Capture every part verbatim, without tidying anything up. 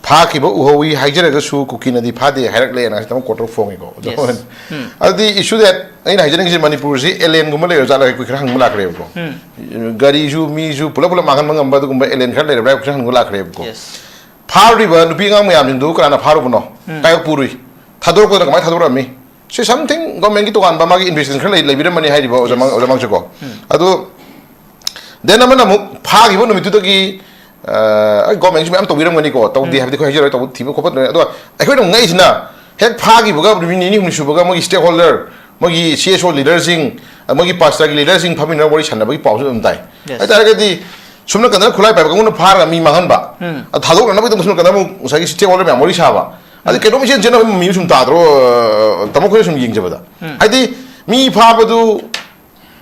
ꯐꯥꯈꯤꯕ ꯎꯍꯧꯏ ꯍꯥꯏꯖꯔꯒꯁꯨ ꯀꯨꯀꯤꯅꯗꯤ ꯐꯥꯗꯦ ꯍꯥꯏꯔꯛꯂꯦꯅ ꯉꯁꯤ ꯇꯥꯃꯣ ꯀꯣꯔꯠꯇ ꯐꯣꯡꯉꯤꯀꯣ꯫ ꯑꯗꯨ ꯑꯗꯨꯗꯤ issue that ꯑꯩꯅ ꯍꯥꯏꯖꯅꯤꯡꯉꯤꯁꯦ, ꯃꯅꯤꯄꯨꯔꯁꯤ alienꯒꯨꯝꯕ ꯂꯩꯔ ꯖꯥꯠꯂ ꯑꯩꯈꯣꯏ ꯈꯔ ꯍꯪꯕ ꯂꯥꯛꯈ꯭ꯔꯦꯕꯀꯣ꯫ ꯒꯥꯔꯤꯁꯨ ꯃꯤꯁꯨ ꯄꯨꯂꯞ ꯄꯨꯂꯞ ꯃꯥꯡꯍꯟꯕ ꯉꯝꯕ ꯑꯗꯨꯒꯨꯝꯕ alien ꯈꯔ ꯂꯩꯔꯕ꯭ꯔꯥ ꯑꯩꯈꯣꯏ ꯈꯔ ꯍꯪꯕ ꯂꯥꯛꯈ꯭ꯔꯦꯕꯀꯣ꯫ ꯐꯥꯔꯨꯔꯤꯕ ꯅꯨꯄꯤ ꯑꯉꯥꯡ ꯃꯌꯥꯝꯁꯤꯡꯗꯨ ꯀꯅꯥꯅ ꯐꯥꯔꯨꯕꯅꯣ? ꯀꯥꯏ ꯄꯨꯔꯨꯏ? ꯊꯥꯗꯣꯔꯛꯄꯗꯨꯅ ꯀꯃꯥꯏꯅ ꯊꯥꯗꯣꯔꯛꯑꯝꯃꯤ? ꯁꯤ something governmentꯀꯤ ꯇꯣꯉꯥꯟꯕ ꯃꯥꯒꯤ investigation ꯈꯔ ꯂꯩ-, ꯂꯩꯕꯤꯔꯝꯃꯅꯤ ꯍꯥꯏꯔꯤꯕ ꯑꯣꯖꯥ ꯃꯥꯡ-, ꯑꯣꯖꯥ ꯃꯥꯡꯁꯨꯀꯣ꯫ ꯑꯗꯨ then ꯑꯃꯅ ꯑꯃꯨꯛ ꯐꯥꯈꯤꯕ ꯅꯨꯃꯤꯠꯇꯨꯗꯒꯤ, ꯑ, ꯑꯩ governmentꯁꯨ ꯃꯌꯥꯝ ꯇꯧꯕꯤꯔꯝꯒꯅꯤꯀꯣ, ꯇꯧꯗꯦ ꯍꯥꯏꯕꯗꯤ ꯑꯩꯈꯣꯏ ꯍꯥꯏꯖꯔꯣꯏ, ꯇꯧꯕ ꯊꯤꯕ ꯈꯣꯠꯄ ꯂꯣꯏꯔꯦ꯫ ꯑꯗꯣ ꯑꯩꯈꯣꯏꯅ ꯑꯃꯨꯛ ꯉꯛꯏꯁꯤꯅ ꯍꯦꯛ ꯐꯥꯈꯤꯕꯒ ꯅꯨꯃꯤꯠ ꯅꯤꯅꯤ ꯍꯨꯝꯅꯤ ꯁꯨꯕꯒ ꯃꯣꯏꯒꯤ stakeholder, ꯃꯣꯏꯒꯤ CSO leaderꯁꯤꯡ, ꯑ, ꯃꯣꯏꯒꯤ pastorꯒꯤ leaderꯁꯤꯡ ꯐꯝꯃꯤꯟꯅꯔ ꯋꯥꯔꯤ ꯁꯥꯟꯅꯕꯒꯤ ꯄꯥꯎꯁꯨ ꯑꯗꯨꯝ ꯇꯥꯏ꯫ ꯍꯥꯏꯇꯥꯔꯒꯗꯤ ꯁꯨꯝꯅ ꯀꯟꯗꯅ ꯈꯨꯠꯂꯥꯏ ꯄꯥꯏꯕ ꯀꯥꯡꯕꯨꯅ ꯐꯥꯔꯒ ꯃꯤ ꯃꯥꯡꯍꯟꯕ, ꯑꯗ ꯊꯥꯗꯣꯛꯅꯅꯕꯒꯤꯗꯃꯛ ꯁꯨꯝꯅ ꯀꯟꯗꯅ ꯑꯃꯨꯛ ꯉꯁꯥꯏꯒꯤ stakeholder ꯃꯌꯥꯝ ꯋꯥꯔꯤ ꯁꯥꯕ, ꯑꯗꯩ ꯀꯩꯅꯣꯝ ꯏꯆꯦꯟ ꯆꯦꯟꯅꯕ ꯃꯤ ꯁꯨꯝ ꯇꯥꯗ꯭ꯔꯣ? ꯑ, ꯇꯥꯃꯣ ꯑꯩꯈꯣꯏꯅ ꯁꯨꯝ ꯌꯦꯡꯖꯕꯗ꯫ ꯍꯥꯏꯗꯤ ꯃꯤ ꯐꯥꯕꯗꯨ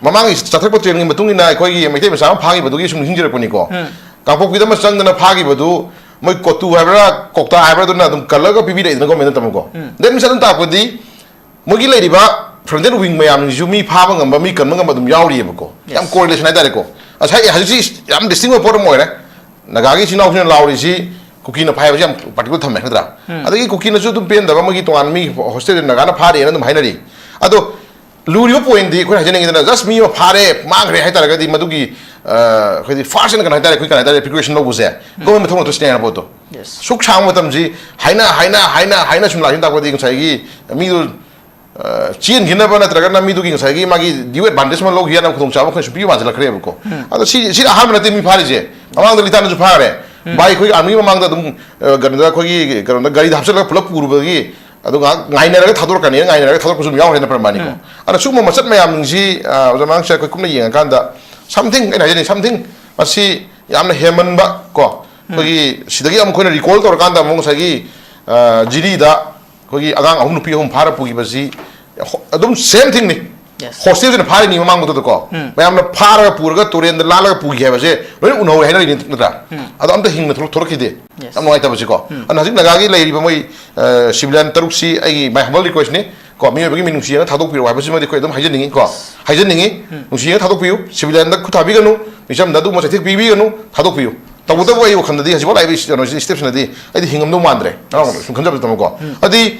ꯃꯃꯥꯡꯒꯤ ꯆꯠꯊꯔꯛꯄ trendꯒꯤ ꯃꯇꯨꯡ ꯏꯟꯅ ꯑꯩꯈꯣꯏꯒꯤ ꯃꯩꯇꯩ ꯃꯆꯥ ꯑꯃ ꯐꯥꯈꯤꯕꯗꯨꯒꯤ ꯁꯨꯝ ꯅꯤꯡꯁꯤꯡꯖꯔꯛꯄꯅꯤꯀꯣ꯫ ꯀꯥꯡꯄꯣꯛꯄꯤꯗ ꯑꯃ ꯆꯪꯗꯅ ꯐꯥꯈꯤꯕꯗꯨ ꯃꯣꯏ ꯀꯣꯇꯨ ꯍꯥꯏꯕ꯭ꯔꯥ ꯀꯧꯇꯥ ꯍꯥꯏꯕ꯭ꯔꯥ ꯑꯗꯨꯅ ꯑꯗꯨꯝ ꯀꯜꯂꯒ ꯄꯤꯕꯤꯔꯛꯏꯗꯅ governmentꯅ ꯇꯥꯃꯣꯀꯣ꯫ That means ꯑꯗꯨꯝ ꯇꯥꯛꯄꯗꯤ ꯃꯣꯏꯒꯤ ꯂꯩꯔꯤꯕ frontal wing ꯃꯌꯥꯝꯁꯤꯡꯁꯨ ꯃꯤ ꯐꯥꯕ ꯉꯝꯕ, ꯃꯤ ꯀꯟꯕ ꯉꯝꯕ ꯑꯗꯨꯝ ꯌꯥꯎꯔꯤꯑꯕꯀꯣ꯫ ꯌꯥꯝ correlation ꯍꯥꯏꯇꯥꯔꯦꯀꯣ꯫ ꯉꯁꯥꯏ ꯍꯧꯖꯤꯛꯁꯤ ꯌꯥꯝ distinct ꯑꯣꯏꯕ ꯄꯣꯠ ꯑꯃ ꯑꯣꯏꯔꯦ꯫ ꯅꯥꯒꯥꯒꯤ ꯏꯆꯤꯟ ꯏꯅꯥꯎꯁꯤꯡꯅ ꯂꯥꯎꯔꯤꯁꯤ ꯀꯨꯀꯤꯅ ꯐꯥꯏ ꯍꯥꯏꯕꯁꯤ ꯌꯥꯝ particular ꯊꯝꯃꯦ ꯅꯠꯇ꯭ꯔꯥ? ꯑꯗꯒꯤ ꯀꯨꯀꯤꯅꯁꯨ ꯑꯗꯨꯝ ꯄꯦꯟꯗꯕ, ꯃꯣꯏꯒꯤ ꯇꯣꯉꯥꯟꯕ ꯃꯤ hostel ꯅꯥꯒꯥꯅ ꯐꯥꯔꯦꯅ ꯑꯗꯨꯝ ꯍꯥꯏꯅꯔꯤ꯫ ꯑꯗꯣ ꯂꯨꯔꯤꯕ pointꯗꯤ ꯑꯩꯈꯣꯏꯅ ꯍꯥꯏꯖꯅꯤꯡꯉꯤꯗꯅ just ꯃꯤ ꯑꯃ ꯐꯥꯔꯦ, ꯃꯥꯡꯈ꯭ꯔꯦ ꯍꯥꯏꯇꯥꯔꯒꯗꯤ ꯃꯗꯨꯒꯤ, ꯑ, ꯑꯩꯈꯣꯏꯗꯤ first ꯑꯣꯏꯅ ꯀꯩꯅꯣ ꯍꯥꯏꯇꯥꯔꯦ, ꯑꯩꯈꯣꯏ ꯀꯩꯅꯣ ꯍꯥꯏꯇꯥꯔꯦ, precaution ꯂꯧꯕꯁꯦ government ꯃꯊꯧ ꯅꯠꯇ꯭ꯔꯣ ꯁꯤꯅꯦ ꯍꯥꯏꯕ ꯄꯣꯠꯇꯣ꯫ ꯁꯨꯛ ꯁꯥꯡꯕ ꯃꯇꯝꯁꯤ ꯍꯥꯏꯅ, ꯍꯥꯏꯅ, ꯍꯥꯏꯅ, ꯍꯥꯏꯅ ꯁꯨꯝ ꯂꯥꯛꯈꯤꯕ ꯇꯥꯔꯒꯗꯤ ꯉꯁꯥꯏꯒꯤ ꯃꯤꯗꯨ, ꯑ, ꯆꯦꯟꯈꯤꯅꯕ ꯅꯠꯇ꯭ꯔꯒꯅ ꯃꯤꯗꯨꯒꯤ ꯉꯁꯥꯏꯒꯤ ꯃꯥꯒꯤ due advantage ꯑꯃ ꯂꯧꯈꯤ ꯌꯥꯅꯕ ꯈꯨꯗꯣꯡꯆꯥꯕ ꯑꯩꯈꯣꯏ ꯁꯨꯝ ꯄꯤꯕ ꯃꯥꯟꯁꯤꯜꯂꯛꯈ꯭ꯔꯦꯕꯀꯣ꯫ ꯑꯗꯣ ꯁꯤ, ꯁꯤꯅ ꯑꯍꯥꯟꯕ ꯅꯠꯇꯦ ꯃꯤ ꯐꯥꯔꯤꯁꯦ, ꯃꯃꯥꯡꯗ ꯂꯤꯇꯥꯟꯗꯁꯨ ꯐꯥꯈ꯭ꯔꯦ꯫ ꯚꯥꯏ, ꯑꯩꯈꯣꯏꯒꯤ armyꯒꯤ ꯃꯃꯥꯡꯗ ꯑꯗꯨꯝ, ꯑ, ꯀꯩꯅꯣꯗ ꯑꯩꯈꯣꯏꯒꯤ ꯀꯩꯅꯣꯗ ꯒꯥꯔꯤꯗ ꯍꯥꯞꯆꯤꯜꯂꯒ ꯄꯨꯂꯞ ꯄꯨꯔꯨꯕꯒꯤ ꯑꯗꯨ ꯉꯥꯏꯍꯥꯛ ꯉꯥꯏꯅꯔꯒ ꯊꯥꯗꯣꯔꯛꯀꯅꯤꯅ ꯉꯥꯏꯅꯔꯒ ꯊꯥꯗꯣꯔꯛꯄꯁꯨ ꯑꯗꯨꯝ ꯌꯥꯎꯈ꯭ꯔꯦꯅ ꯄ꯭ꯔꯃꯥꯅꯤꯀꯣ꯫ ꯑꯗꯣ ꯁꯤꯒꯨꯝꯕ ꯃꯆꯠ ꯃꯌꯥꯝꯁꯤꯡꯁꯤ, ꯑ, ꯑꯣꯖꯥ ꯃꯉꯥꯡꯁꯦ ꯑꯩꯈꯣꯏ ꯀꯨꯞꯅ ꯌꯦꯡꯉꯀꯥꯟꯗ something, ꯑꯩꯅ ꯍꯥꯏꯖꯅꯤꯡꯉꯤ something, ꯃꯁꯤ ꯌꯥꯝꯅ ꯍꯦꯟꯃꯟꯕ ꯀꯣ, ꯑꯩꯈꯣꯏꯒꯤ ꯁꯤꯗꯒꯤ ꯑꯃꯨꯛ ꯑꯩꯈꯣꯏꯅ recall ꯇꯧꯔꯀꯥꯟꯗ ꯑꯃꯨꯛ ꯉꯁꯥꯏꯒꯤ, ꯑ, ꯖꯤꯔꯤꯗ ꯑꯩꯈꯣꯏꯒꯤ ꯑꯉꯥꯡ ꯑꯍꯨꯝ ꯅꯨꯄꯤ ꯑꯍꯨꯝ ꯐꯥꯔ ꯄꯨꯈꯤꯕꯁꯤ ꯍꯣ-, ꯑꯗꯨꯝ same thingꯅꯤ꯫ Hostelꯗꯨꯅ ꯐꯥꯔꯤꯅꯤ ꯃꯃꯥꯡꯗꯨꯗꯀꯣ꯫ ꯃꯌꯥꯝꯅ ꯐꯥꯔꯒ ꯄꯨꯔꯒ ꯇꯨꯔꯦꯟꯗ ꯂꯥꯜꯂꯒ ꯄꯨꯈꯤ ꯍꯥꯏꯕꯁꯦ ꯂꯣꯏꯅ ꯎꯅꯍꯧꯋꯦ ꯍꯥꯏꯅꯔꯤꯅꯤ ꯅꯠꯇ꯭ꯔꯥ? ꯑꯗꯣ ꯑꯝꯇ ꯍꯤꯡꯅ ꯊꯣꯛꯂꯛ-, ꯊꯣꯛꯂꯛꯈꯤꯗꯦ꯫ ꯌꯥꯝ ꯅꯨꯡꯉꯥꯏꯇꯕꯁꯤꯀꯣ꯫ ꯑꯗꯨꯅ ꯍꯧꯖꯤꯛ ꯅꯥꯒꯥꯒꯤ ꯂꯩꯔꯤꯕ ꯃꯣꯏ, ꯑ, civilian ꯇꯔꯨꯛꯁꯤ ꯑꯩꯒꯤ my humble requestꯅꯤ ꯀꯣ, ꯃꯤꯑꯣꯏꯕꯒꯤ ꯃꯤꯅꯨꯡꯁꯤ ꯌꯦꯡꯉ ꯊꯥꯗꯣꯛꯄꯤꯔꯛꯑꯣ ꯍꯥꯏꯕꯁꯤꯃꯗꯤ ꯑꯩꯈꯣꯏ ꯑꯗꯨꯝ ꯍꯥꯏꯖꯅꯤꯡꯉꯤ ꯀꯣ꯫ ꯍꯥꯏꯖꯅꯤꯡꯉꯤ꯫ ꯅꯨꯡꯁꯤ ꯌꯦꯡꯉ ꯊꯥꯗꯣꯛꯄꯤꯌꯨ꯫ Civilianꯗ ꯈꯨꯠ ꯊꯥꯕꯤꯒꯅꯨ꯫ ꯃꯤꯆꯝꯗ ꯑꯗꯨꯒꯨꯝꯕ ꯆꯩꯊꯦꯛ ꯄꯤꯕꯤꯒꯅꯨ꯫ ꯊꯥꯗꯣꯛꯄꯤꯌꯨ꯫ ꯇꯧꯕꯇꯕꯨ ꯑꯩ ꯋꯥꯈꯜꯗꯗꯤ ꯍꯧꯖꯤꯛꯐꯥꯎ ꯂꯥꯛꯏꯕ ꯀꯩꯅꯣꯁꯤ, ꯁ꯭ꯇꯦꯞꯁꯤꯅꯗꯤ ꯑꯩꯗꯤ ꯍꯤꯡꯉꯝꯗꯧ ꯃꯥꯟꯗ꯭ꯔꯦ, ꯉꯔꯥꯡ ꯁꯨꯝ ꯈꯟꯖꯕꯗ ꯇꯝꯃꯀꯣ꯫ ꯑꯗꯨꯗꯤ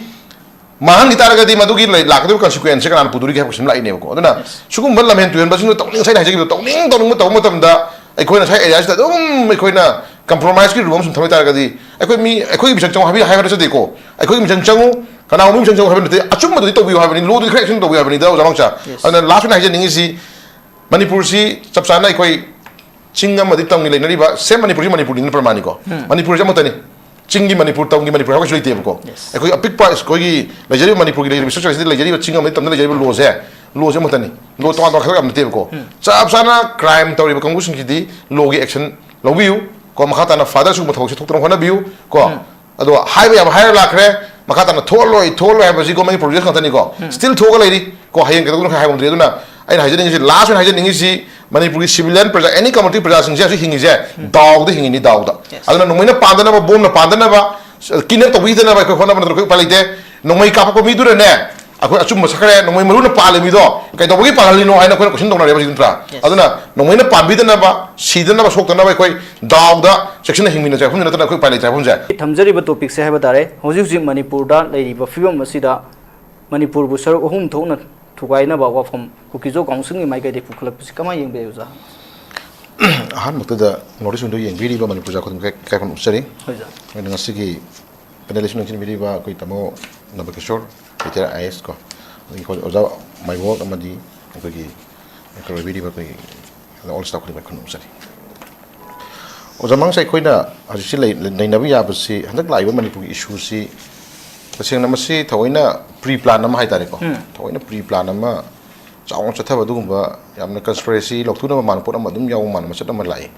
ꯃꯥꯡꯍꯟꯈꯤ ꯇꯥꯔꯒꯗꯤ ꯃꯗꯨꯒꯤ ꯂꯩ-, ꯂꯥꯛꯀꯗꯧꯔꯤꯕ ꯀꯟꯁꯤꯀ꯭ꯋꯦꯟꯁꯁꯦ ꯀꯅꯥꯅ ꯄꯨꯗꯣꯔꯤꯒꯦ ꯍꯥꯏꯕ ꯀꯣꯏꯁꯟ ꯂꯥꯛꯏꯅꯦꯕꯀꯣ꯫ ꯑꯗꯨꯅ ꯁꯤꯒꯨꯝꯕ ꯂꯝꯍꯦꯟ ꯇꯨꯍꯦꯟꯕꯁꯤꯡꯗꯣ ꯇꯧꯅꯤꯡ, ꯉꯁꯥꯏꯅ ꯍꯥꯏꯖꯈꯤꯕꯗꯣ, ꯇꯧꯅꯤꯡ ꯇꯧꯅꯤꯡꯕ ꯇꯧꯕ ꯃꯇꯝꯗ ꯑꯩꯈꯣꯏꯅ ꯉꯁꯥꯏ ꯑꯦꯔꯤꯌꯥꯁꯤꯗ ꯑꯗꯨꯝ ꯑꯩꯈꯣꯏꯅ ꯀꯝꯄ꯭ꯔꯣꯃꯥꯏꯁꯀꯤ ꯔꯨꯝ ꯑꯃ ꯁꯨꯝ ꯊꯝꯕ ꯇꯥꯔꯒꯗꯤ, ꯑꯩꯈꯣꯏ ꯃꯤ, ꯑꯩꯈꯣꯏꯒꯤ ꯃꯤꯆꯪ ꯆꯪꯉꯨ ꯍꯥꯏꯕ ꯍꯥꯏꯕ ꯅꯠꯆꯗꯦꯀꯣ, ꯑꯩꯈꯣꯏꯒꯤ ꯃꯤꯆꯪ ꯆꯪꯉꯨ, ꯀꯅꯥꯒꯨꯝꯕ ꯃꯤꯆꯪ ꯆꯪꯉꯨ ꯍꯥꯏꯕ ꯅꯠꯇꯦ, ꯑꯆꯨꯝꯕꯗꯨꯗꯤ ꯇꯧꯕꯤꯌꯨ ꯍꯥꯏꯕꯅꯤ, ꯂꯣꯗꯨꯗꯤ ꯈꯔ ꯑꯦꯛꯁꯟ ꯇꯧꯕꯤꯌꯨ ꯍꯥꯏꯕꯅꯤꯗ, ꯑꯣꯖꯥ ꯃꯪꯆꯥ꯫ Yes. ꯑꯗꯨꯅ ꯂꯥꯁ ꯑꯣꯏꯅ ꯍꯥꯏꯖꯅꯤꯡꯉꯤꯁꯤ, ꯃꯅꯤꯄꯨꯔꯁꯤ ꯆꯞ ꯆꯥꯅ ꯑꯩꯈꯣꯏ ꯆꯤꯡ ꯑꯃꯗꯤ ꯇꯝꯒꯤ ꯂꯩꯅꯔꯤꯕ, ꯁꯦꯝ ꯃꯅꯤꯄꯨꯔꯅꯤꯅ ꯄ꯭ꯔꯃꯥꯟꯅꯤꯀꯣ꯫ ꯎꯝ꯫ ꯃꯅꯤꯄꯨꯔꯁꯦ ꯑꯃꯠꯇꯅꯤ꯫ ꯆꯤꯡꯒꯤ ꯃꯅꯤꯄꯨꯔ, ꯇꯝꯒꯤ ꯃꯅꯤꯄꯨꯔ ꯍꯥꯏꯕꯁꯨ ꯂꯩꯇꯦꯕꯀꯣ꯫ Yes. ꯑꯩꯈꯣꯏ ꯑꯄꯤꯛꯄ ꯑꯩꯈꯣꯏꯒꯤ ꯂꯩꯖꯔꯤꯕ ꯃꯅꯤꯄꯨꯔꯒꯤ ꯂꯩꯔꯤꯕ ꯁ꯭ꯇ꯭ꯔꯛꯆꯔꯁꯤꯗ ꯂꯩꯖꯔꯤꯕ ꯆꯤꯡ ꯑꯃꯗꯤ ꯇꯝꯗ ꯂꯩꯖꯔꯤꯕ ꯂꯣꯁꯦ, ꯂꯣꯁꯦ ꯑꯃꯠꯇꯅꯤ꯫ ꯂꯣ ꯇꯣꯉꯥꯟ ꯇꯣꯉꯥꯟ ꯈꯥꯏꯗꯣꯛ ꯌꯥꯕ ꯅꯠꯇꯦꯕꯀꯣ꯫ ꯎꯝ꯫ ꯆꯞ ꯆꯥꯅ ꯀ꯭ꯔꯥꯏꯝ ꯇꯧꯔꯤꯕ ꯀꯥꯡꯕꯨꯁꯤꯡꯁꯤꯗꯤ ꯂꯣꯒꯤ ꯑꯦꯛꯁꯟ ꯂꯧꯕꯤꯌꯨ ꯀꯣ, ꯃꯈꯥ ꯇꯥꯅ ꯐꯥꯗꯔ ꯁꯤꯒꯨꯝꯕ ꯊꯕꯛꯁꯦ ꯊꯣꯛꯇꯅꯕ ꯍꯣꯠꯅꯕꯤꯌꯨ ꯀꯣ꯫ ꯎꯝ꯫ ꯑꯗꯣ ꯍꯥꯏꯕ ꯌꯥꯕ ꯍꯥꯏꯔ ꯂꯥꯛꯈ꯭ꯔꯦ, ꯃꯈꯥ ꯇꯥꯅ ꯊꯣꯛꯍꯜꯂꯣꯏ, ꯊꯣꯛꯍꯜꯂꯣꯏ ꯍꯥꯏꯕꯁꯤ ꯒꯣꯔꯃꯦꯟꯒꯤ ꯄ꯭ꯔꯣꯖꯦꯛ ꯉꯥꯛꯇꯅꯤꯀꯣ꯫ ꯎꯝ꯫ ꯁ꯭ꯇꯤꯜ ꯊꯣꯛꯑꯒ ꯂꯩꯔꯤ ꯀꯣ, ꯍꯌꯦꯡ ꯀꯩꯗꯧꯗꯣꯏꯅꯣ ꯍꯥꯏꯕ ꯉꯝꯗ꯭ꯔꯤ꯫ ꯑꯗꯨꯅ ꯑꯩꯅ ꯍꯥꯏꯖꯅꯤꯡꯉꯤꯁꯤ, ꯂꯥꯁ ꯑꯣꯏꯅ ꯍꯥꯏꯖꯅꯤꯡꯉꯤꯁꯤ, ꯃꯅꯤꯄꯨꯔꯒꯤ ꯁꯤꯚꯤꯂꯤꯌꯟ ꯄ꯭ꯔꯖꯥ, ꯑꯦꯅꯤ ꯀꯝꯃꯨꯅꯤꯇꯤ ꯄ꯭ꯔꯖꯥꯁꯤꯡꯁꯦ ꯍꯧꯖꯤꯛ ꯍꯤꯡꯉꯤꯁꯦ, ꯎꯝ, ꯗꯥꯎꯗ ꯍꯤꯡꯉꯤꯅꯤ, ꯗꯥꯎꯗ꯫ Yes. ꯑꯗꯨꯅ ꯅꯣꯡꯃꯩꯅ ꯄꯥꯟꯗꯅꯕ, ꯕꯣꯝꯅ ꯄꯥꯟꯗꯅꯕ, ꯀꯤꯗꯅꯦꯞ ꯇꯧꯕꯤꯗꯅꯕ ꯑꯩꯈꯣꯏ ꯍꯣꯠꯅꯕ ꯅꯠꯇ꯭ꯔꯒ ꯑꯩꯈꯣꯏ ꯎꯄꯥꯏ ꯂꯩꯇꯦ꯫ ꯅꯣꯡꯃꯩ ꯀꯥꯞꯄꯛꯄ ꯃꯤꯗꯨꯅꯅꯦ, ꯑꯩꯈꯣꯏ ꯑꯆꯨꯝꯕ ꯁꯛꯈ꯭ꯔꯦ, ꯅꯣꯡꯃꯩ ꯃꯔꯨꯅ ꯄꯥꯜꯂꯤ ꯃꯤꯗꯣ ꯀꯩꯗꯧꯕꯒꯤ ꯄꯥꯜꯍꯜꯂꯤꯅꯣ ꯍꯥꯏꯅ ꯑꯩꯈꯣꯏꯅ ꯀꯣꯏꯁꯟ ꯇꯧꯅꯔꯦꯕ ꯍꯧꯖꯤꯛ, ꯅꯠꯇ꯭ꯔꯥ? Yes. ꯑꯗꯨꯅ ꯅꯣꯡꯃꯩꯅ ꯄꯥꯟꯕꯤꯗꯅꯕ, ꯁꯤꯗꯅꯕ, ꯁꯣꯛꯇꯅꯕ ꯑꯩꯈꯣꯏ ꯗꯥꯎꯗ ꯆꯦꯛꯁꯤꯟꯅ ꯍꯤꯡꯃꯤꯟꯅꯁꯦ ꯍꯥꯏꯕ ꯅꯠꯇꯅ ꯑꯩꯈꯣꯏ ꯎꯄꯥꯏ ꯂꯩꯇ꯭ꯔꯦ ꯍꯥꯏꯕꯁꯦ꯫ ꯊꯝꯖꯔꯤꯕ ꯇꯣꯄꯤꯛꯁꯦ ꯍꯥꯏꯕ ꯇꯥꯔꯦ, ꯍꯧꯖꯤꯛ ꯍꯧꯖꯤꯛ ꯃꯅꯤꯄꯨꯔꯗ ꯂꯩꯔꯤꯕ ꯐꯤꯕꯝ ꯑꯁꯤꯗ ꯃꯅꯤꯄꯨꯔꯕꯨ ꯁꯔꯨꯛ ꯑꯍꯨꯝ ꯊꯣꯛꯅ ꯊꯨꯒꯥꯏꯅꯕ ꯋꯥꯐꯝ ꯀꯨꯀꯤꯖꯣ ꯀꯥꯎꯟꯁꯤꯜꯒꯤ ꯃꯥꯏꯀꯩꯗꯒꯤ ꯄꯨꯈꯠꯂꯛꯄꯁꯤ ꯀꯃꯥꯏꯅ ꯌꯦꯡꯕꯤꯔꯤ, ꯑꯣꯖꯥ? ꯑꯍꯥꯟꯕꯃꯛꯇꯗ ꯅꯣꯔꯠ ꯏꯁ ꯋꯤꯡꯗ ꯌꯦꯡꯕꯤꯔꯤꯕ ꯃꯅꯤꯄꯨꯔ ꯄ꯭ꯔꯖꯥ ꯈꯨꯗꯤꯡꯃꯛ ꯏꯀꯥꯏ ꯈꯨꯝꯅꯕ ꯎꯠꯆꯔꯤ꯫ ꯍꯣꯏ, ꯑꯣꯖꯥ꯫ ꯑꯗꯨꯅ ꯉꯁꯤꯒꯤ ꯄꯦꯅꯦꯂꯤꯁ ꯂꯦꯡꯁꯤꯟꯕꯤꯔꯤꯕ ꯑꯩꯈꯣꯏ ꯇꯥꯃꯣ ꯅꯕꯀꯤꯁꯣꯔ, ꯔꯤꯇꯥꯌꯔ ꯑꯥꯏ ꯑꯦ ꯑꯦꯁ ꯀꯣ, ꯑꯗꯒꯤ ꯑꯩꯈꯣꯏ ꯑꯣꯖꯥ ꯃꯥꯏꯕꯣꯜ ꯑꯃꯗꯤ ꯑꯩꯈꯣꯏꯒꯤ ꯑꯦꯡꯀꯔ ꯑꯣꯏꯕꯤꯔꯤꯕ ꯑꯩꯈꯣꯏ ꯑꯣꯜ ꯁ꯭ꯇꯥꯐ ꯈꯨꯗꯤꯡꯃꯛ ꯈꯨꯔꯨꯝꯖꯔꯤ꯫ ꯑꯣꯖꯥ ꯃꯪꯁꯦ, ꯑꯩꯈꯣꯏꯅ ꯍꯧꯖꯤꯛꯁꯤ ꯂꯩ-, ꯅꯩꯅꯕ ꯌꯥꯕꯁꯤ, ꯍꯟꯗꯛ ꯂꯥꯛꯏꯕ ꯃꯅꯤꯄꯨꯔꯒꯤ ꯏꯁꯨꯁꯤ ꯇꯁꯦꯡꯅ ꯃꯁꯤ ꯊꯑꯣꯏꯅ ꯄ꯭ꯔꯤ ꯄ꯭ꯂꯥꯟ ꯑꯃ ꯍꯥꯏ ꯇꯥꯔꯦꯀꯣ, ꯎꯝ꯫ ꯊꯑꯣꯏꯅ ꯄ꯭ꯔꯤ ꯄ꯭ꯂꯥꯟ ꯑꯃ ꯆꯥꯎꯅ ꯆꯠꯊꯕ ꯑꯗꯨꯒꯨꯝꯕ ꯌꯥꯝꯅ ꯀꯟꯁꯄꯤꯔꯦꯁꯤ ꯂꯧꯊꯣꯛꯅꯕ ꯃꯥꯟꯕ ꯄꯣꯠ ꯑꯃ ꯑꯗꯨꯝ ꯌꯥꯎꯕ ꯃꯥꯟꯕ ꯃꯆꯠ ꯑꯃ ꯂꯥꯛꯏ꯫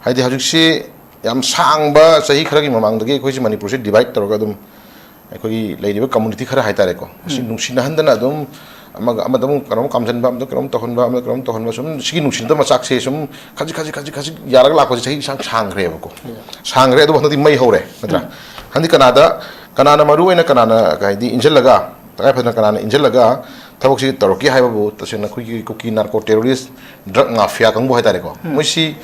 ꯍꯥꯏꯗꯤ ꯍꯧꯖꯤꯛꯁꯤ ꯌꯥꯝ ꯁꯥꯡꯕ ꯆꯍꯤ ꯈꯔꯒꯤ ꯃꯃꯥꯡꯗꯒꯤ ꯑꯩꯈꯣꯏꯁꯤ ꯃꯅꯤꯄꯨꯔꯁꯤ ꯗꯤꯚꯥꯏꯠ ꯇꯧꯔꯒ ꯑꯗꯨꯝ ꯑꯩꯈꯣꯏꯒꯤ ꯂꯩꯔꯤꯕ ꯀꯝꯃꯨꯅꯤꯇꯤ ꯈꯔ ꯍꯥꯏ ꯇꯥꯔꯦꯀꯣ, ꯃꯁꯤ ꯎꯝ꯫ ꯅꯨꯡꯁꯤꯅꯍꯟꯗꯅ ꯑꯗꯨꯝ ꯑꯃꯒ ꯑꯃꯗ ꯑꯃꯨꯛ ꯀꯩꯅꯣꯝ ꯀꯥꯝꯖꯟꯕ, ꯑꯃꯗ ꯀꯩꯅꯣꯝ ꯇꯧꯍꯟꯕ, ꯑꯃꯗ ꯀꯩꯅꯣꯝ ꯇꯧꯍꯟꯕ, ꯁꯨꯝ ꯁꯤꯒꯤ ꯅꯨꯡꯁꯤꯅꯗꯕ ꯃꯆꯥꯛꯁꯦ ꯁꯨꯝ ꯈꯖꯤꯛ ꯈꯖꯤꯛ ꯈꯖꯤꯛ ꯈꯖꯤꯛ ꯌꯥꯔꯒ ꯂꯥꯛꯄꯁꯦ ꯆꯍꯤ ꯁꯥꯡ ꯁꯥꯡꯈ꯭ꯔꯦꯕꯀꯣ꯫ ꯎꯝ꯫ ꯁꯥꯡꯈ꯭ꯔꯦ, ꯑꯗꯨꯕꯨ ꯍꯟꯗꯛꯇꯤ ꯃꯩ ꯍꯧꯔꯦ, ꯅꯠꯇ꯭ꯔꯥ? ꯎꯝ꯫ ꯍꯟꯗꯛ ꯀꯅꯥꯗ, ꯀꯅꯥꯅ ꯃꯔꯨ ꯑꯣꯏꯅ ꯀꯅꯥꯅ ꯍꯥꯏꯗꯤ ꯏꯟꯁꯤꯜꯂꯒ, ꯇꯉꯥꯏ ꯐꯗꯅ ꯀꯅꯥꯅ ꯏꯟꯁꯤꯜꯂꯒ ꯊꯕꯛꯁꯤ ꯇꯧꯔꯛꯀꯦ ꯍꯥꯏꯕꯕꯨ, ꯇꯁꯦꯡꯅ ꯑꯩꯈꯣꯏꯒꯤ ꯀꯨꯀꯤ ꯅꯥꯔꯀꯣ ꯇꯦꯔꯣꯔꯤꯁ, ꯗ꯭ꯔꯒ ꯃꯥꯐꯤꯌꯥ ꯀꯥꯡꯕꯨ ꯍꯥꯏ ꯇꯥꯔꯦꯀꯣ, ꯎꯝ꯫ ꯃꯣꯏꯁꯤ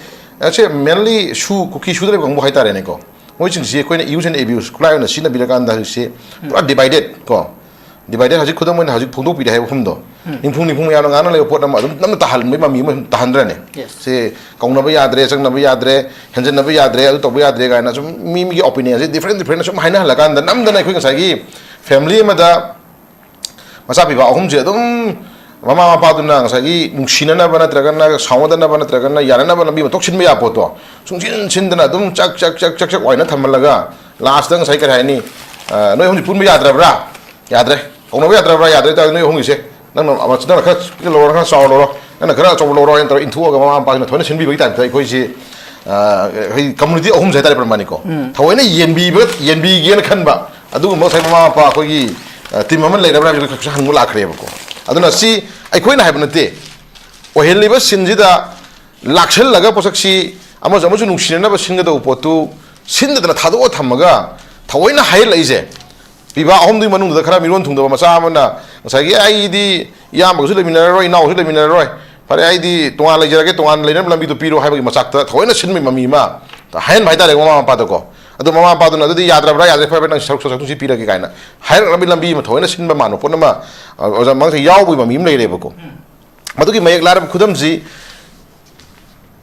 ꯑꯁꯦ ꯃꯦꯟꯂꯤ ꯁꯨ ꯀꯨꯀꯤ ꯁꯨꯗ ꯂꯩꯕ ꯀꯥꯡꯕꯨ ꯍꯥꯏꯇꯥꯔꯦꯅꯦꯀꯣ꯫ ꯃꯣꯏꯁꯤꯡꯁꯤ ꯑꯩꯈꯣꯏꯅ ꯌꯨꯁ ꯑꯦꯟ ꯑꯦꯕ꯭ꯌꯨꯁ ꯈꯨꯠꯂꯥꯏ ꯑꯣꯏꯅ ꯁꯤꯖꯤꯟꯅꯕꯤꯔꯀꯥꯟꯗ ꯍꯧꯖꯤꯛꯁꯤ ꯄꯨꯔꯥ ꯗꯤꯚꯥꯏꯗꯦꯠ ꯀꯣ꯫ ꯗꯤꯚꯥꯏꯗꯦꯠ ꯍꯧꯖꯤꯛ ꯈꯨꯗꯝ ꯑꯣꯏꯅ ꯍꯧꯖꯤꯛ ꯐꯣꯡꯗꯣꯛꯄꯤꯔꯦ ꯍꯥꯏꯕ ꯑꯍꯨꯝꯗꯣ꯫ ꯅꯤꯝꯐꯨ ꯅꯤꯝꯐꯨ ꯃꯌꯥꯝꯅ ꯉꯥꯡꯅ ꯂꯩꯕ ꯄꯣꯠ ꯑꯃ ꯑꯗꯨꯝ ꯅꯝꯅ ꯇꯥꯍꯟꯕꯒꯤ ꯃꯃꯤ ꯑꯃ ꯁꯨꯝ ꯇꯥꯍꯟꯗ꯭ꯔꯅꯦ꯫ Yes. ꯁꯦ ꯀꯧꯅꯕ ꯌꯥꯗ꯭ꯔꯦ, ꯆꯪꯅꯕ ꯌꯥꯗ꯭ꯔꯦ, ꯍꯦꯟꯖꯟꯅꯕ ꯌꯥꯗ꯭ꯔꯦ, ꯑꯗꯨ ꯇꯧꯕ ꯌꯥꯗ꯭ꯔꯦ ꯀꯥꯏꯅ ꯁꯨꯝ ꯃꯤ ꯃꯤꯒꯤ ꯑꯣꯄꯤꯅꯤꯌꯟꯁꯦ ꯗꯤꯐ꯭ꯔꯦꯟ ꯗꯤꯐ꯭ꯔꯦꯟ ꯁꯨꯝ ꯍꯥꯏꯅꯍꯜꯂꯀꯥꯟꯗ ꯅꯝꯗꯅ ꯑꯩꯈꯣꯏ ꯉꯁꯥꯏꯒꯤ ꯐꯦꯃꯤꯂꯤ ꯑꯃꯗ ꯃꯆꯥ ꯄꯤꯕ ꯑꯍꯨꯝꯁꯦ ꯑꯗꯨꯝ ꯃꯃꯥ ꯃꯄꯥꯗꯨꯅ ꯉꯁꯥꯏꯒꯤ ꯅꯨꯡꯁꯤꯅꯅꯕ ꯅꯠꯇ꯭ꯔꯒꯅ ꯁꯥꯎꯅꯗꯅꯕ ꯅꯠꯇ꯭ꯔꯒꯅ ꯌꯥꯅꯅꯕ ꯂꯝꯕꯤ ꯑꯃ ꯊꯣꯛꯁꯤꯟꯕ ꯌꯥꯕ ꯄꯣꯠꯇꯣ ꯁꯨꯡꯁꯤꯟ ꯁꯤꯟꯗꯅ ꯑꯗꯨꯝ ꯆꯥꯛ ꯆꯥꯛ ꯆꯥꯛ ꯆꯥꯛ ꯆꯥꯛ ꯋꯥꯏꯅ ꯊꯝꯍꯜꯂꯒ ꯂꯥꯁꯇ ꯉꯁꯥꯏ ꯀꯔꯤ ꯍꯥꯏꯅꯤ? ꯑ, ꯅꯣꯏ ꯑꯍꯨꯝꯁꯤ ꯄꯨꯟꯕ ꯌꯥꯗ꯭ꯔꯕ꯭ꯔꯥ? ꯌꯥꯗ꯭ꯔꯦ꯫ ꯀꯧꯅꯕ ꯌꯥꯗ꯭ꯔꯕ꯭ꯔꯥ? ꯌꯥꯗ꯭ꯔꯦ꯫ ꯇꯥꯔꯗꯤ ꯅꯣꯏ ꯑꯍꯨꯝꯒꯤꯁꯦ ꯅꯪꯅ ꯑꯃ ꯅꯪꯅ ꯈꯔ ꯄꯤꯛꯅ ꯂꯧꯔꯣ, ꯅꯪꯅ ꯈꯔ ꯆꯥꯎꯕ ꯂꯧꯔꯣ, ꯅꯪꯅ ꯈꯔ ꯑꯆꯧꯕ ꯂꯧꯔꯣ ꯍꯥꯏꯅ ꯇꯧꯔꯒ ꯏꯟꯊꯣꯛꯑꯒ ꯃꯃꯥ ꯃꯄꯥꯁꯤꯅ ꯊꯑꯣꯏꯅ ꯁꯤꯟꯕꯤꯕꯒꯤ ꯇꯥꯏꯞꯇ ꯑꯩꯈꯣꯏꯁꯤ, ꯑ, ꯑꯩꯈꯣꯏ ꯀꯝꯃꯨꯅꯤꯇꯤ ꯑꯍꯨꯝꯁꯦ ꯍꯥꯏꯇꯥꯔꯦ ꯄ꯭ꯔꯃꯥꯅꯤꯀꯣ꯫ ꯊꯑꯣꯏꯅ ꯌꯦꯟꯕꯤꯕ ꯌꯦꯟꯕꯤꯒꯦꯅ ꯈꯟꯕ ꯑꯗꯨꯒꯨꯝꯕ ꯉꯁꯥꯏ ꯃꯃꯥ ꯃꯄꯥ ꯑꯩꯈꯣꯏꯒꯤ, ꯑ, ꯇꯤꯝ ꯑꯃ ꯂꯩꯔꯕ꯭ꯔꯥ ꯍꯥꯏꯕꯗꯨ ꯈꯔ ꯍꯪꯕ ꯂꯥꯛꯈ꯭ꯔꯦꯕꯀꯣ꯫ ꯑꯗꯨꯅ ꯁꯤ ꯑꯩꯈꯣꯏꯅ ꯍꯥꯏꯕ ꯅꯠꯇꯦ꯫ ꯑꯣꯏꯍꯜꯂꯤꯕ ꯁꯤꯟꯁꯤꯗ ꯂꯥꯛꯁꯜꯂꯒ ꯄꯣꯠꯁꯛꯁꯤ ꯑꯃꯁꯨ ꯑꯃꯁꯨ ꯅꯨꯡꯁꯤꯅꯅꯕ ꯁꯤꯟꯒꯗꯧꯕ ꯄꯣꯠꯇꯨ ꯁꯤꯟꯗꯗꯅ ꯊꯥꯗꯣꯛꯑ ꯊꯝꯃꯒ ꯊꯑꯣꯏꯅ ꯍꯥꯏꯍꯜꯂꯛꯏꯁꯦ꯫ ꯄꯤꯕ ꯑꯍꯨꯝꯗꯨꯒꯤ ꯃꯅꯨꯡꯗꯨꯗ ꯈꯔ ꯃꯤꯔꯣꯟ ꯊꯨꯡꯗꯕ ꯃꯆꯥ ꯑꯃꯅ ꯉꯁꯥꯏꯒꯤ "ꯑꯩꯗꯤ ꯏꯌꯥꯝꯕꯒꯁꯨ ꯂꯩꯃꯤꯟꯅꯔꯔꯣꯏ, ꯏꯅꯥꯎꯒꯁꯨ ꯂꯩꯃꯤꯟꯅꯔꯔꯣꯏ, ꯐꯔꯦ ꯑꯩꯗꯤ ꯇꯣꯉꯥꯟ ꯂꯩꯖꯔꯒꯦ, ꯇꯣꯉꯥꯟ ꯂꯩꯅꯕ ꯂꯝꯕꯤꯗꯣ ꯄꯤꯔꯣ" ꯍꯥꯏꯕꯒꯤ ꯃꯆꯥꯛꯇ ꯊꯑꯣꯏꯅ ꯁꯤꯟꯕꯒꯤ ꯃꯃꯤ ꯑꯃ ꯍꯥꯏꯍꯟꯕ ꯍꯥꯏꯇꯥꯔꯦ ꯃꯃꯥ ꯃꯄꯥꯗꯀꯣ꯫ ꯑꯗꯣ ꯃꯃꯥ ꯃꯄꯥꯗꯨꯅ "ꯑꯗꯨꯗꯤ ꯌꯥꯗ꯭ꯔꯕ꯭ꯔꯥ? ꯌꯥꯗ꯭ꯔꯦ, ꯐꯔꯦ, ꯐꯔꯦ, ꯅꯪ ꯁꯔꯨꯛ ꯁꯔꯨꯛꯁꯤ ꯄꯤꯔꯒꯦ" ꯀꯥꯏꯅ ꯍꯥꯏꯔꯛꯅꯕꯒꯤ ꯂꯝꯕꯤ ꯑꯃ ꯊꯑꯣꯏꯅ ꯁꯤꯟꯕ ꯃꯥꯟꯕ ꯄꯣꯠ ꯑꯃ, ꯑ, ꯑꯣꯖꯥ ꯃꯉꯥꯡꯁꯦ ꯌꯥꯎꯕꯒꯤ ꯃꯃꯤ ꯑꯃ ꯂꯩꯔꯦꯕꯀꯣ꯫ ꯃꯗꯨꯒꯤ ꯃꯌꯦꯛ ꯂꯥꯔꯕ ꯈꯨꯗꯝꯁꯤ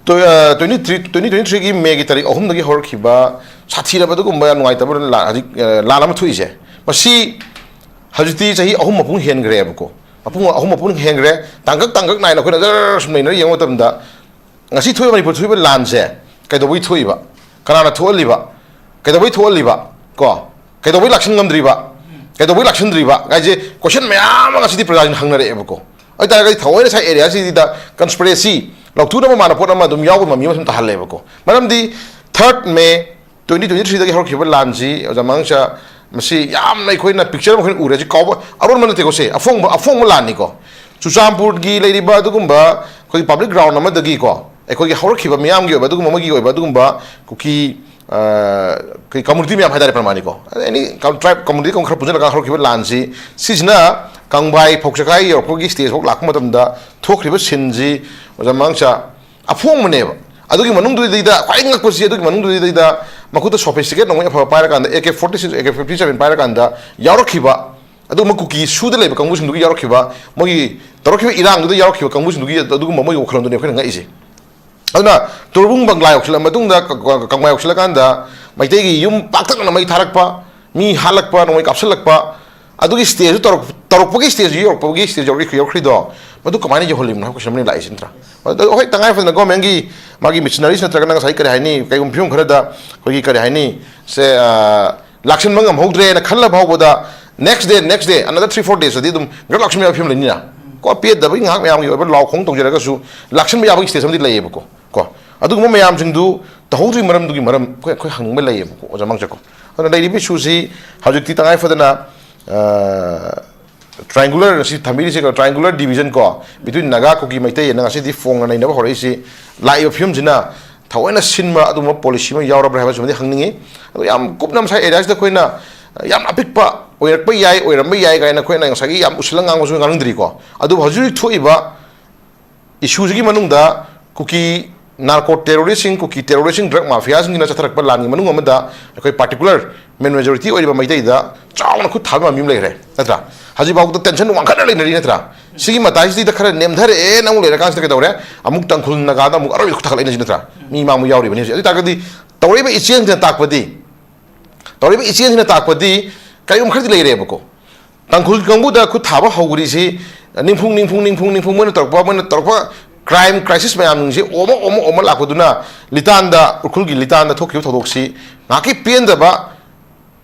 ꯇꯣ-, ꯑ, twenty three, twenty twenty three ꯒꯤ ꯃꯦꯒꯤ ꯇꯥꯔꯤꯛ ꯑꯍꯨꯝꯗꯒꯤ ꯍꯧꯔꯛꯈꯤꯕ ꯁꯥꯊꯤꯔꯕ ꯑꯗꯨꯒꯨꯝꯕ ꯅꯨꯡꯉꯥꯏꯇꯕ ꯂꯥ-, ꯍꯧꯖꯤꯛ, ꯑ, ꯂꯥꯟ ꯑꯃ ꯊꯣꯛꯏꯁꯦ, ꯃꯁꯤ ꯍꯧꯖꯤꯛꯇꯤ ꯆꯍꯤ ꯑꯍꯨꯝ ꯃꯄꯨꯡ ꯍꯦꯟꯈ꯭ꯔꯦꯕꯀꯣ꯫ ꯃꯄꯨꯡ ꯑꯍꯨꯝ ꯃꯄꯨꯡ ꯍꯦꯟꯈ꯭ꯔꯦ꯫ ꯇꯥꯡꯀꯛ ꯇꯥꯡꯀꯛ ꯅꯥꯏꯅ ꯑꯩꯈꯣꯏꯅ ꯖꯔ ꯁꯨꯝ ꯅꯩꯅꯔ ꯌꯦꯡꯕ ꯃꯇꯝꯗ, ꯉꯁꯤ ꯊꯣꯛꯏꯕ, ꯃꯅꯤꯄꯨꯔ ꯊꯣꯛꯏꯕ ꯂꯥꯟꯁꯦ ꯀꯩꯗꯧꯕꯩ ꯊꯣꯛꯏꯕ? ꯀꯅꯥꯅ ꯊꯣꯛꯍꯜꯂꯤꯕ? ꯀꯩꯗꯧꯕꯩ ꯊꯣꯛꯍꯜꯂꯤꯕ? ꯀꯣ? ꯀꯩꯗꯧꯕꯩ ꯂꯥꯛꯁꯤꯟ ꯉꯝꯗ꯭ꯔꯤꯕ? ꯀꯩꯗꯧꯕꯩ ꯂꯥꯛꯁꯤꯟꯗ꯭ꯔꯤꯕ? ꯍꯥꯏꯁꯦ ꯀꯣꯏꯁꯟ ꯃꯌꯥꯝ ꯑꯃ ꯉꯁꯤꯗꯤ ꯄ꯭ꯔꯖꯥꯁꯤꯡꯅ ꯍꯪꯅꯔꯛꯑꯦꯕꯀꯣ꯫ ꯑꯗꯨ ꯑꯣꯏꯇꯥꯔꯒꯗꯤ ꯊꯑꯣꯏꯅ ꯁꯥꯏ ꯑꯦꯔꯤꯌꯥꯁꯤꯗ ꯀꯟꯁꯄꯤꯔꯦꯁꯤ ꯂꯥꯎꯊꯣꯛꯅꯕ ꯃꯥꯟꯕ ꯄꯣꯠ ꯑꯃ ꯑꯗꯨꯝ ꯌꯥꯎꯕ ꯃꯃꯤ ꯑꯃ ꯁꯨꯝ ꯇꯥꯍꯜꯂꯦꯕꯀꯣ꯫ ꯃꯔꯝꯗꯤ third May twenty twenty three ꯗꯒꯤ ꯍꯧꯔꯛꯈꯤꯕ ꯂꯥꯟꯁꯤ, ꯑꯣꯖꯥ ꯃꯉꯥꯡꯆꯥ, ꯃꯁꯤ ꯌꯥꯝꯅ ꯑꯩꯈꯣꯏꯅ ꯄꯤꯛꯆꯔ ꯑꯃ ꯑꯩꯈꯣꯏꯅ ꯎꯔꯦ꯫ ꯁꯤ ꯀꯥꯎꯕ ꯑꯔꯣꯟꯕ ꯅꯠꯇꯦꯀꯣ꯫ ꯁꯦ ꯑꯐꯣꯡꯕ, ꯑꯐꯣꯡꯕ ꯂꯥꯟꯅꯤꯀꯣ꯫ ꯆꯨꯔꯆꯥꯟꯄꯨꯔꯒꯤ ꯂꯩꯔꯤꯕ ꯑꯗꯨꯒꯨꯝꯕ ꯑꯩꯈꯣꯏꯒꯤ ꯄꯕ꯭ꯂꯤꯛ ꯒ꯭ꯔꯥꯎꯟ ꯑꯃꯗꯒꯤꯀꯣ, ꯑꯩꯈꯣꯏꯒꯤ ꯍꯧꯔꯛꯈꯤꯕ ꯃꯤꯌꯥꯝꯒꯤ ꯑꯣꯏꯕ ꯑꯗꯨꯒꯨꯝꯕ ꯑꯃꯒꯤ ꯑꯣꯏꯕ ꯑꯗꯨꯒꯨꯝꯕ ꯀꯨꯀꯤ, ꯑ, ꯑꯩꯈꯣꯏ ꯀꯝꯃꯨꯅꯤꯇꯤ ꯃꯌꯥꯝ ꯍꯥꯏꯇꯥꯔꯦ ꯄ꯭ꯔꯃꯥꯅꯤꯀꯣ, ꯑꯦꯅꯤ ꯀꯝ-, ꯇ꯭ꯔꯥꯏꯕ ꯀꯝꯃꯨꯅꯤꯇꯤ ꯈꯔ ꯄꯨꯟꯁꯤꯜꯂꯒ ꯍꯧꯔꯛꯈꯤꯕ ꯂꯥꯟꯁꯤ, ꯁꯤꯁꯤꯅ ꯀꯪꯕꯥꯏ ꯐꯧ ꯆꯦꯈꯥꯏ ꯌꯧꯔꯛꯄꯒꯤ ꯁ꯭ꯇꯦꯖ ꯐꯥꯎ ꯂꯥꯛꯄ ꯃꯇꯝꯗ ꯊꯣꯛꯈ꯭ꯔꯤꯕ ꯁꯤꯟꯁꯤ, ꯑꯣꯖꯥ ꯃꯉꯥꯡꯆꯥ, ꯑꯐꯣꯡꯕꯅꯦꯕ꯫ ꯑꯗꯨꯒꯤ ꯃꯅꯨꯡꯗꯨꯗꯩꯗ ꯈ꯭ꯋꯥꯏ ꯉꯛꯄꯁꯤ, ꯑꯗꯨꯒꯤ ꯃꯅꯨꯡꯗꯨꯗꯩꯗ ꯃꯈꯨꯠꯇ ꯁꯣꯐꯤꯁꯇꯤꯀꯦꯠ ꯅꯣꯡꯃꯩ ꯑꯐꯕ ꯄꯥꯏꯔꯀꯥꯟꯗ, A K forty six, A K fifty seven ꯄꯥꯏꯔꯀꯥꯟꯗ ꯌꯥꯎꯔꯛꯈꯤꯕ, ꯑꯗꯨꯒꯨꯝꯕ ꯀꯨꯀꯤ ꯁꯨꯗ ꯂꯩꯕ ꯀꯥꯡꯕꯨꯁꯤꯡꯗꯨꯒꯤ ꯌꯥꯎꯔꯛꯈꯤꯕ, ꯃꯣꯏꯒꯤ ꯇꯧꯔꯛꯈꯤꯕ ꯏꯔꯥꯡꯗꯨꯗ ꯌꯥꯎꯔꯛꯈꯤꯕ ꯀꯥꯡꯕꯨꯁꯤꯡꯗꯨꯒꯤ ꯑꯗꯨꯒꯨꯝꯕ ꯃꯣꯏꯒꯤ ꯋꯥꯈꯜꯂꯣꯟꯗꯨꯅꯦ ꯑꯩꯈꯣꯏꯅ ꯉꯛꯏꯁꯦ꯫ ꯑꯗꯨꯅ ꯇꯣꯔꯕꯨꯡ ꯕꯪꯒ꯭ꯂꯥ ꯌꯧꯁꯤꯜꯂ ꯃꯇꯨꯡꯗ, ꯀ-, ꯀ-, ꯀꯪꯂꯥ ꯌꯧꯁꯤꯜꯂꯀꯥꯟꯗ ꯃꯩꯇꯩꯒꯤ ꯌꯨꯝ ꯄꯥꯛꯇꯛꯅꯅ ꯃꯩ ꯊꯥꯔꯛꯄ, ꯃꯤ ꯍꯥꯠꯂꯛꯄ, ꯅꯣꯡꯃꯩ ꯀꯥꯞꯁꯤꯜꯂꯛꯄ, ꯑꯗꯨꯒꯤ ꯁ꯭ꯇꯦꯖꯇꯨ ꯇꯧꯔꯛ-, ꯇꯧꯔꯛꯄꯒꯤ ꯁ꯭ꯇꯦꯖꯇꯨ ꯌꯧꯔꯛꯄ-, ꯌꯧꯔꯛꯈ꯭ꯔꯤꯗꯣ, ꯃꯗꯨ ꯀꯃꯥꯏꯅ ꯌꯧꯍꯜꯂꯤꯕꯅꯣ ꯍꯥꯏꯕ ꯀꯣꯏꯁꯟ ꯑꯃ ꯂꯥꯛꯏꯁꯤ ꯅꯠꯇ꯭ꯔꯥ? ꯑꯗꯣ ꯍꯣꯏ, ꯇꯉꯥꯏ ꯐꯗꯅ ꯒꯣꯔꯃꯦꯟꯒꯤ ꯃꯥꯒꯤ ꯃꯤꯁꯅꯔꯤꯁ ꯅꯠꯇ꯭ꯔꯒꯅ ꯉꯁꯥꯏ ꯀꯔꯤ ꯍꯥꯏꯅꯤ, ꯀꯩꯒꯨꯝꯕ ꯐꯤꯕꯝ ꯈꯔꯗ ꯑꯩꯈꯣꯏꯒꯤ ꯀꯔꯤ ꯍꯥꯏꯅꯤ, ꯁꯦ, ꯑ, ꯂꯥꯛꯁꯤꯟꯕ ꯉꯝꯍꯧꯗ꯭ꯔꯦꯅ ꯈꯜꯂ ꯐꯥꯎꯕꯗ, next day, next day, another three four days ꯑꯗꯨꯝ ꯒ꯭ꯔꯛ ꯂꯥꯛꯁꯤꯟꯕ ꯌꯥꯕ ꯐꯤꯕꯝ ꯂꯩꯅꯤꯅ꯫ ꯀꯣ, ꯄꯦꯠꯇꯕꯒꯤ ꯉꯥꯏꯍꯥꯛ ꯃꯌꯥꯝꯒꯤ ꯑꯣꯏꯕ ꯂꯥꯎ ꯈꯣꯡ ꯇꯧꯖꯔꯒꯁꯨ ꯂꯥꯛꯁꯤꯟꯕ ꯌꯥꯕꯒꯤ ꯁ꯭ꯇꯦꯖ ꯑꯃꯗꯤ ꯂꯩꯌꯦꯕꯀꯣ꯫ ꯀꯣ, ꯑꯗꯨꯒꯨꯝꯕ ꯃꯌꯥꯝꯁꯤꯡꯗꯨ ꯇꯧꯍꯧꯗ꯭ꯔꯤ ꯃꯔꯝꯗꯨꯒꯤ ꯃꯔꯝ ꯑꯩꯈꯣꯏ, ꯑꯩꯈꯣꯏ ꯍꯪꯅꯤꯡꯕ ꯂꯩꯌꯦꯕꯀꯣ, ꯑꯣꯖꯥ ꯃꯥꯡꯖꯀꯣ꯫ ꯑꯗꯨꯅ ꯂꯩꯔꯤꯕ ꯏꯁꯨꯁꯤ ꯍꯧꯖꯤꯛꯇꯤ ꯇꯉꯥꯏ ꯐꯗꯅ, ꯑ, ꯇ꯭ꯔꯥꯏꯡꯒꯨꯂꯔ, ꯉꯁꯤ ꯊꯝꯕꯤꯔꯤꯁꯦ ꯇ꯭ꯔꯥꯏꯡꯒꯨꯂꯔ ꯗꯤꯕꯤꯖꯟ ꯀꯣ, between ꯅꯥꯒꯥ, ꯀꯨꯀꯤ, ꯃꯩꯇꯩ ꯑꯅ ꯉꯁꯤꯗꯤ ꯐꯣꯡꯅ ꯅꯩꯅꯕ ꯍꯧꯔꯛꯏꯁꯤ꯫ ꯂꯥꯛꯏꯕ ꯐꯤꯕꯝꯁꯤꯅ ꯊꯑꯣꯏꯅ ꯁꯤꯟꯕ ꯑꯗꯨꯒꯨꯝꯕ ꯄꯣꯂꯤꯁꯤ ꯑꯃ ꯌꯥꯎꯔꯕ꯭ꯔꯥ ꯍꯥꯏꯕꯁꯤꯃꯗꯤ ꯍꯪꯅꯤꯡꯉꯤ꯫ ꯑꯗꯣ ꯌꯥꯝ ꯀꯨꯞꯅ ꯃꯁꯥ ꯑꯦꯔꯤꯌꯥꯁꯤꯗ ꯑꯩꯈꯣꯏꯅ ꯌꯥꯝ ꯑꯄꯤꯛꯄ ꯑꯣꯏꯔꯛꯄ ꯌꯥꯏ, ꯑꯣꯏꯔꯝꯕ ꯌꯥꯏ ꯀꯥꯏꯅ ꯑꯩꯈꯣꯏꯅ ꯉꯁꯥꯏꯒꯤ ꯌꯥꯝ ꯎꯁꯤꯜꯂ ꯉꯥꯡꯕꯁꯨ ꯉꯥꯡꯅꯤꯡꯗ꯭ꯔꯤꯀꯣ꯫ ꯑꯗꯨꯕꯨ ꯍꯧꯖꯤꯛ ꯍꯧꯖꯤꯛ ꯊꯣꯛꯏꯕ ꯏꯁꯨꯁꯤꯒꯤ ꯃꯅꯨꯡꯗ ꯀꯨꯀꯤ ꯅꯥꯔꯀꯣ ꯇꯦꯔꯣꯔꯤꯁꯁꯤꯡ, ꯀꯨꯀꯤ ꯇꯦꯔꯣꯔꯤꯁꯁꯤꯡ, ꯗ꯭ꯔꯒ ꯃꯥꯐꯤꯌꯥꯁꯤꯡꯁꯤꯅ ꯆꯠꯊꯔꯛꯄ ꯂꯥꯟꯒꯤ ꯃꯅꯨꯡ ꯑꯃꯗ ꯑꯩꯈꯣꯏ ꯄꯥꯔꯇꯤꯀꯨꯂꯔ ꯃꯦꯟ ꯃꯦꯖꯣꯔꯤꯇꯤ ꯑꯣꯏꯔꯤꯕ ꯃꯩꯇꯩꯗ ꯆꯥꯎꯅ ꯈꯨꯠ ꯊꯥꯕ ꯃꯤ ꯑꯃ ꯂꯩꯈ꯭ꯔꯦ ꯅꯠꯇ꯭ꯔꯥ? ꯍꯧꯖꯤꯛꯐꯥꯎꯗ ꯇꯦꯟꯁꯟ ꯋꯥꯡꯈꯠꯅ ꯂꯩꯅꯔꯤ ꯅꯠꯇ꯭ꯔꯥ? ꯁꯤꯒꯤ ꯃꯇꯥꯏꯁꯤꯗ ꯈꯔ ꯅꯦꯝꯊꯔꯛꯑꯦꯅ ꯑꯃꯨꯛ ꯂꯩꯔꯀꯥꯟꯁꯤꯗ ꯀꯩꯗꯧꯔꯦ? ꯑꯃꯨꯛ ꯇꯥꯡꯈꯨꯜ ꯅꯥꯒꯥꯗ ꯑꯃꯨꯛ ꯑꯔꯣꯏꯕ ꯈꯨꯠ ꯊꯥꯒꯠꯂꯛꯏꯅꯁꯤ ꯅꯠꯇ꯭ꯔꯥ? ꯃꯤ ꯃꯥꯡꯕ ꯌꯥꯎꯔꯤꯕꯅꯤ ꯍꯧꯖꯤꯛ꯫ ꯑꯗꯨ ꯑꯣꯏ ꯇꯥꯔꯒꯗꯤ ꯇꯧꯔꯛꯏꯕ ꯏꯆꯦꯜꯁꯤꯅ ꯇꯥꯛꯄꯗꯤ, ꯇꯧꯔꯛꯏꯕ ꯏꯆꯦꯜꯁꯤꯅ ꯇꯥꯛꯄꯗꯤ ꯀꯔꯤꯒꯨꯝꯕ ꯈꯔꯗꯤ ꯂꯩꯔꯦꯕꯀꯣ꯫ ꯇꯥꯡꯈꯨꯜ ꯀꯥꯡꯕꯨꯗ ꯈꯨꯠ ꯊꯥꯕ ꯍꯧꯈ꯭ꯔꯤꯁꯤ ꯅꯤꯡꯐꯨꯡ, ꯅꯤꯡꯐꯨꯡ, ꯅꯤꯡꯐꯨꯡ, ꯅꯤꯡꯐꯨꯡ ꯃꯣꯏꯅ ꯇꯧꯔꯛꯄ, ꯃꯣꯏꯅ ꯇꯧꯔꯛꯄ ꯀ꯭ꯔꯥꯏꯝ ꯀ꯭ꯔꯥꯏꯁꯤꯁ ꯃꯌꯥꯝꯁꯤꯡꯁꯤ ꯑꯣꯝꯃ, ꯑꯣꯝꯃ, ꯑꯣꯝꯃ ꯂꯥꯛꯄꯗꯨꯅ ꯂꯤꯇꯥꯟꯗ, ꯎꯈ꯭ꯔꯨꯜꯒꯤ ꯂꯤꯇꯥꯟꯗ ꯊꯣꯛꯈꯤꯕ ꯊꯧꯗꯣꯛꯁꯤ ꯉꯥꯏꯍꯥꯛꯀꯤ ꯄꯦꯟꯗꯕ,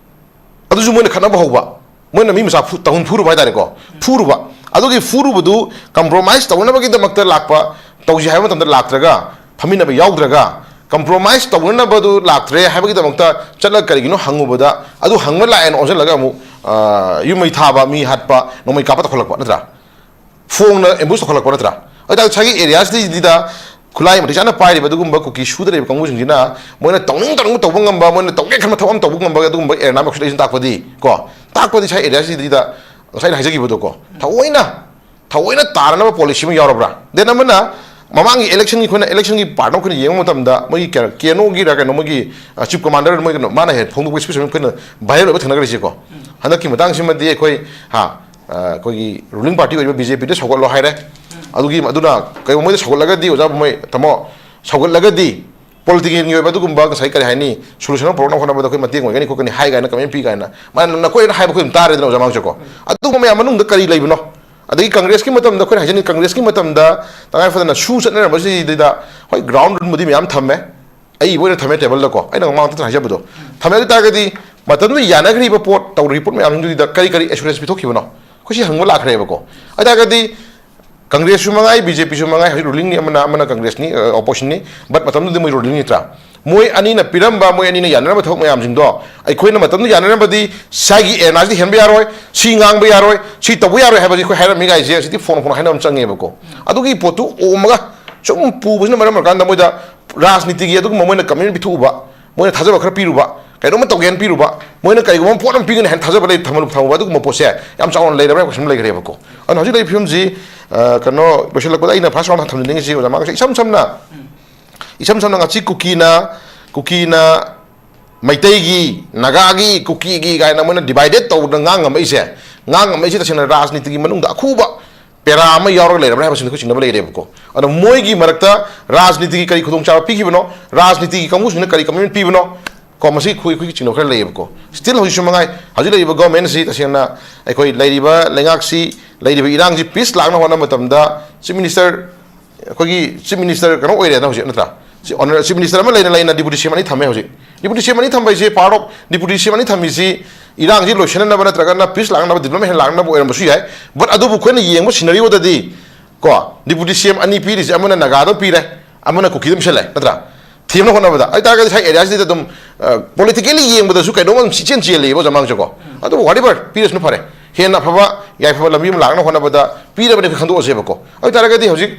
ꯑꯗꯨꯁꯨ ꯃꯣꯏꯅ ꯈꯠꯅꯕ ꯍꯧꯕ, ꯃꯣꯏꯅ ꯃꯤ ꯃꯆꯥ ꯐꯨ-, ꯇꯥꯡꯈꯨꯜ ꯐꯨꯔꯨꯕ ꯍꯥꯏꯇꯥꯔꯦꯀꯣ, ꯐꯨꯔꯨꯕ꯫ ꯑꯗꯨꯒꯤ ꯐꯨꯔꯨꯕꯗꯨ ꯀꯝꯄ꯭ꯔꯣꯃꯥꯏꯁ ꯇꯧꯅꯕꯒꯤꯗꯃꯛꯇ ꯂꯥꯛꯄ, ꯇꯧꯁꯤ ꯍꯥꯏꯕ ꯃꯇꯝꯗ ꯂꯥꯛꯇ꯭ꯔꯒ, ꯐꯝꯃꯤꯟꯅꯕ ꯌꯥꯎꯗ꯭ꯔꯒ, ꯀꯝꯄ꯭ꯔꯣꯃꯥꯏꯁ ꯇꯧꯅꯅꯕꯗꯨ ꯂꯥꯛꯇ꯭ꯔꯦ ꯍꯥꯏꯕꯒꯤꯗꯃꯛꯇ ꯆꯠꯂꯒ ꯀꯔꯤꯒꯤꯅꯣ ꯍꯪꯉꯨꯕꯗ, ꯑꯗꯨ ꯍꯪꯕ ꯂꯥꯛꯑꯦꯅ ꯑꯣꯟꯁꯤꯜꯂꯒ ꯑꯃꯨꯛ, ꯑ, ꯌꯨꯝ ꯃꯩ ꯊꯥꯕ, ꯃꯤ ꯍꯥꯠꯄ, ꯅꯣꯡꯃꯩ ꯀꯥꯞꯄ ꯇꯧꯈꯠꯂꯛꯄ ꯅꯠꯇ꯭ꯔꯥ? ꯐꯣꯡꯅ ꯑꯦꯝꯕꯨꯁ ꯇꯧꯈꯠꯂꯛꯄ ꯅꯠꯇ꯭ꯔꯥ? ꯑꯗꯨ ꯇꯥꯔꯗꯤ ꯉꯁꯥꯏꯒꯤ ꯑꯦꯔꯤꯌꯥꯁꯤꯗꯩꯁꯤꯗ ꯈꯨꯠꯂꯥꯏ ꯃꯇꯤꯛ ꯆꯥꯅ ꯄꯥꯏꯔꯤꯕ ꯑꯗꯨꯒꯨꯝꯕ ꯀꯨꯀꯤ ꯁꯨꯗ ꯂꯩꯕ ꯀꯥꯡꯕꯨꯁꯤꯡꯁꯤꯅ ꯃꯣꯏꯅ ꯇꯧꯅꯤꯡ ꯇꯧꯅꯤꯡꯕ ꯇꯧꯕ ꯉꯝꯕ, ꯃꯣꯏꯅ ꯇꯧꯒꯦ ꯈꯟꯕ ꯊꯕꯛ ꯑꯃ ꯇꯧꯕ ꯉꯝꯕ ꯑꯗꯨꯒꯨꯝꯕ ꯑꯦꯔꯤꯌꯥ ꯑꯃ ꯂꯩꯁꯤꯅ ꯇꯥꯛꯄꯗꯤ ꯀꯣ, ꯇꯥꯛꯄꯗꯤ ꯉꯁꯥꯏ ꯑꯦꯔꯤꯌꯥꯁꯤꯗꯩꯗ ꯉꯁꯥꯏ ꯑꯩꯅ ꯍꯥꯏꯖꯈꯤꯕꯗꯣ ꯀꯣ, ꯊꯑꯣꯏꯅ, ꯊꯑꯣꯏꯅ ꯇꯥꯔꯅꯕ ꯄꯣꯂꯤꯁꯤ ꯑꯃ ꯌꯥꯎꯔꯕ꯭ꯔꯥ? ꯗꯦꯟ ꯑꯃꯅ ꯃꯃꯥꯡꯒꯤ ꯏꯂꯦꯛꯁꯟꯒꯤ ꯑꯩꯈꯣꯏꯅ ꯏꯂꯦꯛꯁꯟꯒꯤ ꯄꯥꯔꯠ ꯑꯃ ꯑꯩꯈꯣꯏꯅ ꯌꯦꯡꯕ ꯃꯇꯝꯗ ꯃꯣꯏꯒꯤ ꯀꯦꯅꯣꯒꯤꯔ ꯀꯩꯅꯣ ꯃꯣꯏꯒꯤ ꯆꯤꯐ ꯀꯃꯥꯟꯗꯔ ꯃꯣꯏ ꯀꯩꯅꯣ ꯃꯥꯅ ꯍꯦꯛ ꯐꯣꯡꯗꯣꯛꯄ ꯏꯁꯄꯤꯆ ꯑꯃ ꯑꯩꯈꯣꯏꯅ ꯚꯥꯏꯔꯦꯜ ꯑꯣꯏꯕ ꯊꯦꯡꯅꯈ꯭ꯔꯤꯁꯦꯀꯣ꯫ ꯍꯟꯗꯛꯀꯤ ꯃꯇꯥꯡꯁꯤꯃꯗꯤ ꯑꯩꯈꯣꯏ ꯍꯥ ꯑꯩꯈꯣꯏꯒꯤ ꯔꯨꯂꯤꯡ ꯄꯥꯔꯇꯤ ꯑꯣꯏꯔꯤꯕ ꯕꯤ ꯖꯦ ꯄꯤꯗ ꯁꯧꯒꯠꯂꯣ ꯍꯥꯏꯔꯦ꯫ ꯑꯗꯨꯒꯤ ꯑꯗꯨꯅ ꯀꯩꯒꯨꯝꯕ ꯃꯣꯏꯗ ꯁꯧꯒꯠꯂꯒꯗꯤ ꯑꯣꯖꯥ ꯃꯣꯏ ꯇꯥꯃꯣ ꯁꯧꯒꯠꯂꯒꯗꯤ ꯄꯣꯂꯤꯇꯤꯀꯦꯜꯒꯤ ꯑꯣꯏꯕ ꯑꯗꯨꯒꯨꯝꯕ ꯉꯁꯥꯏ ꯀꯔꯤ ꯍꯥꯏꯅꯤ ꯁꯣꯂꯨꯁꯟ ꯑꯃ ꯄꯨꯔꯛꯅꯕ ꯍꯣꯠꯅꯕꯗ ꯑꯩꯈꯣꯏ ꯃꯇꯦꯡ ꯑꯣꯏꯒꯅꯤ ꯈꯣꯠꯀꯅꯤ ꯍꯥꯏ ꯀꯥꯏꯅ ꯀꯃꯦꯟ ꯄꯤ ꯀꯥꯏꯅ ꯃꯥꯅ ꯅꯈꯣꯏꯅ ꯍꯥꯏꯕ ꯑꯩꯈꯣꯏ ꯑꯗꯨꯝ ꯇꯥꯔꯦꯗꯅ ꯑꯣꯖꯥ ꯃꯥꯡꯁꯦꯀꯣ꯫ ꯑꯗꯨꯒꯨꯝꯕ ꯃꯌꯥꯝ ꯃꯅꯨꯡꯗ ꯀꯔꯤ ꯂꯩꯕꯅꯣ? ꯑꯗꯒꯤ ꯀꯪꯒ꯭ꯔꯦꯁꯀꯤ ꯃꯇꯝꯗ ꯑꯩꯈꯣꯏꯅ ꯍꯥꯏꯖꯅꯤꯡꯉꯤ ꯀꯪꯒ꯭ꯔꯦꯁꯀꯤ ꯃꯇꯝꯗ ꯇꯉꯥꯏ ꯐꯗꯅ ꯁꯨ ꯆꯠꯅꯔꯝꯕꯁꯤꯗꯩꯗ ꯍꯣꯏ ꯒ꯭ꯔꯥꯎꯟ ꯔꯨꯜꯕꯨꯗꯤ ꯃꯌꯥꯝ ꯊꯝꯃꯦ꯫ ꯑꯩꯕꯨ ꯑꯣꯏꯅ ꯊꯝꯃꯦ ꯇꯦꯕꯜꯗꯀꯣ ꯑꯩꯅ ꯃꯃꯥꯡꯗ ꯍꯥꯏꯖꯕꯗꯣ ꯊꯝꯃꯦ꯫ ꯑꯗꯨ ꯇꯥꯔꯒꯗꯤ ꯃꯇꯝꯗꯨꯗ ꯌꯥꯅꯈ꯭ꯔꯤꯕ ꯄꯣꯠ ꯇꯧꯔꯤꯕ ꯄꯣꯠ ꯃꯌꯥꯝꯁꯤꯡꯗꯨꯗ ꯀꯔꯤ ꯀꯔꯤ ꯑꯦꯁꯨꯔꯦꯟꯁ ꯄꯤꯊꯣꯛꯈꯤꯕꯅꯣ? ꯑꯩꯈꯣꯏ ꯁꯤ ꯍꯪꯕ ꯂꯥꯛꯈ꯭ꯔꯦꯕꯀꯣ꯫ ꯑꯗꯨ ꯇꯥꯔꯒꯗꯤ ꯀꯪꯒ꯭ꯔꯦꯁꯁꯨ ꯃꯉꯥꯏ ꯕꯤ ꯖꯦ ꯄꯤꯁꯨ ꯃꯉꯥꯏ ꯍꯧꯖꯤꯛ ꯔꯨꯂꯤꯡꯅꯤ ꯑꯃꯅ ꯑꯃꯅ ꯀꯪꯒ꯭ꯔꯦꯁꯅꯤ ꯑꯣꯄꯣꯖꯤꯁꯟꯅꯤ꯫ ꯕꯠ ꯃꯇꯝꯗꯨꯗꯤ ꯃꯣꯏ ꯔꯨꯂꯤꯡ ꯅꯠꯇ꯭ꯔꯥ? ꯃꯣꯏ ꯑꯅꯤꯅ ꯄꯤꯔꯝꯕ ꯃꯣꯏ ꯑꯅꯤꯅ ꯌꯥꯅꯔꯝꯕ ꯊꯕꯛ ꯃꯌꯥꯝꯁꯤꯡꯗꯣ ꯑꯩꯈꯣꯏꯅ ꯃꯇꯝꯗꯨꯗ ꯌꯥꯅꯔꯝꯕꯗꯤ ꯁ꯭ꯋꯥꯏꯒꯤ ꯑꯦꯔꯦꯅꯥꯁꯤꯗꯤ ꯍꯦꯟꯕ ꯌꯥꯔꯣꯏ, ꯁꯤ ꯉꯥꯡꯕ ꯌꯥꯔꯣꯏ, ꯁꯤ ꯇꯧꯕ ꯌꯥꯔꯣꯏ ꯍꯥꯏꯕꯁꯤ ꯑꯩꯈꯣꯏ ꯍꯥꯏꯔꯝꯃꯤ ꯀꯥꯏꯁꯦ ꯍꯧꯖꯤꯛꯇꯤ ꯐꯣꯟ ꯐꯣꯟ ꯍꯥꯏꯅꯕ ꯑꯃ ꯆꯪꯉꯦꯕꯀꯣ꯫ ꯑꯗꯨꯒꯤ ꯄꯣꯠꯇꯨ ꯑꯣꯝꯃꯒ ꯁꯨꯝ ꯄꯨꯕꯁꯤꯅ ꯃꯔꯝ ꯑꯣꯏꯔꯀꯥꯟꯗ ꯃꯣꯏꯗ ꯔꯥꯖꯅꯤꯇꯤꯒꯤ ꯑꯗꯨꯒꯨꯝꯕ ꯃꯣꯏꯅ ꯀꯃꯤꯠꯃꯦꯟ ꯄꯤꯊꯣꯛꯎꯕ, ꯃꯣꯏꯅ ꯊꯥꯖꯕ ꯈꯔ ꯄꯤꯔꯨꯕ, ꯀꯩꯅꯣꯝꯃ ꯇꯧꯒꯦꯅ ꯄꯤꯔꯨꯕ, ꯃꯣꯏꯅ ꯀꯔꯤꯒꯨꯝꯕ ꯑꯃ ꯄꯣꯠ ꯑꯃ ꯄꯤꯒꯅꯤ ꯍꯥꯏꯅ ꯊꯥꯖꯕ ꯂꯩ ꯊꯝꯃ- ꯊꯝꯃꯨꯕ ꯑꯗꯨꯒꯨꯝꯕ ꯄꯣꯠꯁꯦ ꯌꯥꯝ ꯆꯥꯎꯅ ꯂꯩꯔꯕ꯭ꯔꯥ ꯍꯥꯏꯕ ꯀꯣꯏꯁꯟ ꯑꯃ ꯂꯩꯈ꯭ꯔꯦꯕꯀꯣ꯫ ꯑꯗꯨꯅ ꯍꯧꯖꯤꯛ ꯂꯩꯔꯤꯕ ꯐꯤꯕꯝꯁꯤ ꯑ, ꯀꯩꯅꯣ ꯂꯣꯏꯁꯤꯜꯂꯛꯄꯗ ꯑꯩꯅ ꯐꯥꯔꯁ ꯔꯥꯎꯟꯗ ꯊꯝꯖꯅꯤꯡꯉꯤꯁꯤ ꯑꯣꯖꯥ ꯃꯥꯡꯁꯦ ꯏꯁꯝ ꯁꯝꯅ ꯏꯁꯝ ꯁꯝꯅ ꯉꯁꯤ ꯀꯨꯀꯤꯅ ꯀꯨꯀꯤꯅ ꯃꯩꯇꯩꯒꯤ ꯅꯥꯒꯥꯒꯤ ꯀꯨꯀꯤꯒꯤ ꯀꯥꯏꯅ ꯃꯣꯏꯅ ꯗꯤꯚꯥꯏꯗꯦꯠ ꯇꯧꯗꯅ ꯉꯥꯡꯉꯝꯃꯛꯏꯁꯦ, ꯉꯥꯡꯉꯝꯃꯛꯏꯁꯦ ꯇꯁꯦꯡꯅ ꯔꯥꯖꯅꯤꯇꯤꯒꯤ ꯃꯅꯨꯡꯗ ꯑꯈꯨꯕ ꯄꯦꯔꯥ ꯑꯃ ꯌꯥꯎꯔꯒ ꯂꯩꯔꯕ꯭ꯔꯥ ꯍꯥꯏꯕꯁꯤꯗ ꯑꯩꯈꯣꯏ ꯆꯤꯡꯅꯕ ꯂꯩꯔꯦꯕꯀꯣ꯫ ꯑꯗꯣ ꯃꯣꯏꯒꯤ ꯃꯔꯛꯇ ꯔꯥꯖꯅꯤꯇꯤꯒꯤ ꯀꯔꯤ ꯈꯨꯗꯣꯡꯆꯥꯕ ꯄꯤꯈꯤꯕꯅꯣ, ꯔꯥꯖꯅꯤꯇꯤꯒꯤ ꯀꯥꯡꯕꯨꯁꯤꯡꯅ ꯀꯔꯤ ꯀꯃꯤꯠꯃꯦꯟ ꯄꯤꯕꯅꯣ ꯀꯣ, ꯃꯁꯤ ꯑꯩꯈꯣꯏ ꯑꯩꯈꯣꯏꯒꯤ ꯆꯤꯡꯅꯕ ꯈꯔ ꯂꯩꯌꯦꯕꯀꯣ꯫ ꯁ꯭ꯇꯤꯜ ꯍꯧꯖꯤꯛꯁꯨ ꯃꯉꯥꯏ ꯍꯧꯖꯤꯛ ꯂꯩꯔꯤꯕ ꯒꯣꯔꯃꯦꯟ ꯑꯁꯤ ꯇꯁꯦꯡꯅ ꯑꯩꯈꯣꯏ ꯂꯩꯔꯤꯕ ꯂꯩꯉꯥꯛꯁꯤ ꯂꯩꯔꯤꯕ ꯏꯔꯥꯡꯁꯤ ꯄꯤꯁ ꯂꯥꯛꯅꯕ ꯍꯣꯠꯅꯕ ꯃꯇꯝꯗ ꯆꯤꯐ ꯃꯤꯅꯤꯁꯇꯔ ꯑꯩꯈꯣꯏꯒꯤ ꯆꯤꯐ ꯃꯤꯅꯤꯁꯇꯔ ꯀꯩꯅꯣ ꯑꯣꯏꯔꯦꯅ ꯍꯧꯖꯤꯛ ꯅꯠꯇ꯭ꯔꯥ? ꯁꯤ ꯑꯣꯅꯔ ꯆꯤꯐ ꯃꯤꯅꯤꯁꯇꯔ ꯑꯃ ꯂꯩꯅ ꯂꯩꯅ ꯗꯤꯄꯨꯇꯤ ꯁꯤ ꯑꯦꯝ ꯑꯅꯤ ꯊꯝꯃꯦ ꯍꯧꯖꯤꯛ꯫ ꯗꯤꯄꯨꯇꯤ ꯁꯤ ꯑꯦꯝ ꯑꯅꯤ ꯊꯝꯕ ꯍꯥꯏꯁꯦ ꯄꯥꯔꯠ ꯑꯣꯐ ꯗꯤꯄꯨꯇꯤ ꯁꯤ ꯑꯦꯝ ꯑꯅꯤ ꯊꯝꯃꯤꯁꯤ ꯏꯔꯥꯡꯁꯤ ꯂꯣꯏꯁꯤꯟꯅꯅꯕ ꯅꯠꯇ꯭ꯔꯒꯅ ꯄꯤꯁ ꯂꯥꯛꯅꯕ ꯗꯤꯕ꯭ꯂꯞꯃꯦꯟ ꯍꯦꯟꯅ ꯂꯥꯛꯅꯕ ꯑꯣꯏꯔꯝꯕꯁꯨ ꯌꯥꯏ꯫ ꯕꯠ ꯑꯗꯨꯕꯨ ꯑꯩꯈꯣꯏꯅ ꯌꯦꯡꯕ ꯁꯤꯅꯔꯤꯑꯣꯗꯗꯤ ꯀꯣ ꯗꯤꯄꯨꯇꯤ ꯁꯤ ꯑꯦꯝ ꯑꯅꯤ ꯄꯤꯔꯤꯁꯦ ꯑꯃꯅ ꯅꯥꯒꯥꯗ ꯄꯤꯔꯦ, ꯑꯃꯅ ꯀꯨꯀꯤꯗ ꯄꯤꯁꯜꯂꯦ ꯅꯠꯇ꯭ꯔꯥ? ꯊꯦꯝꯅ ꯍꯣꯠꯅꯕꯗ ꯍꯥꯏꯇꯥꯔꯒꯗꯤ ꯉꯁꯥꯏ ꯑꯦꯔꯤꯌꯥꯁꯤꯗ ꯑꯗꯨꯝ ꯄꯣꯂꯤꯇꯤꯀꯦꯜꯂꯤ ꯌꯦꯡꯕꯗꯁꯨ ꯀꯩꯅꯣꯝ ꯑꯗꯨꯝ ꯏꯆꯦꯟ ꯆꯦꯜꯂꯤꯕ ꯑꯣꯖꯥ ꯃꯥꯡꯁꯦꯀꯣ꯫ ꯑꯗꯨꯕꯨ ꯋꯥꯠ ꯑꯦꯚꯔ ꯄꯤꯔꯁꯅꯨ ꯐꯔꯦ, ꯍꯦꯟꯅ ꯑꯐꯕ ꯌꯥꯏꯐꯕ ꯂꯝꯕꯤ ꯑꯃ ꯂꯥꯛꯅꯕ ꯍꯣꯠꯅꯕꯗ ꯄꯤꯔꯕꯅꯤ ꯑꯩꯈꯣꯏ ꯈꯟꯗꯣꯛꯑꯁꯦꯕꯀꯣ꯫ ꯑꯗꯨ ꯑꯣꯏꯇꯥꯔꯒꯗꯤ ꯍꯧꯖꯤꯛ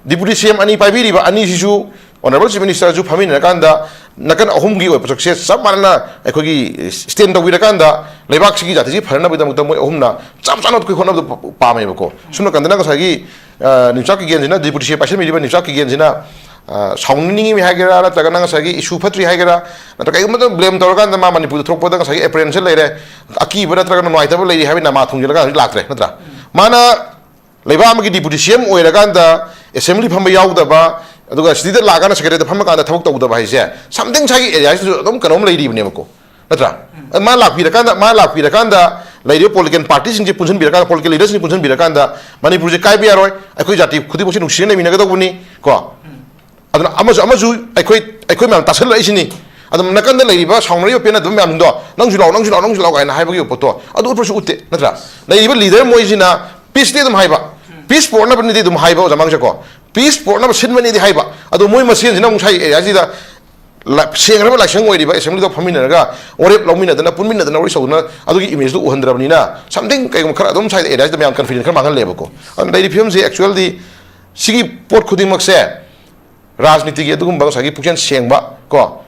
ꯗꯤꯄꯨꯇꯤ ꯁꯤ ꯑꯦꯝ ꯑꯅꯤ ꯄꯥꯏꯕꯤꯔꯤꯕ ꯑꯅꯤꯁꯤꯁꯨ ꯑꯣꯅꯔꯦꯕꯜ ꯆꯤꯐ ꯃꯤꯅꯤꯁꯇꯔꯁꯨ ꯐꯝꯃꯤꯟꯅꯔꯀꯥꯟꯗ ꯅꯥꯀꯟ ꯑꯍꯨꯝꯒꯤ ꯑꯣꯏꯕ ꯄꯣꯠꯁꯛꯁꯦ ꯆꯞ ꯃꯥꯟꯅꯅ ꯑꯩꯈꯣꯏꯒꯤ ꯁ꯭ꯇꯦꯟ ꯇꯧꯕꯤꯔꯀꯥꯟꯗ ꯂꯩꯕꯥꯛꯁꯤꯒꯤ ꯖꯥꯇꯤꯁꯤ ꯐꯅꯅꯕꯒꯤꯗꯃꯛꯇ ꯃꯣꯏ ꯑꯍꯨꯝꯅ ꯆꯞ ꯆꯥꯅ ꯑꯩꯈꯣꯏ ꯍꯣꯠꯅꯕꯗ ꯄꯥꯝꯃꯦꯕꯀꯣ꯫ ꯁꯨꯝ ꯅꯥꯀꯟꯗꯅ ꯉꯁꯥꯏꯒꯤ ꯑ, ꯅꯤꯎꯆꯥꯛ ꯀꯤꯒꯦꯟꯁꯤꯅ, ꯗꯤꯄꯨꯇꯤꯁꯤ ꯄꯥꯏꯁꯟꯕꯤꯔꯤꯕ ꯅꯤꯎꯆꯥꯛ ꯀꯤꯒꯦꯟꯁꯤꯅ, ꯑ, ꯁꯥꯎꯅꯤꯡꯉꯤꯃꯤ ꯍꯥꯏꯒꯦꯔꯥ, ꯅꯠꯇ꯭ꯔꯒꯅ ꯉꯁꯥꯏꯒꯤ issue ꯐꯠꯇ꯭ꯔꯤ ꯍꯥꯏꯒꯦꯔꯥ, ꯅꯠꯇ꯭ꯔꯒ ꯀꯩꯒꯨꯝꯕꯗ blame ꯇꯧꯔꯀꯥꯟꯗ ꯃꯥ ꯃꯅꯤꯄꯨꯔꯗ ꯊꯣꯛꯂꯛꯄꯗ ꯉꯁꯥꯏꯒꯤ apprehension ꯂꯩꯔꯦ, ꯑꯀꯤꯕ ꯅꯠꯇ꯭ꯔꯒꯅ ꯅꯨꯡꯉꯥꯏꯇꯕ ꯂꯩꯔꯤ ꯍꯥꯏꯕꯒꯤ ꯅꯃꯥ ꯊꯣꯡꯖꯤꯜꯂꯒ ꯍꯧꯖꯤꯛ ꯂꯥꯛꯇ꯭ꯔꯦ, ꯅꯠꯇ꯭ꯔꯥ? ꯃꯥꯅ ꯂꯩꯕꯥꯛ ꯑꯃꯒꯤ ꯗꯤꯄꯨꯇꯤ ꯁꯤ ꯑꯦꯝ ꯑꯣꯏꯔꯀꯥꯟꯗ assembly ꯐꯝꯕ ꯌꯥꯎꯗꯕ, ꯑꯗꯨꯒ ꯁꯤꯇꯤꯗ ꯂꯥꯛꯑꯀꯥꯟꯗ secretariat ꯐꯝꯃꯀꯥꯟꯗ ꯊꯕꯛ ꯇꯧꯗꯕ ꯍꯥꯏꯁꯦ, something ꯉꯁꯥꯏꯒꯤ areaꯁꯤꯗꯁꯨ ꯑꯗꯨꯝ ꯀꯩꯅꯣꯝ ꯂꯩꯔꯤꯕꯅꯦꯕꯀꯣ, ꯅꯠꯇ꯭ꯔꯥ? ꯃꯥ ꯂꯥꯛꯄꯤꯔꯀꯥꯟꯗ, ꯃꯥ ꯂꯥꯛꯄꯤꯔꯀꯥꯟꯗ ꯂꯩꯔꯤꯕ political partyꯁꯤꯡꯁꯦ ꯄꯨꯟꯁꯤꯟꯕꯤꯔꯀꯥꯟꯗ, political leaderꯁꯤꯡꯁꯦ ꯄꯨꯟꯁꯤꯟꯕꯤꯔꯀꯥꯟꯗ ꯃꯅꯤꯄꯨꯔꯁꯦ ꯀꯥꯏꯕ ꯌꯥꯔꯣꯏ, ꯑꯩꯈꯣꯏ ꯖꯥꯇꯤ ꯈꯨꯗꯤꯡꯃꯛꯁꯦ ꯅꯨꯡꯁꯤꯅ ꯂꯩꯃꯤꯟꯅꯒꯗꯧꯕꯅꯤ ꯀꯣ꯫ ꯑꯗꯨꯅ ꯑꯃꯁꯨ ꯑꯃꯁꯨ ꯑꯩꯈꯣꯏ, ꯑꯩꯈꯣꯏ ꯃꯌꯥꯝ ꯇꯥꯁꯜꯂꯛꯏꯁꯤꯅꯤ꯫ ꯑꯗꯨꯝ ꯅꯥꯀꯟꯗ ꯂꯩꯔꯤꯕ ꯁꯥꯎꯅꯔꯤꯕ ꯄꯦꯟꯅꯗꯕ ꯃꯌꯥꯝꯁꯤꯡꯗꯣ, "ꯅꯪꯁꯨ ꯂꯥꯛꯑꯣ, ꯅꯪꯁꯨ ꯂꯥꯛꯑꯣ, ꯅꯪꯁꯨ ꯂꯥꯛꯑꯣ" ꯍꯥꯏꯅ ꯍꯥꯏꯕꯒꯤ ꯄꯣꯠꯇꯣ ꯑꯗꯨ ꯎꯠꯄꯁꯨ ꯎꯠꯇꯦ, ꯅꯠꯇ꯭ꯔꯥ? ꯂꯩꯔꯤꯕ leader ꯃꯣꯏꯁꯤꯅ peaceꯇꯤ ꯑꯗꯨꯝ ꯍꯥꯏꯕ, peace ꯄꯣꯔꯛꯅꯕꯅꯤꯗꯤ ꯑꯗꯨꯝ ꯍꯥꯏꯕ, ꯑꯣꯖꯥ ꯃꯥꯡꯁꯦꯀꯣ, peace ꯄꯣꯔꯛꯅꯕ ꯁꯤꯟꯕꯅꯤꯗꯤ ꯍꯥꯏꯕ, ꯑꯗꯣ ꯃꯣꯏ ꯃꯁꯦꯟꯁꯤꯅ ꯑꯃꯨꯛ ꯉꯁꯥꯏ areaꯁꯤꯗ ꯂ-, ꯁꯦꯡꯈ꯭ꯔꯕ ꯂꯥꯏꯁꯪ ꯑꯣꯏꯔꯤꯕ assemblyꯗ ꯐꯝꯃꯤꯟꯅꯔꯒ ꯋꯥꯔꯦꯞ ꯂꯧꯃꯤꯟꯅꯗꯅ, ꯄꯨꯟꯃꯤꯟꯅꯗꯅ, ꯋꯥꯔꯤ ꯁꯧꯗꯅ ꯑꯗꯨꯒꯤ imageꯗꯨ ꯎꯍꯟꯗ꯭ꯔꯕꯅꯤꯅ, something ꯀꯩꯒꯨꯝꯕ ꯈꯔ ꯑꯗꯨꯝ ꯁ꯭ꯋꯥꯏꯗ areaꯁꯤꯗ ꯃꯌꯥꯝ confidence ꯈꯔ ꯃꯥꯡꯍꯜꯂꯦꯕꯀꯣ꯫ ꯑꯗꯨꯅ ꯂꯩꯔꯤꯕ ꯐꯤꯕꯝꯁꯤ actuallyꯗꯤ ꯁꯤꯒꯤ ꯄꯣꯠ ꯈꯨꯗꯤꯡꯃꯛꯁꯦ ꯔꯥꯖꯅꯤꯇꯤꯒꯤ ꯑꯗꯨꯒꯨꯝꯕ ꯉꯁꯥꯏꯒꯤ ꯄꯨꯛꯆꯦꯜ ꯁꯦꯡꯕ ꯀꯣ,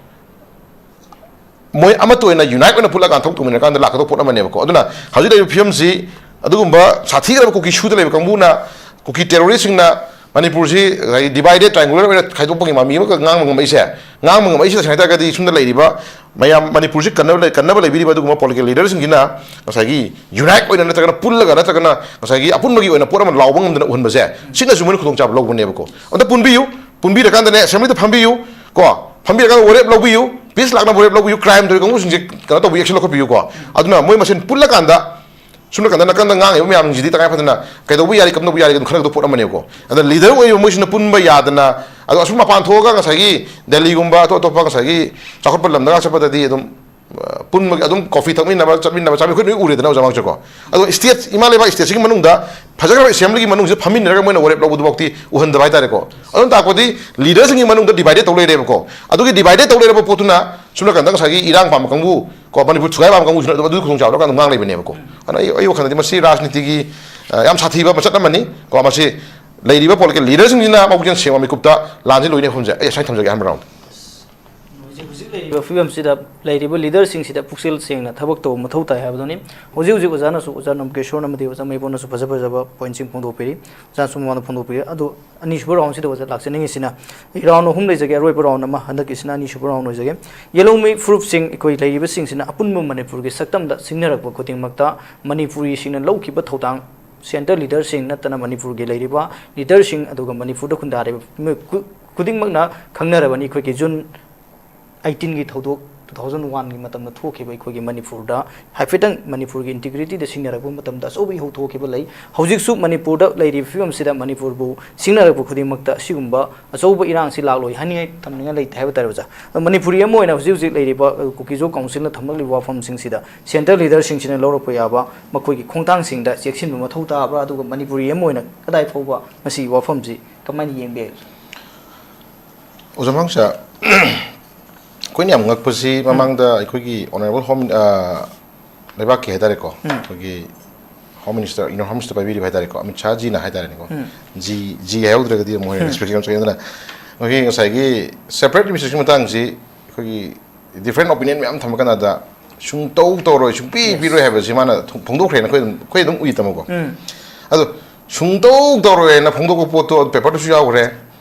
ꯃꯣꯏ ꯑꯃꯠꯇ ꯑꯣꯏꯅ unite ꯑꯣꯏꯅ ꯄꯨꯜꯂꯒ ꯊꯕꯛ ꯇꯧꯃꯤꯟꯅꯔꯀꯥꯟꯗ ꯂꯥꯛꯀꯗꯧꯕ ꯄꯣꯠ ꯑꯃꯅꯦꯕꯀꯣ꯫ ꯑꯗꯨꯅ ꯍꯧꯖꯤꯛ ꯂꯩꯔꯤꯕ ꯐꯤꯕꯝꯁꯤ, ꯑꯗꯨꯒꯨꯝꯕ ꯁꯥꯊꯤꯈ꯭ꯔꯕ ꯀꯨꯀꯤ ꯁꯨꯗ ꯂꯩꯕ ꯀꯥꯡꯕꯨꯅ, ꯀꯨꯀꯤ terroristꯁꯤꯡꯅ ꯃꯅꯤꯄꯨꯔꯁꯤ ꯉꯁꯥꯏꯒꯤ divided triangular ꯑꯣꯏꯅ ꯈꯥꯏꯗꯣꯛꯄꯒꯤ ꯃꯃꯤ ꯑꯃꯈꯛ ꯉꯥꯡꯕ ꯉꯝꯃꯛꯏꯁꯦ, ꯉꯥꯡꯕ ꯉꯝꯃꯛꯏꯁꯦ ꯇꯁꯦꯡꯅ ꯍꯥꯏ ꯇꯥꯔꯒꯗꯤ ꯁꯣꯝꯗ ꯂꯩꯔꯤꯕ ꯃꯌꯥꯝ, ꯃꯅꯤꯄꯨꯔꯁꯤ ꯀꯟꯅꯕ ꯂꯩ-, ꯀꯟꯅꯕ ꯂꯩꯕꯤꯔꯤꯕ ꯑꯗꯨꯒꯨꯝꯕ political leaderꯁꯤꯡꯁꯤꯅ ꯉꯁꯥꯏꯒꯤ unite ꯑꯣꯏꯅ ꯅꯠꯇ꯭ꯔꯒꯅ ꯄꯨꯜꯂꯒ ꯅꯠꯇ꯭ꯔꯒꯅ ꯉꯁꯥꯏꯒꯤ ꯑꯄꯨꯟꯕꯒꯤ ꯑꯣꯏꯅ ꯄꯣꯠ ꯑꯃ ꯂꯥꯎꯕ ꯉꯝꯗꯅ ꯎꯍꯟꯕꯁꯦ, ꯁꯤꯅꯁꯨ ꯃꯣꯏꯅ ꯈꯨꯗꯣꯡꯆꯥꯕ ꯂꯧꯕꯅꯦꯕꯀꯣ꯫ ꯑꯝꯇ ꯄꯨꯟꯕꯤꯌꯨ, ꯄꯨꯟꯕꯤꯔꯀꯥꯟꯗꯅꯦ assemblyꯗ ꯐꯝꯕꯤꯌꯨ ꯀꯣ, ꯐꯝꯕꯤꯔꯀꯥꯟꯗ ꯋꯥꯔꯦꯞ ꯂꯧꯕꯤꯌꯨ, peace ꯂꯥꯛꯅꯕ ꯋꯥꯔꯦꯞ ꯂꯧꯕꯤꯌꯨ, crime ꯇꯧꯔꯤ ꯀꯥꯡꯕꯨꯁꯤꯡꯁꯦ ꯀꯩꯅꯣ ꯇꯧꯕꯤꯌꯨ, action ꯂꯧꯈꯠꯄꯤꯌꯨꯀꯣ꯫ ꯑꯗꯨꯅ ꯃꯣꯏ ꯃꯁꯦꯟ ꯄꯨꯜꯂꯀꯥꯟꯗ ꯁꯨꯝ ꯅꯥꯀꯟꯗ, ꯅꯥꯀꯟꯗ ꯉꯥꯡꯉꯤꯕ ꯃꯌꯥꯝꯁꯤꯡꯁꯤꯗꯤ ꯇꯉꯥꯏ ꯐꯗꯅ ꯀꯩꯗꯧꯕ ꯌꯥꯔꯤ, ꯀꯝꯗꯧꯕ ꯌꯥꯔꯤ ꯑꯗꯨꯝ ꯈꯟꯅꯒꯗꯕ ꯄꯣꯠ ꯑꯃꯅꯦꯕꯀꯣ꯫ ꯑꯗ leader ꯑꯣꯏꯔꯤꯕ ꯃꯣꯏꯁꯤꯅ ꯄꯨꯟꯕ ꯌꯥꯗꯅ, ꯑꯗꯣ ꯑꯁꯨꯝ ꯃꯄꯥꯟ ꯊꯣꯛꯑꯒ ꯉꯁꯥꯏꯒꯤ ꯗꯦꯜꯂꯤꯒꯨꯝꯕ ꯑꯇꯣꯞ ꯑꯇꯣꯞꯄ ꯉꯁꯥꯏꯒꯤ ꯆꯥꯎꯈꯠꯄ ꯂꯝꯗꯒ ꯆꯠꯄꯗꯗꯤ ꯑꯗꯨꯝ, ꯑ, ꯄꯨꯟꯕꯒꯤ ꯑꯗꯨꯝ coffee ꯊꯛꯃꯤꯟꯅꯕ, ꯆꯠꯃꯤꯟꯅꯕ, ꯆꯥꯃꯤ ꯑꯩꯈꯣꯏ ꯂꯣꯏ ꯎꯔꯦꯗꯅ ꯑꯣꯖꯥ ꯃꯥꯡꯁꯦꯀꯣ꯫ ꯑꯗꯣ state, ꯏꯃꯥ ꯂꯩꯕꯥꯛ stateꯁꯤꯒꯤ ꯃꯅꯨꯡꯗ ꯐꯖꯈ꯭ꯔꯕ assemblyꯒꯤ ꯃꯅꯨꯡꯁꯤꯗ ꯐꯝꯃꯤꯟꯅꯔꯒ ꯃꯣꯏꯅ ꯋꯥꯔꯦꯞ ꯂꯧꯕꯗꯨꯐꯥꯎꯗꯤ ꯎꯍꯟꯗꯕ ꯍꯥꯏꯇꯥꯔꯦꯀꯣ꯫ ꯑꯗꯨꯅ ꯇꯥꯛꯄꯗꯤ leaderꯁꯤꯡꯒꯤ ꯃꯅꯨꯡꯗ divided ꯇꯧ ꯂꯩꯔꯦꯕꯀꯣ꯫ ꯑꯗꯨꯒꯤ divided ꯇꯧ ꯂꯩꯔꯕ ꯄꯣꯠꯇꯨꯅ ꯁꯨꯝ ꯅꯥꯀꯟꯗ ꯉꯁꯥꯏꯒꯤ ꯏꯔꯥꯡ ꯄꯥꯝꯕ ꯀꯥꯡꯕꯨ ꯀꯣ, ꯃꯅꯤꯄꯨꯔ ꯊꯨꯒꯥꯏ ꯄꯥꯝꯕ ꯀꯥꯡꯕꯨꯁꯤꯅ ꯑꯗꯨꯝ ꯑꯗꯨꯒꯤ ꯈꯨꯗꯣꯡꯆꯥꯕꯗꯣ ꯀꯥꯟꯗ ꯉꯥꯡ ꯂꯩꯕꯅꯦꯕꯀꯣ꯫ ꯑꯗꯨꯅ ꯑꯩ, ꯑꯩ ꯋꯥꯈꯜꯗꯗꯤ ꯃꯁꯤ ꯔꯥꯖꯅꯤꯇꯤꯒꯤ, ꯑ, ꯌꯥꯝ ꯁꯥꯊꯤꯕ ꯃꯆꯠ ꯑꯃꯅꯤ ꯀꯣ꯫ ꯃꯁꯤ ꯂꯩꯔꯤꯕ political leaderꯁꯤꯡꯁꯤꯅ ꯃꯕꯨꯛꯆꯦꯜ ꯁꯦꯡꯕ ꯃꯤꯀꯨꯞꯇ ꯂꯥꯟꯁꯤ ꯂꯣꯏꯅ ꯐꯝꯖꯩ꯫ ꯑꯩ ꯑꯁꯥꯏ ꯊꯝꯖꯒꯦ ꯑꯍꯥꯟꯕ round꯫ ꯍꯧꯖꯤꯛ ꯍꯧꯖꯤꯛ ꯂꯩꯔꯤꯕ ꯐꯤꯕꯝꯁꯤꯗ ꯂꯩꯔꯤꯕ ꯂꯤꯗꯔꯁꯤꯡꯁꯤꯗ ꯄꯨꯛꯆꯦꯜ ꯁꯦꯡꯅ ꯊꯕꯛ ꯇꯧꯕ ꯃꯊꯧ ꯇꯥꯏ ꯍꯥꯏꯕꯗꯨꯅꯤ꯫ ꯍꯧꯖꯤꯛ ꯍꯧꯖꯤꯛ ꯑꯣꯖꯥꯅꯁꯨ, ꯑꯣꯖꯥ ꯅꯝꯀꯦꯁꯣꯔ ꯑꯃꯗꯤ ꯑꯣꯖꯥ ꯃꯩꯕꯣꯟꯅꯁꯨ ꯐꯖ ꯐꯖꯕ ꯄꯣꯏꯟꯠꯁꯤꯡ ꯐꯣꯡꯗꯣꯛꯄꯤꯔꯤ꯫ ꯑꯣꯖꯥꯁꯨ ꯃꯃꯥꯡꯗ ꯐꯣꯡꯗꯣꯛꯄꯤꯔꯤ꯫ ꯑꯗꯨ ꯑꯅꯤꯁꯨꯕ ꯔꯥꯎꯟꯁꯤꯗ ꯑꯣꯖꯥ ꯂꯥꯛꯆꯅꯤꯡꯉꯤꯁꯤꯅ, ꯑꯩ ꯔꯥꯎꯟ ꯑꯍꯨꯝ ꯂꯩꯖꯒꯦ, ꯑꯔꯣꯏꯕ ꯔꯥꯎꯟ ꯑꯃ, ꯍꯟꯗꯛꯀꯤꯁꯤꯅ ꯑꯅꯤꯁꯨꯕ ꯔꯥꯎꯟ ꯑꯣꯏꯖꯒꯦ꯫ ꯌꯦꯜꯍꯧꯃꯤ ꯐꯨꯔꯨꯞꯁꯤꯡ, ꯑꯩꯈꯣꯏ ꯂꯩꯔꯤꯕꯁꯤꯡꯁꯤꯅ ꯑꯄꯨꯟꯕ ꯃꯅꯤꯄꯨꯔꯒꯤ ꯁꯛꯇꯝꯗ ꯁꯤꯡꯅꯔꯛꯄ ꯈꯨꯗꯤꯡꯃꯛꯇ ꯃꯅꯤꯄꯨꯔꯤꯁꯤꯡꯅ ꯂꯧꯈꯤꯕ ꯊꯧꯗꯥꯡ, ꯁꯦꯟꯇꯔ ꯂꯤꯗꯔꯁꯤꯡ ꯅꯠꯇꯅ ꯃꯅꯤꯄꯨꯔꯒꯤ ꯂꯩꯔꯤꯕ ꯂꯤꯗꯔꯁꯤꯡ ꯑꯗꯨꯒ ꯃꯅꯤꯄꯨꯔꯗ ꯈꯨꯟꯗꯥꯔꯤꯕ ꯃꯤꯑꯣꯏ ꯈꯨ-, ꯈꯨꯗꯤꯡꯃꯛꯅ ꯈꯪꯅꯔꯕꯅꯤ꯫ ꯑꯩꯈꯣꯏꯒꯤ ꯖꯨꯟ ꯑꯩꯠꯇꯤꯟꯒꯤ ꯊꯧꯗꯣꯛ, ꯇꯨ ꯊꯥꯎꯖꯟ ꯋꯥꯟꯒꯤ ꯃꯇꯝꯗ ꯊꯣꯛꯈꯤꯕ ꯑꯩꯈꯣꯏꯒꯤ ꯃꯅꯤꯄꯨꯔꯗ ꯍꯥꯏꯐꯦꯠꯇꯪ ꯃꯅꯤꯄꯨꯔꯒꯤ ꯏꯟꯇꯤꯒ꯭ꯔꯤꯇꯤꯗ ꯁꯤꯡꯅꯔꯛꯄ ꯃꯇꯝꯗ ꯑꯆꯧꯕ ꯏꯍꯧ ꯊꯣꯛꯈꯤꯕ ꯂꯩ꯫ ꯍꯧꯖꯤꯛꯁꯨ ꯃꯅꯤꯄꯨꯔꯗ ꯂꯩꯔꯤꯕ ꯐꯤꯕꯝꯁꯤꯗ ꯃꯅꯤꯄꯨꯔꯕꯨ ꯁꯤꯡꯅꯔꯛꯄ ꯈꯨꯗꯤꯡꯃꯛꯇ ꯑꯁꯤꯒꯨꯝꯕ ꯑꯆꯧꯕ ꯏꯔꯥꯡꯁꯤ ꯂꯥꯛꯂꯣꯏ ꯍꯥꯏꯅꯤꯡꯉꯥꯏ, ꯊꯝꯅꯤꯡꯉꯥꯏ ꯂꯩꯇꯦ ꯍꯥꯏꯕ ꯇꯥꯔꯦ ꯑꯣꯖꯥ꯫ ꯑꯗꯣ ꯃꯅꯤꯄꯨꯔꯤ ꯑꯃ ꯑꯣꯏꯅ ꯍꯧꯖꯤꯛ ꯍꯧꯖꯤꯛ ꯂꯩꯔꯤꯕ, ꯑ, ꯀꯨꯀꯤꯖꯣ ꯀꯥꯎꯟꯁꯤꯜꯅ ꯊꯝꯂꯛꯂꯤꯕ ꯋꯥꯐꯝꯁꯤꯡꯁꯤꯗ ꯁꯦꯟꯇꯔ ꯂꯤꯗꯔꯁꯤꯡꯁꯤꯅ ꯂꯧꯔꯛꯄ ꯌꯥꯕ ꯃꯈꯣꯏꯒꯤ ꯈꯣꯡꯊꯥꯡꯁꯤꯡꯗ ꯆꯦꯛꯁꯤꯟꯕ ꯃꯊꯧ ꯇꯥꯕ꯭ꯔꯥ, ꯑꯗꯨꯒ ꯃꯅꯤꯄꯨꯔꯤ ꯑꯃ ꯑꯣꯏꯅ ꯀꯗꯥꯏ ꯐꯥꯎꯕ ꯃꯁꯤꯒꯤ ꯋꯥꯐꯝꯁꯤ ꯀꯃꯥꯏꯅ ꯌꯦꯡꯕ ꯌꯥꯏ? ꯑꯣꯖꯥ ꯃꯥꯡꯁꯥ, ꯑꯩꯈꯣꯏꯅ ꯌꯥꯝ ꯉꯛꯄꯁꯤ, ꯃꯃꯥꯡꯗ ꯑꯩꯈꯣꯏꯒꯤ ꯑꯣꯅꯔꯦꯕꯜ ꯍꯣꯝ, ꯑ, ꯂꯩꯕꯥꯛꯀꯤ ꯍꯥꯏꯇꯥꯔꯦꯀꯣ, ꯑꯩꯈꯣꯏꯒꯤ ꯍꯣꯝ ꯃꯤꯅꯤꯁꯇꯔ, ꯏꯅꯔ ꯍꯣꯝ ꯃꯤꯅꯤꯁꯇꯔ ꯄꯥꯏꯕꯤꯔꯤꯕ ꯍꯥꯏꯇꯥꯔꯦꯀꯣ, ꯑꯃꯤꯠ ꯁꯥꯍꯖꯤꯅ ꯍꯥꯏꯇꯥꯔꯦꯅꯦꯀꯣ, ꯖꯤ, ꯖꯤ ꯍꯥꯏꯍꯧꯗ꯭ꯔꯒꯗꯤ ꯑꯃꯨꯛ ꯍꯦꯟꯅ ꯔꯦꯁꯄꯦꯛ ꯌꯥꯝ ꯆꯪꯉꯦ꯫ ꯑꯗꯨꯅ ꯑꯩꯈꯣꯏꯒꯤ ꯉꯁꯥꯏꯒꯤ ꯁꯦꯄꯔꯦꯠ ꯑꯦꯗꯃꯤꯅꯤꯁꯇ꯭ꯔꯦꯁꯟ ꯃꯇꯥꯡꯁꯤ ꯑꯩꯈꯣꯏꯒꯤ ꯗꯤꯐ꯭ꯔꯦꯟ ꯑꯣꯄꯤꯅꯤꯌꯟ ꯃꯌꯥꯝ ꯊꯝꯃ ꯀꯥꯟꯗ ꯁꯨꯡꯇꯧ ꯇꯧꯔꯣꯏ, ꯁꯨꯡꯄꯤ ꯄꯤꯔꯣꯏ ꯍꯥꯏꯕꯁꯤ ꯃꯥꯅ ꯊꯨ-, ꯐꯣꯡꯗꯣꯛꯈ꯭ꯔꯦꯅ ꯑꯩꯈꯣꯏ ꯑꯗꯨꯝ, ꯑꯩꯈꯣꯏ ꯑꯗꯨꯝ ꯎꯏ ꯇꯥꯃꯣꯀꯣ꯫ ꯑꯗꯣ ꯁꯨꯡꯇꯧ ꯇꯧꯔꯣꯏꯅ ꯐꯣꯡꯗꯣꯛꯄ ꯄꯣꯠꯇꯣ ꯄꯦꯄꯔꯗꯁꯨ ꯌꯥꯎꯈ꯭ꯔꯦ꯫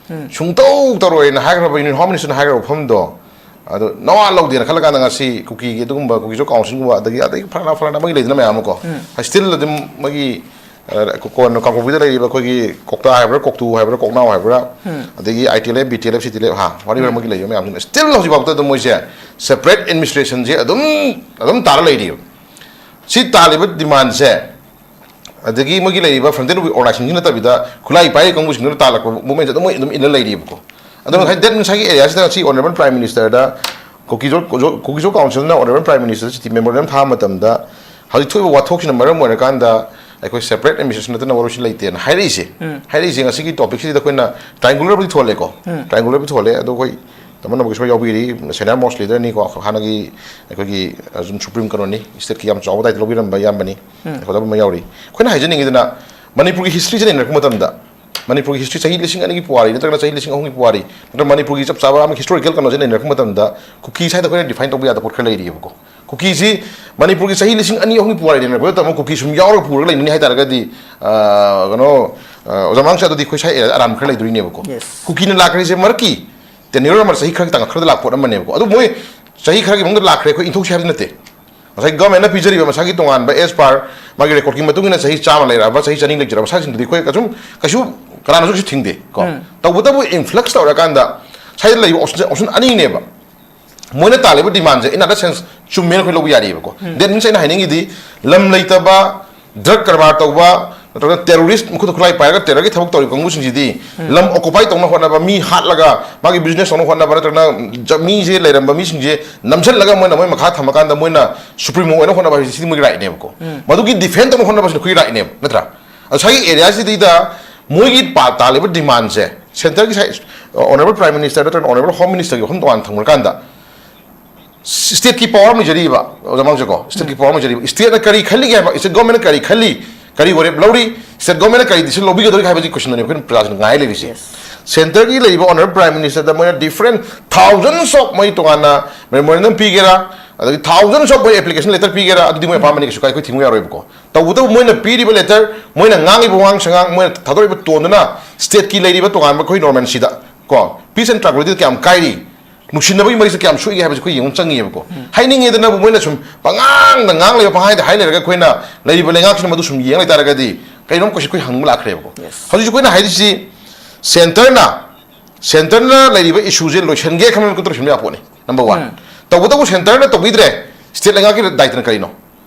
ꯁꯨꯡꯇꯧ ꯇꯧꯔꯣꯏꯅ ꯍꯥꯏꯈ꯭ꯔꯕ, ꯌꯨꯅꯤꯌꯟ ꯍꯣꯝ ꯃꯤꯅꯤꯁꯇꯔꯅ ꯍꯥꯏꯈ꯭ꯔꯕ ꯋꯥꯐꯝꯗꯣ, ꯑꯗꯣ ꯅꯋꯥ ꯂꯧꯗꯦꯅ ꯈꯜꯂ ꯀꯥꯟꯗ ꯉꯁꯤ ꯀꯨꯀꯤꯒꯤ ꯑꯗꯨꯒꯨꯝꯕ ꯀꯨꯀꯤꯖꯣ ꯀꯥꯎꯟꯁꯤꯜꯒꯨꯝꯕ, ꯑꯗꯒꯤ, ꯑꯗꯒꯤ ꯐꯂꯥꯅ ꯐꯂꯥꯅ ꯑꯃꯒꯤ ꯂꯩꯗꯅ ꯃꯌꯥꯝ ꯑꯃꯀꯣ, ꯁ꯭ꯇꯤꯜ ꯑꯗꯨꯝ ꯃꯣꯏꯒꯤ, ꯑ, ꯀꯣ-, ꯀꯣꯟꯅ ꯀꯥꯡꯄꯣꯛꯄꯤꯗ ꯂꯩꯔꯤꯕ ꯑꯩꯈꯣꯏꯒꯤ ꯀꯣꯛꯇꯥ ꯍꯥꯏꯕ꯭ꯔꯥ, ꯀꯣꯛꯇꯨ ꯍꯥꯏꯕ꯭ꯔꯥ, ꯀꯣꯛꯅꯥꯎ ꯍꯥꯏꯕ꯭ꯔꯥ, ꯑꯗꯒꯤ I T L F, B T L F, C T L F, ꯍꯥ, ꯋꯥꯔꯤ ꯑꯃꯒꯤ ꯂꯩꯔꯤꯕ ꯃꯌꯥꯝꯁꯤꯅ ꯁ꯭ꯇꯤꯜ ꯍꯧꯖꯤꯛꯐꯥꯎꯗ ꯑꯗꯨꯝ ꯃꯣꯏꯁꯦ ꯁꯦꯄꯔꯦꯠ ꯑꯦꯗꯃꯤꯅꯤꯁꯇ꯭ꯔꯦꯁꯟꯁꯦ ꯑꯗꯨꯝ, ꯑꯗꯨꯝ ꯇꯥꯔ ꯂꯩꯔꯤꯕ꯫ ꯁꯤ ꯇꯥꯜꯂꯤꯕ ꯗꯤꯃꯥꯟꯁꯦ, ꯑꯗꯒꯤ ꯃꯣꯏꯒꯤ ꯂꯩꯔꯤꯕ ꯐ꯭ꯔꯟꯇꯦꯜ ꯑꯣꯔꯒꯅꯥꯏꯖꯦꯁꯟꯁꯤꯡ ꯅꯠꯇꯕꯤꯗ ꯈꯨꯠꯂꯥꯏ ꯄꯥꯏꯔꯤ ꯀꯥꯡꯕꯨꯁꯤꯡꯗꯨꯅ ꯇꯥꯜꯂꯛꯄ ꯃꯨꯞꯃꯦꯟꯁꯦ ꯑꯗꯨꯝ ꯃꯣꯏ ꯑꯗꯨꯝ ꯏꯟꯅ ꯂꯩꯔꯤꯕꯀꯣ꯫ ꯑꯗꯣ ꯉꯁꯥꯏ ꯗꯦꯠ ꯉꯁꯥꯏꯒꯤ ꯑꯦꯔꯤꯌꯥꯁꯤꯗ ꯉꯁꯤ ꯑꯣꯅꯔꯦꯕꯜ ꯄ꯭ꯔꯥꯏꯝ ꯃꯤꯅꯤꯁꯇꯔꯗ ꯀꯨꯀꯤꯖꯣ, ꯀꯨꯀꯤꯖꯣ ꯀꯥꯎꯟꯁꯤꯜꯅ ꯑꯣꯅꯔꯦꯕꯜ ꯄ꯭ꯔꯥꯏꯝ ꯃꯤꯅꯤꯁꯇꯔꯗ ꯆꯤꯊꯤ ꯃꯦꯃꯣꯔꯦꯟꯗꯝ ꯊꯥꯕ ꯃꯇꯝꯗ ꯍꯧꯖꯤꯛ ꯊꯣꯛꯏꯕ ꯋꯥꯊꯣꯛꯁꯤꯅ ꯃꯔꯝ ꯑꯣꯏꯔꯀꯥꯟꯗ ꯑꯩꯈꯣꯏ ꯁꯦꯄꯔꯦꯠ ꯑꯦꯗꯃꯤꯅꯤꯁꯇ꯭ꯔꯦꯁꯟ ꯅꯠꯇꯅ ꯋꯥꯔꯣꯏꯁꯤꯟ ꯂꯩꯇꯦꯅ ꯍꯥꯏꯔꯛꯏꯁꯦ꯫ ꯍꯥꯏꯔꯛꯏꯁꯦ ꯉꯁꯤꯒꯤ ꯇꯣꯄꯤꯛꯁꯤꯗ ꯑꯩꯈꯣꯏꯅ ꯇ꯭ꯔꯥꯏꯡꯒꯨꯂꯔꯕꯨꯗꯤ ꯊꯣꯜꯂꯦꯀꯣ꯫ ꯇ꯭ꯔꯥꯏꯡꯒꯨꯂꯔꯕꯨꯗꯤ ꯊꯣꯜꯂꯦ, ꯑꯗꯣ ꯑꯩꯈꯣꯏ ꯇꯥꯃꯣ ꯅꯕꯀꯤꯁꯣꯔ ꯌꯥꯎꯕꯤꯔꯤ, ꯁꯦꯅꯤꯌꯔ ꯃꯣꯁ ꯂꯤꯗꯔꯅꯤꯀꯣ, ꯍꯥꯟꯅꯒꯤ ꯑꯩꯈꯣꯏꯒꯤ, ꯑ, ꯁꯨꯝ ꯁꯨꯄ꯭ꯔꯤꯝ ꯀꯩꯅꯣꯅꯤ, ꯁ꯭ꯇꯦꯠꯀꯤ ꯌꯥꯝ ꯆꯥꯎꯕ ꯗꯥꯏꯇ ꯂꯧꯕꯤꯔꯝꯕ ꯏꯌꯥꯝꯕꯅꯤ, ꯍꯣꯠꯅꯕ ꯑꯃ ꯌꯥꯎꯔꯤ꯫ ꯑꯩꯈꯣꯏꯅ ꯍꯥꯏꯖꯅꯤꯡꯉꯤꯗꯅ, ꯃꯅꯤꯄꯨꯔꯒꯤ ꯍꯤꯁꯇ꯭ꯔꯤꯁꯦ ꯅꯩꯅꯔꯛꯄ ꯃꯇꯝꯗ ꯃꯅꯤꯄꯨꯔꯒꯤ ꯍꯤꯁꯇ꯭ꯔꯤ ꯆꯍꯤ ꯂꯤꯁꯤꯡ ꯑꯅꯤꯒꯤ ꯄꯨꯋꯥꯔꯤ ꯅꯠꯇ꯭ꯔꯒꯅ ꯆꯍꯤ ꯂꯤꯁꯤꯡ ꯑꯍꯨꯝꯒꯤ ꯄꯨꯋꯥꯔꯤ ꯅꯠꯇ꯭ꯔꯒ ꯃꯅꯤꯄꯨꯔꯒꯤ ꯆꯞ ꯆꯥꯕ ꯑꯃ ꯍꯤꯁꯇꯣꯔꯤꯀꯦꯜ ꯀꯩꯅꯣꯁꯦ ꯅꯩꯅꯔꯛꯄ ꯃꯇꯝꯗ ꯀꯨꯀꯤꯁ ꯍꯥꯏꯗ ꯑꯩꯈꯣꯏꯅ ꯗꯤꯐꯥꯏꯟ ꯇꯧꯕ ꯌꯥꯗꯕ ꯄꯣꯠ ꯈꯔ ꯂꯩꯔꯤꯑꯕꯀꯣ꯫ ꯀꯨꯀꯤꯁꯤ ꯃꯅꯤꯄꯨꯔꯒꯤ ꯆꯍꯤ ꯂꯤꯁꯤꯡ ꯑꯅꯤ ꯑꯍꯨꯝꯒꯤ ꯄꯨꯋꯥꯔꯤ ꯅꯩꯅꯔꯛꯄ ꯃꯇꯝꯗ ꯀꯨꯀꯤ ꯁꯨꯝ ꯌꯥꯎꯔꯒ ꯄꯨꯔꯒ ꯂꯩꯅꯤ ꯍꯥꯏ ꯇꯥꯔꯒꯗꯤ, ꯑ, ꯀꯩꯅꯣ, ꯑ, ꯑꯣꯖꯥ ꯃꯥꯡꯁꯦ ꯑꯗꯨꯗꯤ ꯑꯩꯈꯣꯏ ꯁ꯭ꯋꯥꯏ ꯑꯦꯔꯤꯌꯥꯗ ꯑꯔꯥꯟꯕ ꯈꯔ ꯂꯩꯗꯣꯔꯤꯅꯦꯕꯀꯣ꯫ Yes. ꯀꯨꯀꯤꯅ ꯂꯥꯛꯈ꯭ꯔꯤꯁꯦ ꯃꯔꯛꯀꯤ ꯇꯦꯅ꯭ꯌꯨꯔ ꯑꯃ ꯆꯍꯤ ꯈꯔꯒꯤ ꯇꯥꯡꯀꯛ ꯈꯔꯗ ꯂꯥꯛꯄ ꯄꯣꯠ ꯑꯃꯅꯦꯕꯀꯣ꯫ ꯑꯗꯨ ꯃꯣꯏ ꯆꯍꯤ ꯈꯔꯒꯤ ꯃꯅꯨꯡꯗ ꯂꯥꯛꯈ꯭ꯔꯦ, ꯑꯩꯈꯣꯏ ꯏꯟꯊꯣꯛꯁꯤ ꯍꯥꯏꯕꯗꯤ ꯅꯠꯇꯦ꯫ ꯉꯁꯥꯏ ꯒꯚꯔꯟꯃꯦꯟꯠꯅ ꯄꯤꯖꯔꯤꯕ ꯃꯁꯥꯒꯤ ꯇꯣꯉꯥꯟꯕ as per ꯃꯥꯒꯤ ꯔꯦꯀꯣꯔꯗꯀꯤ ꯃꯇꯨꯡ ꯏꯟꯅ ꯆꯍꯤ ꯆꯥꯝꯃ ꯂꯩꯔꯛꯑꯕ, ꯆꯍꯤ ꯆꯅꯤ ꯂꯩꯖꯔꯕ ꯃꯁꯥꯁꯤꯡꯗꯨꯗꯤ ꯑꯩꯈꯣꯏ ꯀꯩꯁꯨꯝ, ꯀꯩꯁꯨ ꯀꯅꯥꯅꯁꯨ ꯀꯩꯁꯨ ꯊꯤꯡꯗꯦ ꯀꯣ꯫ ꯎꯝ꯫ ꯇꯧꯕꯇꯕꯨ ꯏꯟꯐ꯭ꯂꯛꯁ ꯇꯧꯔꯀꯥꯟꯗ ꯁ꯭ꯋꯥꯏꯗ ꯂꯩꯕ ꯑꯣꯞꯁꯟ, ꯑꯣꯞꯁꯟ ꯑꯅꯤꯅꯦꯕ꯫ ꯃꯣꯏꯅ ꯇꯥꯜꯂꯤꯕ ꯗꯤꯃꯥꯟꯁꯦ in other sense ꯆꯨꯝꯃꯦꯅ ꯑꯩꯈꯣꯏ ꯂꯧꯕ ꯌꯥꯔꯤꯕꯀꯣ꯫ ꯎꯝ꯫ That means ꯑꯩꯅ ꯍꯥꯏꯅꯤꯡꯉꯤꯗꯤ ꯂꯝ ꯂꯩꯇꯕ, ꯗ꯭ꯔꯒ ꯀꯔꯕꯥꯔ ꯇꯧꯕ, ꯅꯠꯇ꯭ꯔꯒ ꯇꯦꯔꯣꯔꯤꯁ ꯃꯈꯨꯠꯇ ꯈꯨꯠꯂꯥꯏ ꯄꯥꯏꯔꯒ ꯇꯦꯔꯣꯔꯒꯤ ꯊꯕꯛ ꯇꯧꯔꯤꯕ ꯀꯥꯡꯕꯨꯁꯤꯡꯁꯤꯗꯤ ꯎꯝ꯫ ꯂꯝ ꯑꯣꯀꯨꯄꯥꯏ ꯇꯧꯅ ꯍꯣꯠꯅꯕ, ꯃꯤ ꯍꯥꯠꯂꯒ ꯃꯥꯒꯤ ꯕꯤꯖꯤꯅꯦꯁ ꯇꯧꯅ ꯍꯣꯠꯅꯕ, ꯅꯠꯇ꯭ꯔꯒꯅ ꯖ-, ꯃꯤꯁꯦ ꯂꯩꯔꯝꯕ ꯃꯤꯁꯤꯡꯁꯦ ꯅꯝꯁꯤꯜꯂꯒ ꯃꯣꯏꯅ ꯃꯣꯏ ꯃꯈꯥ ꯊꯝꯃꯀꯥꯟꯗ ꯃꯣꯏꯅ ꯁꯨꯄ꯭ꯔꯤꯃꯣ ꯑꯣꯏꯅ ꯍꯣꯠꯅꯕ ꯍꯥꯏꯕꯁꯤ ꯁꯤꯗꯤ ꯃꯣꯏꯒꯤ ꯔꯥꯏꯠꯅꯦꯕꯀꯣ꯫ ꯎꯝ꯫ ꯃꯗꯨꯒꯤ ꯗꯤꯐꯦꯟ ꯇꯧꯅ ꯍꯣꯠꯅꯕꯁꯤꯅ ꯑꯩꯈꯣꯏꯒꯤ ꯔꯥꯏꯠꯅꯦꯕ, ꯅꯠꯇ꯭ꯔꯥ? ꯉꯁꯥꯏꯒꯤ ꯑꯦꯔꯤꯌꯥꯁꯤꯗꯩꯗ ꯃꯣꯏꯒꯤ ꯄꯥ-, ꯇꯥꯜꯂꯤꯕ ꯗꯤꯃꯥꯟꯁꯦ ꯁꯦꯟꯇꯔꯒꯤ ꯁꯥꯏ-, ꯑꯣꯅꯔꯦꯕꯜ ꯄ꯭ꯔꯥꯏꯝ ꯃꯤꯅꯤꯁꯇꯔ ꯅꯠꯇ꯭ꯔꯒ ꯑꯣꯅꯔꯦꯕꯜ ꯍꯣꯝ ꯃꯤꯅꯤꯁꯇꯔꯒꯤ ꯋꯥꯐꯝ ꯇꯣꯉꯥꯟꯅ ꯊꯝꯈ꯭ꯔꯀꯥꯟꯗ ꯁ꯭ꯇꯦꯠꯀꯤ ꯄꯋꯥꯔ ꯑꯃ ꯂꯩꯖꯔꯤꯕ, ꯑꯣꯖꯥ ꯃꯥꯡꯖꯀꯣ, ꯁ꯭ꯇꯦꯠꯀꯤ ꯎꯝ꯫ ꯄꯋꯥꯔ ꯑꯃ ꯂꯩꯖꯔꯤꯕ, ꯁ꯭ꯇꯦꯠꯅ ꯀꯔꯤ ꯈꯜꯂꯤꯒꯦ ꯍꯥꯏꯕ, ꯁ꯭ꯇꯦꯠ ꯒꯣꯔꯃꯦꯟꯅ ꯀꯔꯤ ꯈꯜꯂꯤ, ꯀꯔꯤ ꯋꯥꯔꯦꯞ ꯂꯧꯔꯤ, ꯁ꯭ꯇꯦꯠ ꯒꯣꯔꯃꯦꯟꯅ ꯀꯔꯤ ꯗꯤꯁꯤꯖꯟ ꯂꯧꯕꯤꯒꯗꯧꯔꯤ ꯍꯥꯏꯕꯒꯤ ꯀꯣꯏꯁꯟꯗꯨꯅꯤ ꯑꯩꯈꯣꯏꯅ ꯄ꯭ꯔꯖꯥꯁꯤꯡꯅ ꯉꯥꯏ ꯂꯩꯔꯤꯁꯦ꯫ Yes. ꯁꯦꯟꯇꯔꯒꯤ ꯂꯩꯔꯤꯕ ꯑꯣꯅꯔꯦꯕꯜ ꯄ꯭ꯔꯥꯏꯝ ꯃꯤꯅꯤꯁꯇꯔꯗ ꯃꯣꯏꯅ ꯗꯤꯐ꯭ꯔꯦꯟ ꯊꯥꯎꯖꯟꯁ ꯑꯣꯐ ꯃꯣꯏ ꯇꯣꯉꯥꯟꯅ ꯃꯦꯃꯣꯔꯦꯟꯗꯝ ꯄꯤꯒꯦꯔꯥ, ꯑꯗꯒꯤ ꯊꯥꯎꯖꯟꯁ ꯑꯣꯐ ꯃꯣꯏ ꯑꯦꯄ꯭ꯂꯤꯀꯦꯁꯟ ꯂꯦꯇꯔ ꯄꯤꯒꯦꯔꯥ, ꯑꯗꯨꯗꯤ ꯃꯣꯏ ꯑꯄꯥꯝꯕꯅꯤ, ꯀꯩꯁꯨ ꯀꯥꯏ, ꯑꯩꯈꯣꯏ ꯊꯤꯡꯕ ꯌꯥꯔꯣꯏꯕꯀꯣ꯫ ꯇꯧꯕꯇꯕꯨ ꯃꯣꯏꯅ ꯄꯤꯔꯤꯕ ꯂꯦꯇꯔ, ꯃꯣꯏꯅ ꯉꯥꯡꯉꯤꯕ ꯋꯥꯉꯥꯡ ꯁꯉꯥꯡ, ꯃꯣꯏꯅ ꯊꯥꯗꯣꯔꯛꯏꯕ ꯇꯣꯟꯗꯨꯅ ꯁ꯭ꯇꯦꯠꯀꯤ ꯂꯩꯔꯤꯕ ꯇꯣꯉꯥꯟꯕ ꯑꯩꯈꯣꯏ ꯅꯣꯔꯃꯦꯜꯁꯤꯗ ꯀꯣ, ꯄꯤꯁ ꯑꯦꯟ ꯇ꯭ꯔꯥꯡꯀ꯭ꯋꯤꯂꯤꯇꯤꯗ ꯀꯌꯥꯝ ꯀꯥꯏꯔꯤ, ꯅꯨꯡꯁꯤꯅꯕꯒꯤ ꯃꯔꯤꯁꯦ ꯀꯌꯥꯝ ꯁꯣꯛꯏ ꯍꯥꯏꯕꯁꯦ ꯑꯩꯈꯣꯏ ꯌꯦꯡꯕ ꯆꯪꯉꯤꯑꯕꯀꯣ꯫ ꯎꯝ꯫ ꯍꯥꯏꯅꯤꯡꯉꯦꯗꯅꯕꯨ ꯃꯣꯏꯅ ꯁꯨꯝ ꯄꯉꯥꯡꯗ ꯉꯥꯡ ꯂꯩꯕ, ꯄꯪꯍꯥꯏꯗ ꯍꯥꯏ ꯂꯩꯔꯒ ꯑꯩꯈꯣꯏꯅ ꯂꯩꯔꯤꯕ ꯂꯩꯉꯥꯛꯁꯤꯅ ꯃꯗꯨ ꯁꯨꯝ ꯌꯦꯡ ꯂꯩꯇꯥꯔꯒꯗꯤ ꯀꯩꯅꯣꯝ ꯀꯣꯏꯁꯟ ꯑꯩꯈꯣꯏ ꯍꯪꯕ ꯂꯥꯛꯈ꯭ꯔꯦꯕꯀꯣ꯫ Yes. ꯍꯧꯖꯤꯛ ꯑꯩꯈꯣꯏꯅ ꯍꯥꯏꯔꯤꯁꯤ ꯁꯦꯟꯇꯔꯅ, ꯁꯦꯟꯇꯔꯅ ꯂꯩꯔꯤꯕ ꯏꯁꯨꯁꯦ ꯂꯣꯏꯁꯤꯟꯒꯦ ꯈꯟꯕ ꯃꯤꯀꯨꯞꯇ ꯂꯣꯏꯁꯤꯟꯕ ꯌꯥꯕ ꯄꯣꯠꯅꯤ, ꯅꯝꯕꯔ ꯋꯥꯟ꯫ ꯎꯝ꯫ ꯇꯧꯕꯇꯕꯨ ꯁꯦꯟꯇꯔꯅ ꯇꯧꯕꯤꯗ꯭ꯔꯦ, ꯁ꯭ꯇꯦꯠ ꯂꯩꯉꯥꯛꯀꯤ ꯗꯥꯏꯇꯅ ꯀꯔꯤꯅꯣ?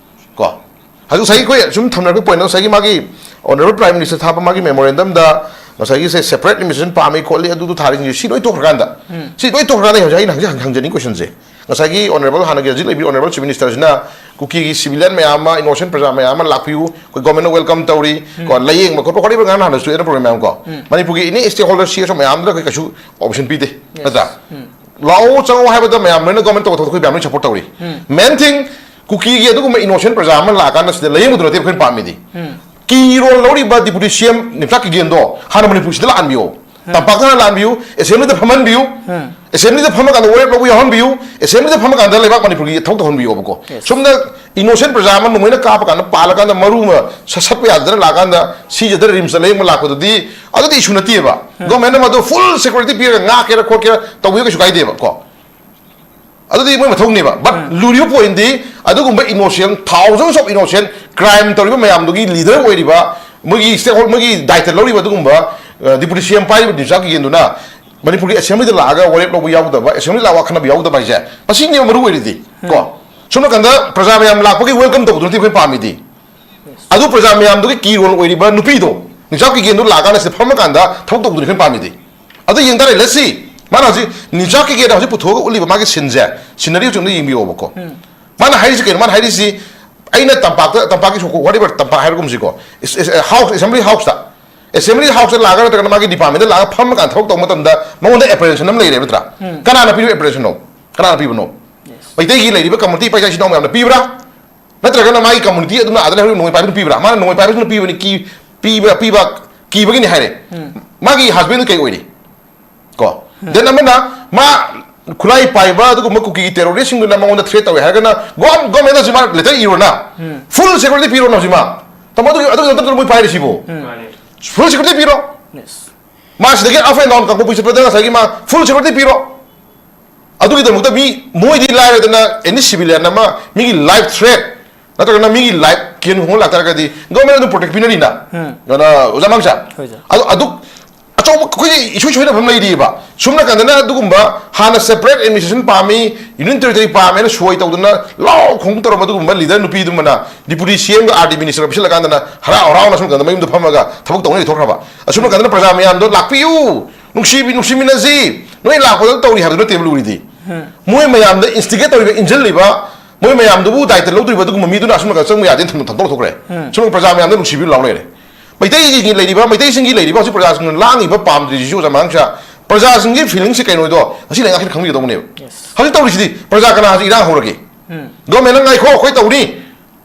ꯀꯣ? ꯍꯧꯖꯤꯛ ꯉꯁꯥꯏꯒꯤ ꯑꯩꯈꯣꯏ ꯁꯨꯝ ꯊꯝꯅꯔꯛꯄ ꯄꯣꯏꯟꯠ, ꯉꯁꯥꯏꯒꯤ ꯃꯥꯒꯤ ꯑꯣꯅꯔꯦꯕꯜ ꯄ꯭ꯔꯥꯏꯝ ꯃꯤꯅꯤꯁꯇꯔ ꯊꯥꯕ ꯃꯥꯒꯤ ꯃꯦꯃꯣꯔꯦꯟꯗꯝꯗ ꯉꯁꯥꯏꯒꯤꯁꯦ ꯁꯦꯄꯔꯦꯠ ꯑꯦꯗꯃꯤꯅꯤꯁꯇ꯭ꯔꯦꯁꯟ ꯄꯥꯝꯃꯤ ꯈꯣꯠꯂꯤ ꯑꯗꯨꯗꯨ ꯊꯥꯔꯤꯁꯤꯡꯁꯦ ꯁꯤ ꯂꯣꯏ ꯇꯣꯛꯈ꯭ꯔꯀꯥꯟꯗ, ꯎꯝ꯫ ꯁꯤ ꯂꯣꯏ ꯇꯣꯛꯈ꯭ꯔꯀꯥꯟꯗ ꯍꯧꯖꯤꯛ ꯑꯩꯅ ꯍꯧꯖꯤꯛ ꯍꯪ-, ꯍꯪꯖꯅꯤꯡꯉꯤ ꯀꯣꯏꯁꯟꯁꯦ, ꯉꯁꯥꯏꯒꯤ ꯑꯣꯅꯔꯦꯕꯜ ꯍꯥꯟꯅꯒꯤ ꯍꯧꯖꯤꯛ ꯂꯩꯕꯤꯔꯤꯕ ꯑꯣꯅꯔꯦꯕꯜ ꯆꯤꯐ ꯃꯤꯅꯤꯁꯇꯔꯁꯤꯅ ꯀꯨꯀꯤꯒꯤ ꯁꯤꯚꯤꯂꯤꯌꯟ ꯃꯌꯥꯝ ꯑꯃ, ꯏꯅꯣꯁꯦꯟ ꯄ꯭ꯔꯖꯥ ꯃꯌꯥꯝ ꯑꯃ ꯂꯥꯛꯄꯤꯌꯨ, ꯑꯩꯈꯣꯏ ꯒꯣꯔꯃꯦꯟꯅ ꯋꯦꯜꯀꯝ ꯇꯧꯔꯤ, ꯎꯝ꯫ ꯀꯣ, ꯂꯥꯏꯌꯦꯡꯕ ꯈꯣꯠꯄ ꯍꯣꯠꯂꯤꯕ ꯉꯥꯡꯅ ꯍꯥꯟꯅꯁꯨ ꯑꯩꯅ ꯄ꯭ꯔꯣꯒ꯭ꯔꯥꯝ ꯃꯌꯥꯝ ꯀꯣ, ꯎꯝ꯫ ꯃꯅꯤꯄꯨꯔꯒꯤ ꯑꯦꯅꯤ ꯁ꯭ꯇꯦꯛ ꯍꯣꯜꯗꯔ ꯁꯤ ꯑꯦꯁ ꯑꯣ ꯃꯌꯥꯝꯗꯨꯗ ꯑꯩꯈꯣꯏ ꯀꯩꯁꯨ ꯑꯣꯞꯁꯟ ꯄꯤꯗꯦ, yes꯫ ꯅꯠꯇ꯭ꯔꯥ? ꯎꯝ꯫ ꯂꯥꯛꯑꯣ ꯆꯪꯉꯣ ꯍꯥꯏꯕꯗ ꯃꯌꯥꯝ ꯂꯣꯏꯅ ꯒꯣꯔꯃꯦꯟ ꯇꯧꯕ ꯊꯕꯛꯇ ꯑꯩꯈꯣꯏ ꯃꯌꯥꯝ ꯂꯣꯏꯅ ꯁꯞꯄꯣꯔꯠ ꯇꯧꯔꯤ꯫ ꯎꯝ꯫ Main thing, ꯀꯨꯀꯤꯒꯤ ꯑꯗꯨꯒꯨꯝꯕ ꯏꯅꯣꯁꯦꯟ ꯄ꯭ꯔꯖꯥ ꯑꯃ ꯂꯥꯛꯑꯀꯥꯟꯗ ꯁꯤꯗ ꯂꯥꯏꯌꯦꯡꯕꯗꯨ ꯅꯠꯇꯦ ꯑꯩꯈꯣꯏꯅ ꯄꯥꯝꯃꯤꯗꯤ꯫ ꯎꯝ꯫ ꯀꯤ ꯔꯣꯜ ꯂꯧꯔꯤꯕ ꯗꯤꯄꯨꯇꯤ ꯁꯤ ꯑꯦꯝ ꯅꯤꯝꯆꯥꯛ ꯀꯤꯒꯦꯟꯗꯣ ꯍꯥꯟꯅ ꯃꯅꯤꯄꯨꯔꯁꯤꯗ ꯂꯥꯛꯍꯟꯕꯤꯌꯣ꯫ ꯇꯝꯄꯥꯛꯇ ꯍꯥꯟꯅ ꯂꯥꯛꯍꯟꯕꯤꯌꯨ, ꯑꯦꯁꯦꯝꯕ꯭ꯂꯤꯗ ꯐꯝꯍꯟꯕꯤꯌꯨ꯫ ꯑꯦꯁꯦꯝꯕ꯭ꯂꯤꯗ ꯐꯝꯃꯀꯥꯟꯗ ꯋꯥꯔꯦꯞ ꯂꯧꯕ ꯌꯥꯎꯍꯟꯕꯤꯌꯨ꯫ ꯑꯦꯁꯦꯝꯕ꯭ꯂꯤꯗ ꯐꯝꯃꯀꯥꯟꯗ ꯂꯩꯕꯥꯛ ꯃꯅꯤꯄꯨꯔꯒꯤ ꯊꯕꯛ ꯇꯧꯍꯟꯕꯤꯌꯣꯕꯀꯣ꯫ Yes. ꯁꯣꯝꯗ ꯏꯅꯣꯁꯦꯟ ꯄ꯭ꯔꯖꯥ ꯑꯃ ꯅꯣꯡꯃꯩꯅ ꯀꯥꯞꯄ ꯀꯥꯟꯗ, ꯄꯥꯜꯂꯀꯥꯟꯗ, ꯃꯔꯨ ꯑꯃ ꯁ-, ꯁꯠꯄ ꯌꯥꯗꯗꯅ ꯂꯥꯛꯀꯥꯟꯗ ꯁꯤꯖꯗꯅ ꯔꯤꯝꯁꯇ ꯂꯥꯌꯦꯡꯕ ꯂꯥꯛꯄꯗꯨꯗꯤ, ꯑꯗꯨꯗꯤ ꯏꯁꯨ ꯅꯠꯇꯦꯕ꯫ ꯒꯣꯔꯃꯦꯟꯅ ꯃꯗꯨ ꯐꯨꯜ ꯁꯦꯀ꯭ꯌꯨꯔꯤꯇꯤ ꯄꯤꯔꯒ ꯉꯥꯛꯀꯦꯔꯥ ꯈꯣꯠꯀꯦꯔꯥ ꯇꯧꯕꯤꯌꯨ, ꯀꯩꯁꯨ ꯀꯥꯏꯗꯦꯕ ꯀꯣ꯫ ꯑꯗꯨꯗꯤ ꯃꯣꯏ ꯃꯊꯧꯅꯦꯕ꯫ But ꯂꯨꯔꯤꯕ ꯄꯣꯏꯟꯗꯤ ꯑꯗꯨꯒꯨꯝꯕ innocent, thousands of innocent crime ꯇꯧꯔꯤꯕ ꯃꯌꯥꯝꯗꯨꯒꯤ ꯂꯤꯗꯔ ꯑꯣꯏꯔꯤꯕ, ꯃꯣꯏꯒꯤ ꯁ꯭ꯇꯦꯛꯍꯣꯜ-, ꯃꯣꯏꯒꯤ ꯗꯥꯏꯇ ꯂꯧꯔꯤꯕ ꯑꯗꯨꯒꯨꯝꯕ, ꯑ, ꯗꯤꯄꯨꯇꯤ ꯁꯤ ꯑꯦꯝ ꯄꯥꯏꯔꯤꯕ ꯅꯤꯝꯆꯥꯛ ꯀꯤꯒꯦꯟꯗꯨꯅ ꯃꯅꯤꯄꯨꯔꯒꯤ ꯑꯦꯁꯦꯝꯕ꯭ꯂꯤꯗ ꯂꯥꯛꯑꯒ ꯋꯥꯔꯦꯞ ꯂꯧꯕ ꯌꯥꯎꯗꯕ, ꯑꯦꯁꯦꯝꯕ꯭ꯂꯤ ꯂꯥꯛꯑꯒ ꯋꯥ ꯈꯟꯅꯕ ꯌꯥꯎꯗꯕ ꯍꯥꯏꯁꯦ, ꯃꯁꯤꯅꯦꯕ ꯃꯔꯨ ꯑꯣꯏꯔꯤꯗꯤ ꯀꯣ꯫ ꯁꯣꯝ ꯅꯥꯀꯟꯗ ꯄ꯭ꯔꯖꯥ ꯃꯌꯥꯝ ꯂꯥꯛꯄꯒꯤ ꯋꯦꯜꯀꯝ ꯇꯧꯕꯗꯨ ꯅꯠꯇꯦ ꯑꯩꯈꯣꯏꯅ ꯄꯥꯝꯃꯤꯗꯤ꯫ ꯑꯗꯨ ꯄ꯭ꯔꯖꯥ ꯃꯌꯥꯝꯗꯨꯒꯤ ꯀꯤ ꯔꯣꯜ ꯑꯣꯏꯔꯤꯕ ꯅꯨꯄꯤꯗꯣ, ꯅꯤꯝꯆꯥꯛ ꯀꯤꯒꯦꯟꯗꯨ ꯂꯥꯛꯑꯀꯥꯟꯗ ꯁꯤꯗ ꯐꯝꯃꯀꯥꯟꯗ ꯊꯕꯛ ꯇꯧꯕꯗꯨꯅꯤ ꯑꯩꯈꯣꯏꯅ ꯄꯥꯝꯃꯤꯗꯤ꯫ ꯑꯗꯨ ꯌꯦꯡ ꯇꯥꯔꯦ, let's see꯫ ꯃꯥꯅ ꯍꯧꯖꯤꯛ ꯅꯤꯝꯆꯥꯛ ꯀꯤꯒꯦꯟꯗ ꯍꯧꯖꯤꯛ ꯄꯨꯊꯣꯛꯑꯒ ꯎꯠꯂꯤꯕ ꯃꯥꯒꯤ ꯁꯤꯟꯁꯦ, ꯁꯤꯅꯔꯤ ꯍꯧꯖꯤꯛ ꯑꯝꯇ ꯌꯦꯡꯕꯤꯔꯛꯑꯣꯕꯀꯣ꯫ ꯃꯥꯅ ꯍꯥꯏꯔꯤꯁꯤ ꯀꯩꯅꯣ? ꯃꯥꯅ ꯍꯥꯏꯔꯤꯁꯤ, ꯑꯩꯅ ꯇꯝꯄꯥꯛꯇ, ꯇꯝꯄꯥꯛꯀꯤ ꯁꯣꯛ, whatever, ꯇꯝꯄꯥꯛ ꯍꯥꯏꯔꯒꯨꯝꯁꯤꯀꯣ, ꯏꯁ-, ꯏꯁ-, ꯍꯥꯎꯁ, ꯑꯦꯁꯦꯝꯕ꯭ꯂꯤ ꯍꯥꯎꯁꯇ, ꯑꯦꯁꯦꯝꯕ꯭ꯂꯤ ꯍꯥꯎꯁꯇ ꯂꯥꯛꯑꯒ ꯅꯠꯇ꯭ꯔꯒꯅ ꯃꯥꯒꯤ ꯗꯤꯄꯥꯔꯠꯃꯦꯟꯗ ꯂꯥꯛꯑꯒ ꯐꯝꯃꯀꯥꯟꯗ ꯊꯕꯛ ꯇꯧꯕ ꯃꯇꯝꯗ ꯃꯉꯣꯟꯗ ꯑꯦꯄ꯭ꯔꯤꯁꯤꯌꯦꯁꯟ ꯑꯃ ꯂꯩꯔꯦ ꯅꯠꯇ꯭ꯔꯥ? ꯀꯅꯥꯅ ꯄꯤꯔꯤꯕ ꯑꯦꯄ꯭ꯔꯤꯁꯤꯌꯦꯁꯟꯅꯣ? ꯀꯅꯥꯅ ꯄꯤꯕꯅꯣ? ꯃꯩꯇꯩꯒꯤ ꯂꯩꯔꯤꯕ ꯀꯝꯃꯨꯅꯤꯇꯤ ꯏꯄꯥ ꯏꯆꯥ ꯏꯆꯤꯟ ꯏꯅꯥꯎ ꯃꯌꯥꯝꯅ ꯄꯤꯕ꯭ꯔꯥ? ꯅꯠꯇ꯭ꯔꯒꯅ ꯃꯥꯒꯤ ꯀꯝꯃꯨꯅꯤꯇꯤ ꯑꯗꯨꯝꯅ ꯑꯥꯗ ꯂꯩꯍꯧꯔꯤꯕ ꯅꯣꯡꯃꯩ ꯄꯥꯏꯕꯗꯨꯅ ꯄꯤꯕ꯭ꯔꯥ? ꯃꯥꯅ ꯅꯣꯡꯃꯩ ꯄꯥꯏꯕꯗꯨꯅ ꯄꯤꯕꯅꯤ, ꯀꯤ-, ꯄꯤꯕ, ꯄꯤꯕ ꯀꯤꯕꯒꯤꯅꯤ ꯍꯥꯏꯔꯦ꯫ ꯃꯥꯒꯤ ꯍꯁꯕꯦꯟꯗꯨ ꯀꯩ ꯑꯣꯏꯔꯤ? ꯀꯣ? Then ꯑꯃꯅ ꯃꯥ ꯈꯨꯠꯂꯥꯏ ꯄꯥꯏꯕ ꯑꯗꯨꯒꯨꯝꯕ ꯀꯨꯀꯤꯒꯤ ꯇꯦꯔꯣꯔꯤꯁꯁꯤꯡꯗꯨꯅ ꯃꯉꯣꯟꯗ ꯊ꯭ꯔꯦꯠ ꯇꯧꯋꯦ ꯍꯥꯏꯔꯒꯅ ꯒꯣ-, ꯒꯣꯔꯃꯦꯟꯗ ꯍꯧꯖꯤꯛ ꯃꯥ ꯂꯦꯇꯔ ꯏꯔꯣꯅ꯫ ꯐꯨꯜ ꯁꯦꯀ꯭ꯌꯨꯔꯤꯇꯤ ꯄꯤꯔꯣꯅ ꯍꯧꯖꯤꯛ ꯃꯥ꯫ ꯇꯥꯃꯣ, ꯑꯗꯨꯒꯤ, ꯑꯗꯨꯒꯤ ꯅꯠꯇ꯭ꯔꯣ ꯃꯣꯏ ꯄꯥꯏꯔꯤꯁꯤꯕꯨ? ꯐꯨꯜ ꯁꯦꯀ꯭ꯌꯨꯔꯤꯇꯤ ꯄꯤꯔꯣ꯫ ꯃꯥ ꯁꯤꯗꯒꯤ up and down ꯀꯥꯡꯄꯣꯛꯄꯤ ꯆꯠꯄꯗ ꯉꯁꯥꯏꯒꯤ ꯃꯥ ꯐꯨꯜ ꯁꯦꯀ꯭ꯌꯨꯔꯤꯇꯤ ꯄꯤꯔꯣ꯫ ꯑꯗꯨꯒꯤꯗꯃꯛꯇ ꯃꯤ, ꯃꯣꯏꯗꯤ ꯂꯥꯏꯔꯗꯅ, ꯑꯦꯅꯤ ꯁꯤꯚꯤꯂꯤꯌꯟ ꯑꯃ ꯃꯤꯒꯤ ꯂꯥꯏꯐ ꯊ꯭ꯔꯦꯠ ꯅꯠꯇ꯭ꯔꯒꯅ ꯃꯤꯒꯤ ꯂꯥꯏꯐ ꯀꯦꯟ ꯍꯣꯡꯕ ꯂꯥꯛꯇꯥꯔꯒꯗꯤ ꯒꯣꯔꯃꯦꯟ ꯑꯗꯨꯝ ꯄ꯭ꯔꯣꯇꯦꯛ ꯄꯤꯅꯔꯤꯅ꯫ ꯎꯝ꯫ ꯑꯗꯨꯅ ꯑꯣꯖꯥ ꯃꯥꯡꯁꯥ, ꯍꯣꯏ, ꯁꯥꯔ꯫ ꯑꯗꯨ, ꯑꯗꯨ ꯑꯆꯧꯕ ꯑꯩꯈꯣꯏꯒꯤ ꯏꯁꯣꯏ ꯁꯣꯏꯗꯕ ꯑꯃ ꯂꯩꯔꯤꯑꯕ꯫ ꯁꯣꯝ ꯅꯥꯀꯟꯗꯅ ꯑꯗꯨꯒꯨꯝꯕ ꯍꯥꯟꯅ ꯁꯦꯄꯔꯦꯠ ꯑꯦꯗꯃꯤꯅꯤꯁꯇ꯭ꯔꯦꯁꯟ ꯄꯥꯝꯃꯤ, ꯌꯨꯅꯤꯌꯟ ꯇꯦꯔꯤꯇꯣꯔꯤ ꯄꯥꯝꯃꯦꯅ ꯁꯣꯏ ꯇꯧꯗꯅ ꯂꯥꯎ ꯈꯣꯡ ꯇꯧꯔꯝꯕ ꯑꯗꯨꯒꯨꯝꯕ ꯂꯤꯗꯔ ꯅꯨꯄꯤꯗꯨꯃꯅ ꯗꯤꯄꯨꯇꯤ ꯁꯤ ꯑꯦꯝꯒ ꯑꯥꯔ ꯗꯤ ꯃꯤꯅꯤꯁꯇꯔꯒ ꯄꯤꯁꯤꯜꯂꯀꯥꯟꯗꯅ ꯍꯔꯥꯎ ꯍꯔꯥꯎꯅ ꯁꯣꯝ ꯅꯥꯀꯟꯗ ꯃꯌꯨꯝꯗ ꯐꯝꯃꯒ ꯊꯕꯛ ꯇꯧꯅ ꯂꯩꯊꯣꯛꯈ꯭ꯔꯕ꯫ ꯑꯁꯣꯝ ꯅꯥꯀꯟꯗꯅ ꯄ꯭ꯔꯖꯥ ꯃꯌꯥꯝꯗꯣ ꯂꯥꯛꯄꯤꯌꯨ, ꯅꯨꯡꯁꯤꯕꯤ-, ꯅꯨꯡꯁꯤꯃꯤꯟꯅꯁꯤ, ꯅꯣꯏ ꯂꯥꯛꯄꯗ ꯇꯧꯔꯤ ꯍꯥꯏꯕꯗꯨ ꯅꯠꯇꯦꯕ ꯂꯨꯔꯤꯗꯤ꯫ ꯃꯣꯏ ꯃꯌꯥꯝꯗ ꯏꯟꯁꯇꯤꯒꯦꯠ ꯇꯧꯔꯤꯕ, ꯏꯟꯁꯤꯜꯂꯤꯕ, ꯃꯣꯏ ꯃꯌꯥꯝꯗꯨꯕꯨ ꯗꯥꯏꯇ ꯂꯧꯗꯣꯔꯤꯕ ꯑꯗꯨꯒꯨꯝꯕ ꯃꯤꯗꯨꯅ ꯑꯁꯣꯝ ꯅꯥꯀꯟ ꯆꯪꯕ ꯌꯥꯗꯦꯅ ꯊꯝ-, ꯊꯝꯗꯣꯛ ꯂꯧꯊꯣꯛꯈ꯭ꯔꯦ꯫ ꯁꯣꯝ ꯄ꯭ꯔꯖꯥ ꯃꯌꯥꯝꯗ ꯅꯨꯡꯁꯤꯕꯤꯌꯨ ꯂꯥꯎ ꯂꯩꯔꯦ꯫ ꯃꯩꯇꯩꯒꯤ ꯂꯩꯔꯤꯕ, ꯃꯩꯇꯩꯁꯤꯡꯒꯤ ꯂꯩꯔꯤꯕ ꯍꯧꯖꯤꯛ ꯄ꯭ꯔꯖꯥꯁꯤꯡꯅ ꯂꯥꯡꯉꯤꯕ ꯄꯥꯝꯗ꯭ꯔꯤꯁꯤꯁꯨ ꯑꯣꯖꯥ ꯃꯥꯡꯁꯥ, ꯄ꯭ꯔꯖꯥꯁꯤꯡꯒꯤ ꯐꯤꯂꯤꯡꯁꯦ ꯀꯩꯅꯣꯗꯣ ꯉꯁꯤ ꯂꯩꯉꯥꯛꯁꯤꯅ ꯈꯪꯕꯤꯒꯗꯧꯕꯅꯦꯕ꯫ Yes. ꯍꯧꯖꯤꯛ ꯇꯧꯔꯤꯁꯤꯗꯤ ꯄ꯭ꯔꯖꯥ ꯀꯅꯥ ꯍꯧꯖꯤꯛ ꯏꯔꯥꯡ ꯍꯧꯔꯒꯦ? ꯎꯝ꯫ ꯒꯣꯔꯃꯦꯟꯅ ꯉꯥꯏꯈꯣ, ꯑꯩꯈꯣꯏ ꯇꯧꯅꯤ,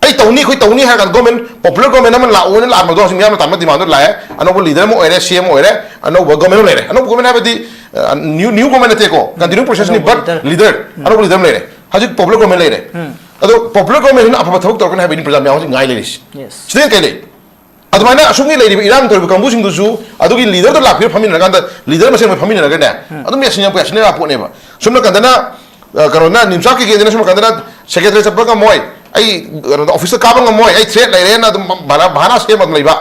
ꯑꯩ ꯇꯧꯅꯤ ꯑꯩꯈꯣꯏ ꯇꯧꯅꯤ ꯍꯥꯏꯔ ꯀꯥꯟꯗ ꯒꯣꯔꯃꯦꯟ, ꯄꯣꯄꯨꯂꯔ ꯒꯣꯔꯃꯦꯟ ꯑꯃ ꯂꯥꯛꯑꯣꯅ ꯂꯥꯛꯑꯝꯕꯗꯣ ꯍꯧꯖꯤꯛ ꯃꯤꯌꯥꯝꯅ ꯇꯥꯟꯕ ꯗꯤꯃꯥꯟꯗꯣ ꯂꯥꯛꯑꯦ꯫ ꯑꯅꯧꯕ ꯂꯤꯗꯔ ꯑꯃ ꯑꯣꯏꯔꯦ, ꯁꯤ ꯑꯦꯝ ꯑꯣꯏꯔꯦ, ꯑꯅꯧꯕ ꯒꯣꯔꯃꯦꯟ ꯑꯃ ꯂꯩꯔꯦ꯫ ꯑꯅꯧꯕ ꯒꯣꯔꯃꯦꯟ ꯍꯥꯏꯕꯗꯤ ꯅ꯭ꯌꯨ ꯅ꯭ꯌꯨ ꯒꯣꯔꯃꯦꯟ ꯅꯠꯇꯦꯀꯣ, ꯀꯟꯇꯤꯅ꯭ꯌꯨ ꯄ꯭ꯔꯣꯁꯦꯁꯅꯤ꯫ ꯑꯅꯧꯕ ꯕꯠ ꯂꯤꯗꯔ꯫ ꯂꯤꯗꯔ, ꯑꯅꯧꯕ ꯂꯤꯗꯔ ꯑꯃ ꯂꯩꯔꯦ꯫ ꯍꯧꯖꯤꯛ ꯄꯣꯄꯨꯂꯔ ꯒꯣꯔꯃꯦꯟ ꯂꯩꯔꯦ꯫ ꯑꯗꯣ ꯄꯣꯄꯨꯂꯔ ꯒꯣꯔꯃꯦꯟꯁꯤꯅ ꯑꯐꯕ ꯊꯕꯛ ꯇꯧꯔꯛꯀꯅꯤ ꯍꯥꯏꯕꯒꯤꯅꯤ ꯄ꯭ꯔꯖꯥ ꯃꯌꯥꯝ ꯍꯧꯖꯤꯛ ꯉꯥꯏ ꯂꯩꯔꯤꯁꯤ꯫ ꯌꯦꯁ꯫ ꯁꯤꯗ ꯀꯩ ꯂꯩ? ꯑꯗꯨꯃꯥꯏꯅ ꯑꯁꯨꯝꯒꯤ ꯂꯩꯔꯤꯕ ꯏꯔꯥꯡ ꯇꯧꯔꯤꯕ ꯀꯥꯡꯕꯨꯁꯤꯡꯗꯨꯁꯨ ꯑꯗꯨꯒꯤ ꯂꯤꯗꯔꯗ ꯂꯥꯛꯄꯤꯔ ꯐꯝꯃꯤꯟꯅꯔꯀꯥꯟꯗ, ꯂꯤꯗꯔ ꯃꯁꯦꯟ ꯃꯣꯏ ꯐꯝꯃꯤꯟꯅꯔꯒꯅꯦ, ꯑꯗꯨꯝ ꯌꯥꯁꯤꯟꯅ ꯌꯥꯁꯤꯟꯅ ꯌꯥꯕ ꯄꯣꯠꯅꯦꯕ꯫ ꯁꯣꯝ ꯅꯥꯀꯟꯗꯅ, ꯑ, ꯀꯩꯅꯣꯅ, ꯅꯤꯝꯆꯥ ꯀꯦꯀꯦꯗꯅ ꯁꯣꯝ ꯅꯥꯀꯟꯗꯅ ꯁꯦꯀ꯭ꯔꯦꯇꯔꯤ ꯆꯠꯄ ꯉꯝꯃꯣꯏ, ꯑꯩ ꯀꯩꯅꯣꯗ ꯑꯣꯐꯤꯁꯇ ꯀꯥꯕ ꯉꯝꯃꯣꯏ, ꯑꯩ ꯊ꯭ꯔꯦꯠ ꯂꯩꯔꯦꯅ ꯑꯗꯨꯝ ꯚꯥꯅꯥ, ꯚꯥꯅꯥ ꯁꯦꯝꯃ ꯑꯗꯨꯝ ꯂꯩꯕ꯫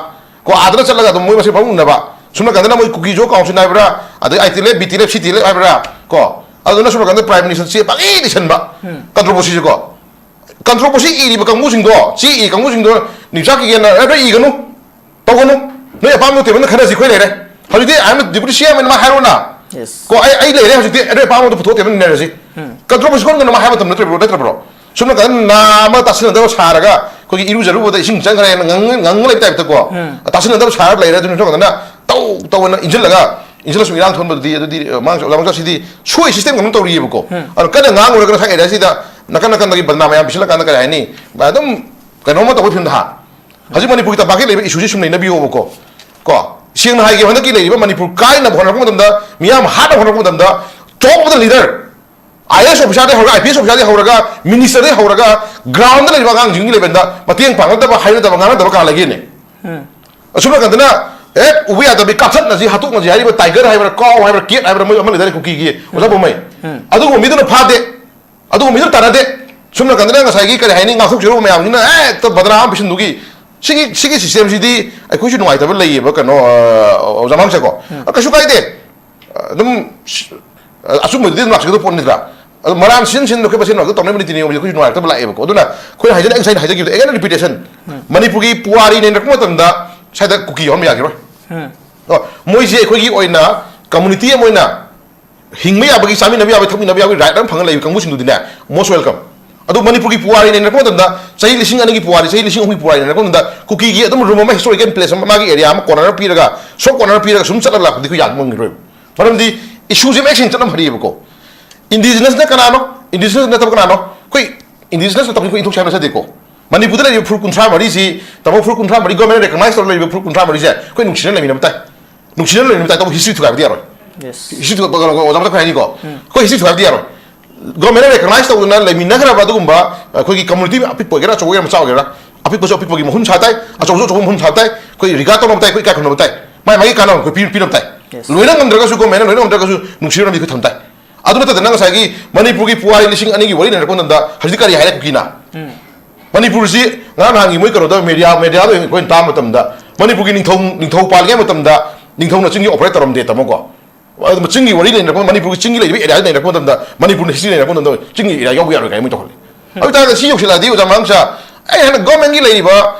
ꯀꯣ, ꯑꯥꯗꯅ ꯆꯠꯂꯒ ꯑꯗꯨꯝ ꯃꯣꯏ ꯃꯁꯦꯟ ꯐꯝꯃꯤꯟꯅꯕ꯫ ꯁꯣꯝ ꯅꯥꯀꯟꯗꯅ ꯃꯣꯏ ꯀꯨꯀꯤ ꯖꯣ ꯀꯥꯎꯟꯁꯤꯜ ꯍꯥꯏꯕ꯭ꯔꯥ, ꯑꯗꯩ I T L F, B T L F, C T L F ꯍꯥꯏꯕ꯭ꯔꯥ, ꯀꯣ, ꯑꯗꯨꯅ ꯁꯣꯝ ꯅꯥꯀꯟꯗ ꯄ꯭ꯔꯥꯏꯝ ꯃꯤꯅꯤꯁꯇꯔ ꯆꯦ ꯄꯪꯏꯗ ꯏꯁꯟꯕ꯫ ꯀꯟꯇ꯭ꯔꯣꯚꯔꯁꯤꯁꯦꯀꯣ꯫ ꯀꯟꯇ꯭ꯔꯣꯚꯔꯁꯤ ꯏꯔꯤꯕ ꯀꯥꯡꯕꯨꯁꯤꯡꯗꯣ, ꯆꯦ ꯏꯔꯤ ꯀꯥꯡꯕꯨꯁꯤꯡꯗꯣ, ꯅꯤꯝꯆꯥ ꯀꯦꯀꯦꯅ, "ꯑꯦ, ꯅꯣꯏ ꯏꯒꯅꯨ, ꯇꯧꯒꯅꯨ, ꯅꯣꯏ ꯑꯄꯥꯝꯕ ꯇꯦꯕꯜꯗ ꯈꯟꯅꯁꯤ, ꯑꯩꯈꯣꯏ ꯂꯩꯔꯦ꯫ ꯍꯧꯖꯤꯛꯇꯤ I am deputy C M ꯍꯥꯏꯅ ꯃꯥ ꯍꯥꯏꯔꯣꯅ꯫ ꯌꯦꯁ꯫ ꯀꯣ, ꯑꯩ, ꯑꯩ ꯂꯩꯔꯦ ꯍꯧꯖꯤꯛꯇꯤ, ꯑꯦ, ꯅꯣꯏ ꯑꯄꯥꯝꯕꯗꯣ ꯄꯨꯊꯣꯛꯑ ꯇꯦꯕꯜꯗ ꯅꯩꯅꯔꯁꯤ"꯫ ꯀꯟꯇ꯭ꯔꯣꯚꯔꯁꯤ ꯀꯣꯟꯗꯅ ꯃꯥ ꯍꯥꯏꯕ ꯃꯇꯝ ꯅꯠꯇ꯭ꯔꯕ꯭ꯔꯣ, ꯅꯠꯇ꯭ꯔꯕ꯭ꯔꯣ? ꯁꯣꯝ ꯅꯥꯀꯟꯗ ꯅꯥ ꯑꯃ ꯇꯥꯁꯤꯟꯅꯗꯕ ꯁꯥꯔꯒ, ꯑꯩꯈꯣꯏꯒꯤ ꯏꯔꯨꯖꯔꯨꯕꯗ ꯏꯁꯤꯡ ꯆꯪꯈ꯭ꯔꯦꯅ ꯉꯪ-, ꯉꯪ ꯂꯩꯕ ꯇꯥꯏꯞꯇꯀꯣ, ꯇꯥꯁꯤꯟꯅꯗꯕ ꯁꯥꯔꯒ ꯂꯩꯔꯦ꯫ ꯑꯗꯨꯅ ꯁꯣꯝ ꯅꯥꯀꯟꯗ ꯇꯧ ꯇꯧꯅ ꯏꯟꯁꯤꯜꯂꯒ, ꯏꯟꯁꯤꯜꯂ ꯁꯨꯝ ꯏꯔꯥꯡ ꯊꯣꯟꯕꯗꯨꯗꯤ, ꯑꯗꯨꯗꯤ, ꯑ, ꯃꯥꯡ-, ꯂꯥꯡ ꯁꯤꯗꯤ ꯁꯣꯏ ꯁꯤꯁꯇꯦꯝ ꯑꯃ ꯇꯧꯔꯤꯑꯕꯀꯣ꯫ ꯑꯗꯣ ꯀꯟꯅ ꯉꯥꯡꯉꯨꯔꯒ ꯉꯁꯥꯏ ꯑꯦꯔꯤꯌꯥꯁꯤꯗ ꯅꯥꯀꯟ ꯅꯥꯀꯟꯗꯒꯤ ꯕꯗꯅꯥꯝ ꯃꯌꯥꯝ ꯄꯤꯁꯤꯜꯂꯀꯥꯟꯗ ꯀꯔꯤ ꯍꯥꯏꯅꯤ? ꯑꯗꯨꯝ ꯀꯩꯅꯣꯝꯃ ꯇꯧꯕ ꯐꯤꯕꯝꯗ ꯍꯥ꯫ ꯍꯧꯖꯤꯛ ꯃꯅꯤꯄꯨꯔꯒꯤ ꯇꯝꯄꯥꯛꯀꯤ ꯂꯩꯕ ꯏꯁꯨꯁꯤ ꯁꯨꯝ ꯅꯩꯅꯕꯤꯌꯣꯕꯀꯣ꯫ ꯀꯣ, ꯁꯦꯡꯅ ꯍꯥꯏꯒꯦ, ꯍꯟꯗꯛꯀꯤ ꯂꯩꯔꯤꯕ ꯃꯅꯤꯄꯨꯔ ꯀꯥꯏꯅꯕ ꯍꯣꯠꯅꯔꯛꯄ ꯃꯇꯝꯗ, ꯃꯤꯌꯥꯝ ꯍꯥꯠꯅꯕ ꯍꯣꯠꯅꯔꯛꯄ ꯃꯇꯝꯗ, top of the leader, I A S officerꯗꯒꯤ ꯍꯧꯔꯒ, I P S officerꯗꯒꯤ ꯍꯧꯔꯒ, ministerꯗꯒꯤ ꯍꯧꯔꯒ, groundꯗ ꯂꯩꯔꯤꯕ ꯑꯉꯥꯡꯁꯤꯡꯒꯤ ꯂꯦꯕꯦꯜꯗ ꯃꯇꯦꯡ ꯄꯥꯡꯅꯗꯕ, ꯍꯥꯏꯅꯗꯕ, ꯉꯥꯡꯅꯗꯕ ꯀꯅꯥ ꯂꯩꯒꯦꯅꯦ? ꯑꯁꯨꯝ ꯅꯥꯀꯟꯗꯅ, "ꯑꯦ, ꯎꯕ ꯌꯥꯗꯕꯤ ꯀꯥꯞꯊꯠꯅꯁꯤ, ꯍꯥꯠꯇꯣꯛꯅꯁꯤ" ꯍꯥꯏꯔꯤꯕ tiger ꯍꯥꯏꯕ꯭ꯔꯥ, cow ꯍꯥꯏꯕ꯭ꯔꯥ, cat ꯍꯥꯏꯕ꯭ꯔꯥ, ꯃꯣꯏ ꯑꯃ ꯂꯩꯗꯥꯏꯅꯦ ꯀꯨꯀꯤꯒꯤ ꯑꯣꯖꯥ ꯄꯥꯎꯃꯩ? ꯑꯗꯨꯒꯨꯝꯕ ꯃꯤꯗꯨꯅ ꯐꯥꯗꯦ꯫ ꯑꯗꯨꯒꯨꯝꯕ ꯃꯤꯗꯨꯅ ꯇꯥꯟꯅꯗꯦ꯫ ꯁꯣꯝ ꯅꯥꯀꯟꯗꯅ ꯉꯁꯥꯏꯒꯤ ꯀꯔꯤ ꯍꯥꯏꯅꯤ, ꯉꯥꯛꯊꯣꯛꯆꯔꯨꯕ ꯃꯌꯥꯝꯁꯤꯅ ꯍꯦꯛꯇ ꯕꯗꯅꯥ ꯑꯃ ꯄꯤꯁꯤꯟꯗꯨꯒꯤ꯫ ꯁꯤꯒꯤ, ꯁꯤꯒꯤ ꯁꯤꯁꯇꯦꯝꯁꯤꯗꯤ ꯑꯩꯈꯣꯏꯁꯨ ꯅꯨꯡꯉꯥꯏꯇꯕ ꯂꯩꯌꯦꯕ, ꯀꯩꯅꯣ, ꯑ, ꯑꯣꯖꯥ ꯃꯥꯡꯁꯦꯀꯣ꯫ ꯀꯩꯁꯨ ꯀꯥꯏꯗꯦ꯫ ꯑꯗꯨꯝ, ꯑ, ꯑꯆꯨꯝꯕꯗꯨꯗꯤ ꯑꯗꯨꯝ ꯂꯥꯛꯆꯒꯗꯕ ꯄꯣꯠ ꯅꯠꯇ꯭ꯔꯥ? ꯑꯗꯨ ꯃꯔꯥꯟ ꯁꯤꯟ ꯁꯤꯟꯗ ꯑꯩꯈꯣꯏ ꯃꯁꯦꯟ ꯉꯥꯛꯇ ꯇꯧꯅꯕ ꯅꯤꯇꯤ ꯅꯤꯌꯣꯝꯁꯦ ꯑꯩꯈꯣꯏꯁꯨ ꯅꯨꯡꯉꯥꯏꯔꯛꯇꯕ ꯂꯥꯛꯑꯦꯕꯀꯣ꯫ ꯑꯗꯨꯅ ꯑꯩꯈꯣꯏꯅ ꯍꯥꯏꯖꯅꯤꯡ-, ꯉꯁꯥꯏ ꯑꯩꯅ ꯍꯥꯏꯖꯈꯤꯕꯗꯣ, again repetition, ꯃꯅꯤꯄꯨꯔꯒꯤ ꯄꯨꯋꯥꯔꯤ ꯅꯩꯅꯔꯛꯄ ꯃꯇꯝꯗ ꯁ꯭ꯋꯥꯏꯗ ꯀꯨꯀꯤ ꯌꯥꯎꯍꯟꯕ ꯌꯥꯈꯤꯔꯣꯏ꯫ ꯀꯣ, ꯃꯣꯏꯁꯦ ꯑꯩꯈꯣꯏꯒꯤ ꯑꯣꯏꯅ ꯀꯝꯃꯨꯅꯤꯇꯤ ꯑꯃ ꯑꯣꯏꯅ ꯍꯤꯡꯕ ꯌꯥꯕꯒꯤ, ꯆꯥꯃꯤꯟꯅꯕ ꯌꯥꯕꯒꯤ, ꯊꯛꯃꯤꯟꯅꯕ ꯌꯥꯕꯒꯤ right ꯑꯃ ꯐꯪꯉ ꯂꯩꯕ ꯀꯥꯡꯕꯨꯁꯤꯡꯗꯨꯗꯤꯅꯦ, most welcome꯫ ꯑꯗꯨ ꯃꯅꯤꯄꯨꯔꯒꯤ ꯄꯨꯋꯥꯔꯤ ꯅꯩꯅꯔꯛꯄ ꯃꯇꯝꯗ, ꯆꯍꯤ ꯂꯤꯁꯤꯡ ꯑꯅꯤꯒꯤ ꯄꯨꯋꯥꯔꯤ, ꯆꯍꯤ ꯂꯤꯁꯤꯡ ꯑꯍꯨꯝꯒꯤ ꯄꯨꯋꯥꯔꯤ ꯅꯩꯅꯔꯛꯄ ꯃꯇꯝꯗ, ꯀꯨꯀꯤꯒꯤ ꯑꯗꯨꯝ room ꯑꯃ, historical place ꯑꯃ, ꯃꯥꯒꯤ area ꯑꯃ corner ꯑꯃ ꯄꯤꯔꯒ, soft corner ꯑꯃ ꯄꯤꯔꯒ ꯁꯨꯝ ꯆꯠꯂꯒ ꯂꯥꯛꯄꯗꯤ ꯑꯩꯈꯣꯏ ꯌꯥꯕ ꯉꯝꯈꯤꯔꯣꯏꯕ꯫ ꯃꯔꯝꯗꯤ issue ꯁꯦ ꯃꯌꯦꯛ ꯁꯦꯡꯅ ꯆꯠꯂꯝ ꯐꯔꯤꯑꯕꯀꯣ꯫ Indigenousꯅ ꯀꯅꯥꯅꯣ? Indigenous ꯅꯠꯇꯕ ꯀꯅꯥꯅꯣ? ꯑꯩꯈꯣꯏ indigenousꯅ ꯇꯧꯔꯤ, ꯑꯩꯈꯣꯏ ꯏꯟꯊꯣꯛꯁꯦ ꯍꯥꯏꯕ ꯅꯠꯆꯗꯦꯀꯣ꯫ ꯃꯅꯤꯄꯨꯔꯗ ꯂꯩꯔꯤꯕ ꯐꯨꯔꯨꯞ ꯀꯨꯟꯊ꯭ꯔꯥ ꯃꯔꯤꯁꯤ, ꯇꯥꯃꯣ, ꯐꯨꯔꯨꯞ ꯀꯨꯟꯊ꯭ꯔꯥ ꯃꯔꯤ ꯒꯣꯔꯃꯦꯟꯅ ꯔꯦꯀꯣꯛꯅꯥꯏꯁ ꯇꯧꯔ ꯂꯩꯔꯤꯕ ꯐꯨꯔꯨꯞ ꯀꯨꯟꯊ꯭ꯔꯥ ꯃꯔꯤꯁꯦ ꯑꯩꯈꯣꯏ ꯅꯨꯡꯁꯤꯅ ꯂꯩꯃꯤꯟꯅꯕ ꯇꯥꯏ꯫ ꯅꯨꯡꯁꯤꯅ ꯂꯩꯃꯤꯟꯅꯕ ꯇꯥꯏ꯫ ꯇꯥꯃꯣ, ꯍꯤꯁꯇ꯭ꯔꯤ ꯊꯨꯒꯥꯏꯕꯗꯤ ꯌꯥꯔꯣꯏ꯫ ꯍꯤꯁꯇ꯭ꯔꯤ ꯊꯨꯒꯥꯏꯕ, ꯑꯣꯖꯥ ꯃꯊꯛ ꯍꯥꯏꯅꯤꯀꯣ꯫ ꯑꯩꯈꯣꯏ ꯍꯤꯁꯇ꯭ꯔꯤ ꯊꯨꯒꯥꯏꯕꯗꯤ ꯌꯥꯔꯣꯏ꯫ ꯒꯣꯔꯃꯦꯟꯅ ꯔꯦꯀꯣꯛꯅꯥꯏꯁ ꯇꯧꯗꯨꯅ ꯂꯩꯃꯤꯟꯅꯈ꯭ꯔꯕ ꯑꯗꯨꯒꯨꯝꯕ ꯑꯩꯈꯣꯏꯒꯤ ꯀꯝꯃꯨꯅꯤꯇꯤ ꯑꯄꯤꯛꯄ ꯑꯣꯏꯒꯦꯔꯥ, ꯑꯆꯧꯕ ꯑꯣꯏꯒꯦꯔꯥ, ꯃꯆꯥ ꯑꯣꯏꯒꯦꯔꯥ, ꯑꯄꯤꯛꯄꯁꯨ ꯑꯄꯤꯛꯄꯒꯤ ꯃꯍꯨꯠ ꯁꯥ ꯇꯥꯏ, ꯑꯆꯧꯕꯁꯨ ꯑꯆꯧꯕ ꯃꯍꯨꯠ ꯁꯥ ꯇꯥꯏ꯫ ꯑꯩꯈꯣꯏ ꯔꯤꯒꯥꯔꯗ ꯇꯧꯅꯕ ꯇꯥꯏ, ꯑꯩꯈꯣꯏ ꯏꯀꯥꯏ ꯈꯨꯝꯅꯕ ꯇꯥꯏ꯫ ꯃꯥꯏ ꯃꯥꯒꯤ ꯀꯥꯟꯅꯕ ꯑꯩꯈꯣꯏ ꯄꯤ-, ꯄꯤꯅꯕ ꯇꯥꯏ꯫ ꯂꯣꯏꯅ ꯉꯝꯗ꯭ꯔꯒꯁꯨ, ꯒꯣꯔꯃꯦꯟꯅ ꯂꯣꯏꯅ ꯉꯝꯗ꯭ꯔꯒꯁꯨ ꯅꯨꯡꯁꯤꯅꯕ ꯑꯩꯈꯣꯏ ꯊꯝ ꯇꯥꯏ꯫ ꯑꯗꯨ ꯅꯠꯇꯗꯅ ꯉꯁꯥꯏꯒꯤ ꯃꯅꯤꯄꯨꯔꯒꯤ ꯄꯨꯋꯥꯔꯤ ꯂꯤꯁꯤꯡ ꯑꯅꯤꯒꯤ ꯋꯥꯔꯤ ꯅꯩꯅꯔꯛꯄ ꯃꯇꯝꯗ ꯍꯧꯖꯤꯛꯇꯤ ꯀꯔꯤ ꯍꯥꯏꯔꯦ ꯀꯨꯀꯤꯅ? ꯃꯅꯤꯄꯨꯔꯁꯤ ꯉꯔꯥꯡ ꯅꯍꯥꯟꯒꯤ ꯃꯣꯏ ꯀꯩꯅꯣꯗ ꯃꯦꯗꯤꯌꯥ, ꯃꯦꯗꯤꯌꯥꯗ ꯑꯩꯈꯣꯏꯅ ꯇꯥꯕ ꯃꯇꯝꯗ ꯃꯅꯤꯄꯨꯔꯒꯤ ꯅꯤꯡꯊꯧ, ꯅꯤꯡꯊꯧ ꯄꯥꯜꯂꯤꯉꯩ ꯃꯇꯝꯗ ꯅꯤꯡꯊꯧꯅ ꯆꯤꯡꯁꯤ ꯑꯣꯄꯔꯦꯠ ꯇꯧꯔꯝꯗꯦ ꯇꯥꯃꯣꯀꯣ꯫ ꯑꯗꯨ ꯆꯤꯡꯒꯤ ꯋꯥꯔꯤ ꯂꯩꯅꯔꯛꯄ, ꯃꯅꯤꯄꯨꯔꯒꯤ ꯆꯤꯡꯒꯤ ꯂꯩꯔꯤꯕ ꯑꯦꯔꯤꯌꯥ ꯂꯩꯅꯔꯛꯄ ꯃꯇꯝꯗ, ꯃꯅꯤꯄꯨꯔꯅ ꯍꯤꯁꯇ꯭ꯔꯤ ꯂꯩꯅꯔꯛꯄ ꯃꯇꯝꯗ ꯆꯤꯡꯒꯤ ꯑꯦꯔꯤꯌꯥ ꯌꯥꯎꯕ ꯌꯥꯔꯣꯏ ꯀꯥꯏꯅ ꯃꯣꯏ ꯇꯧꯍꯜꯂꯤ꯫ ꯑꯗꯨ ꯇꯥꯔꯒꯗꯤ ꯁꯤ ꯌꯧꯁꯤꯜꯂꯛꯑꯗꯤ ꯑꯣꯖꯥ ꯃꯥꯡꯁꯥ, ꯑꯩ ꯍꯥꯟꯅ ꯒꯣꯔꯃꯦꯟꯒꯤ ꯂꯩꯔꯤꯕ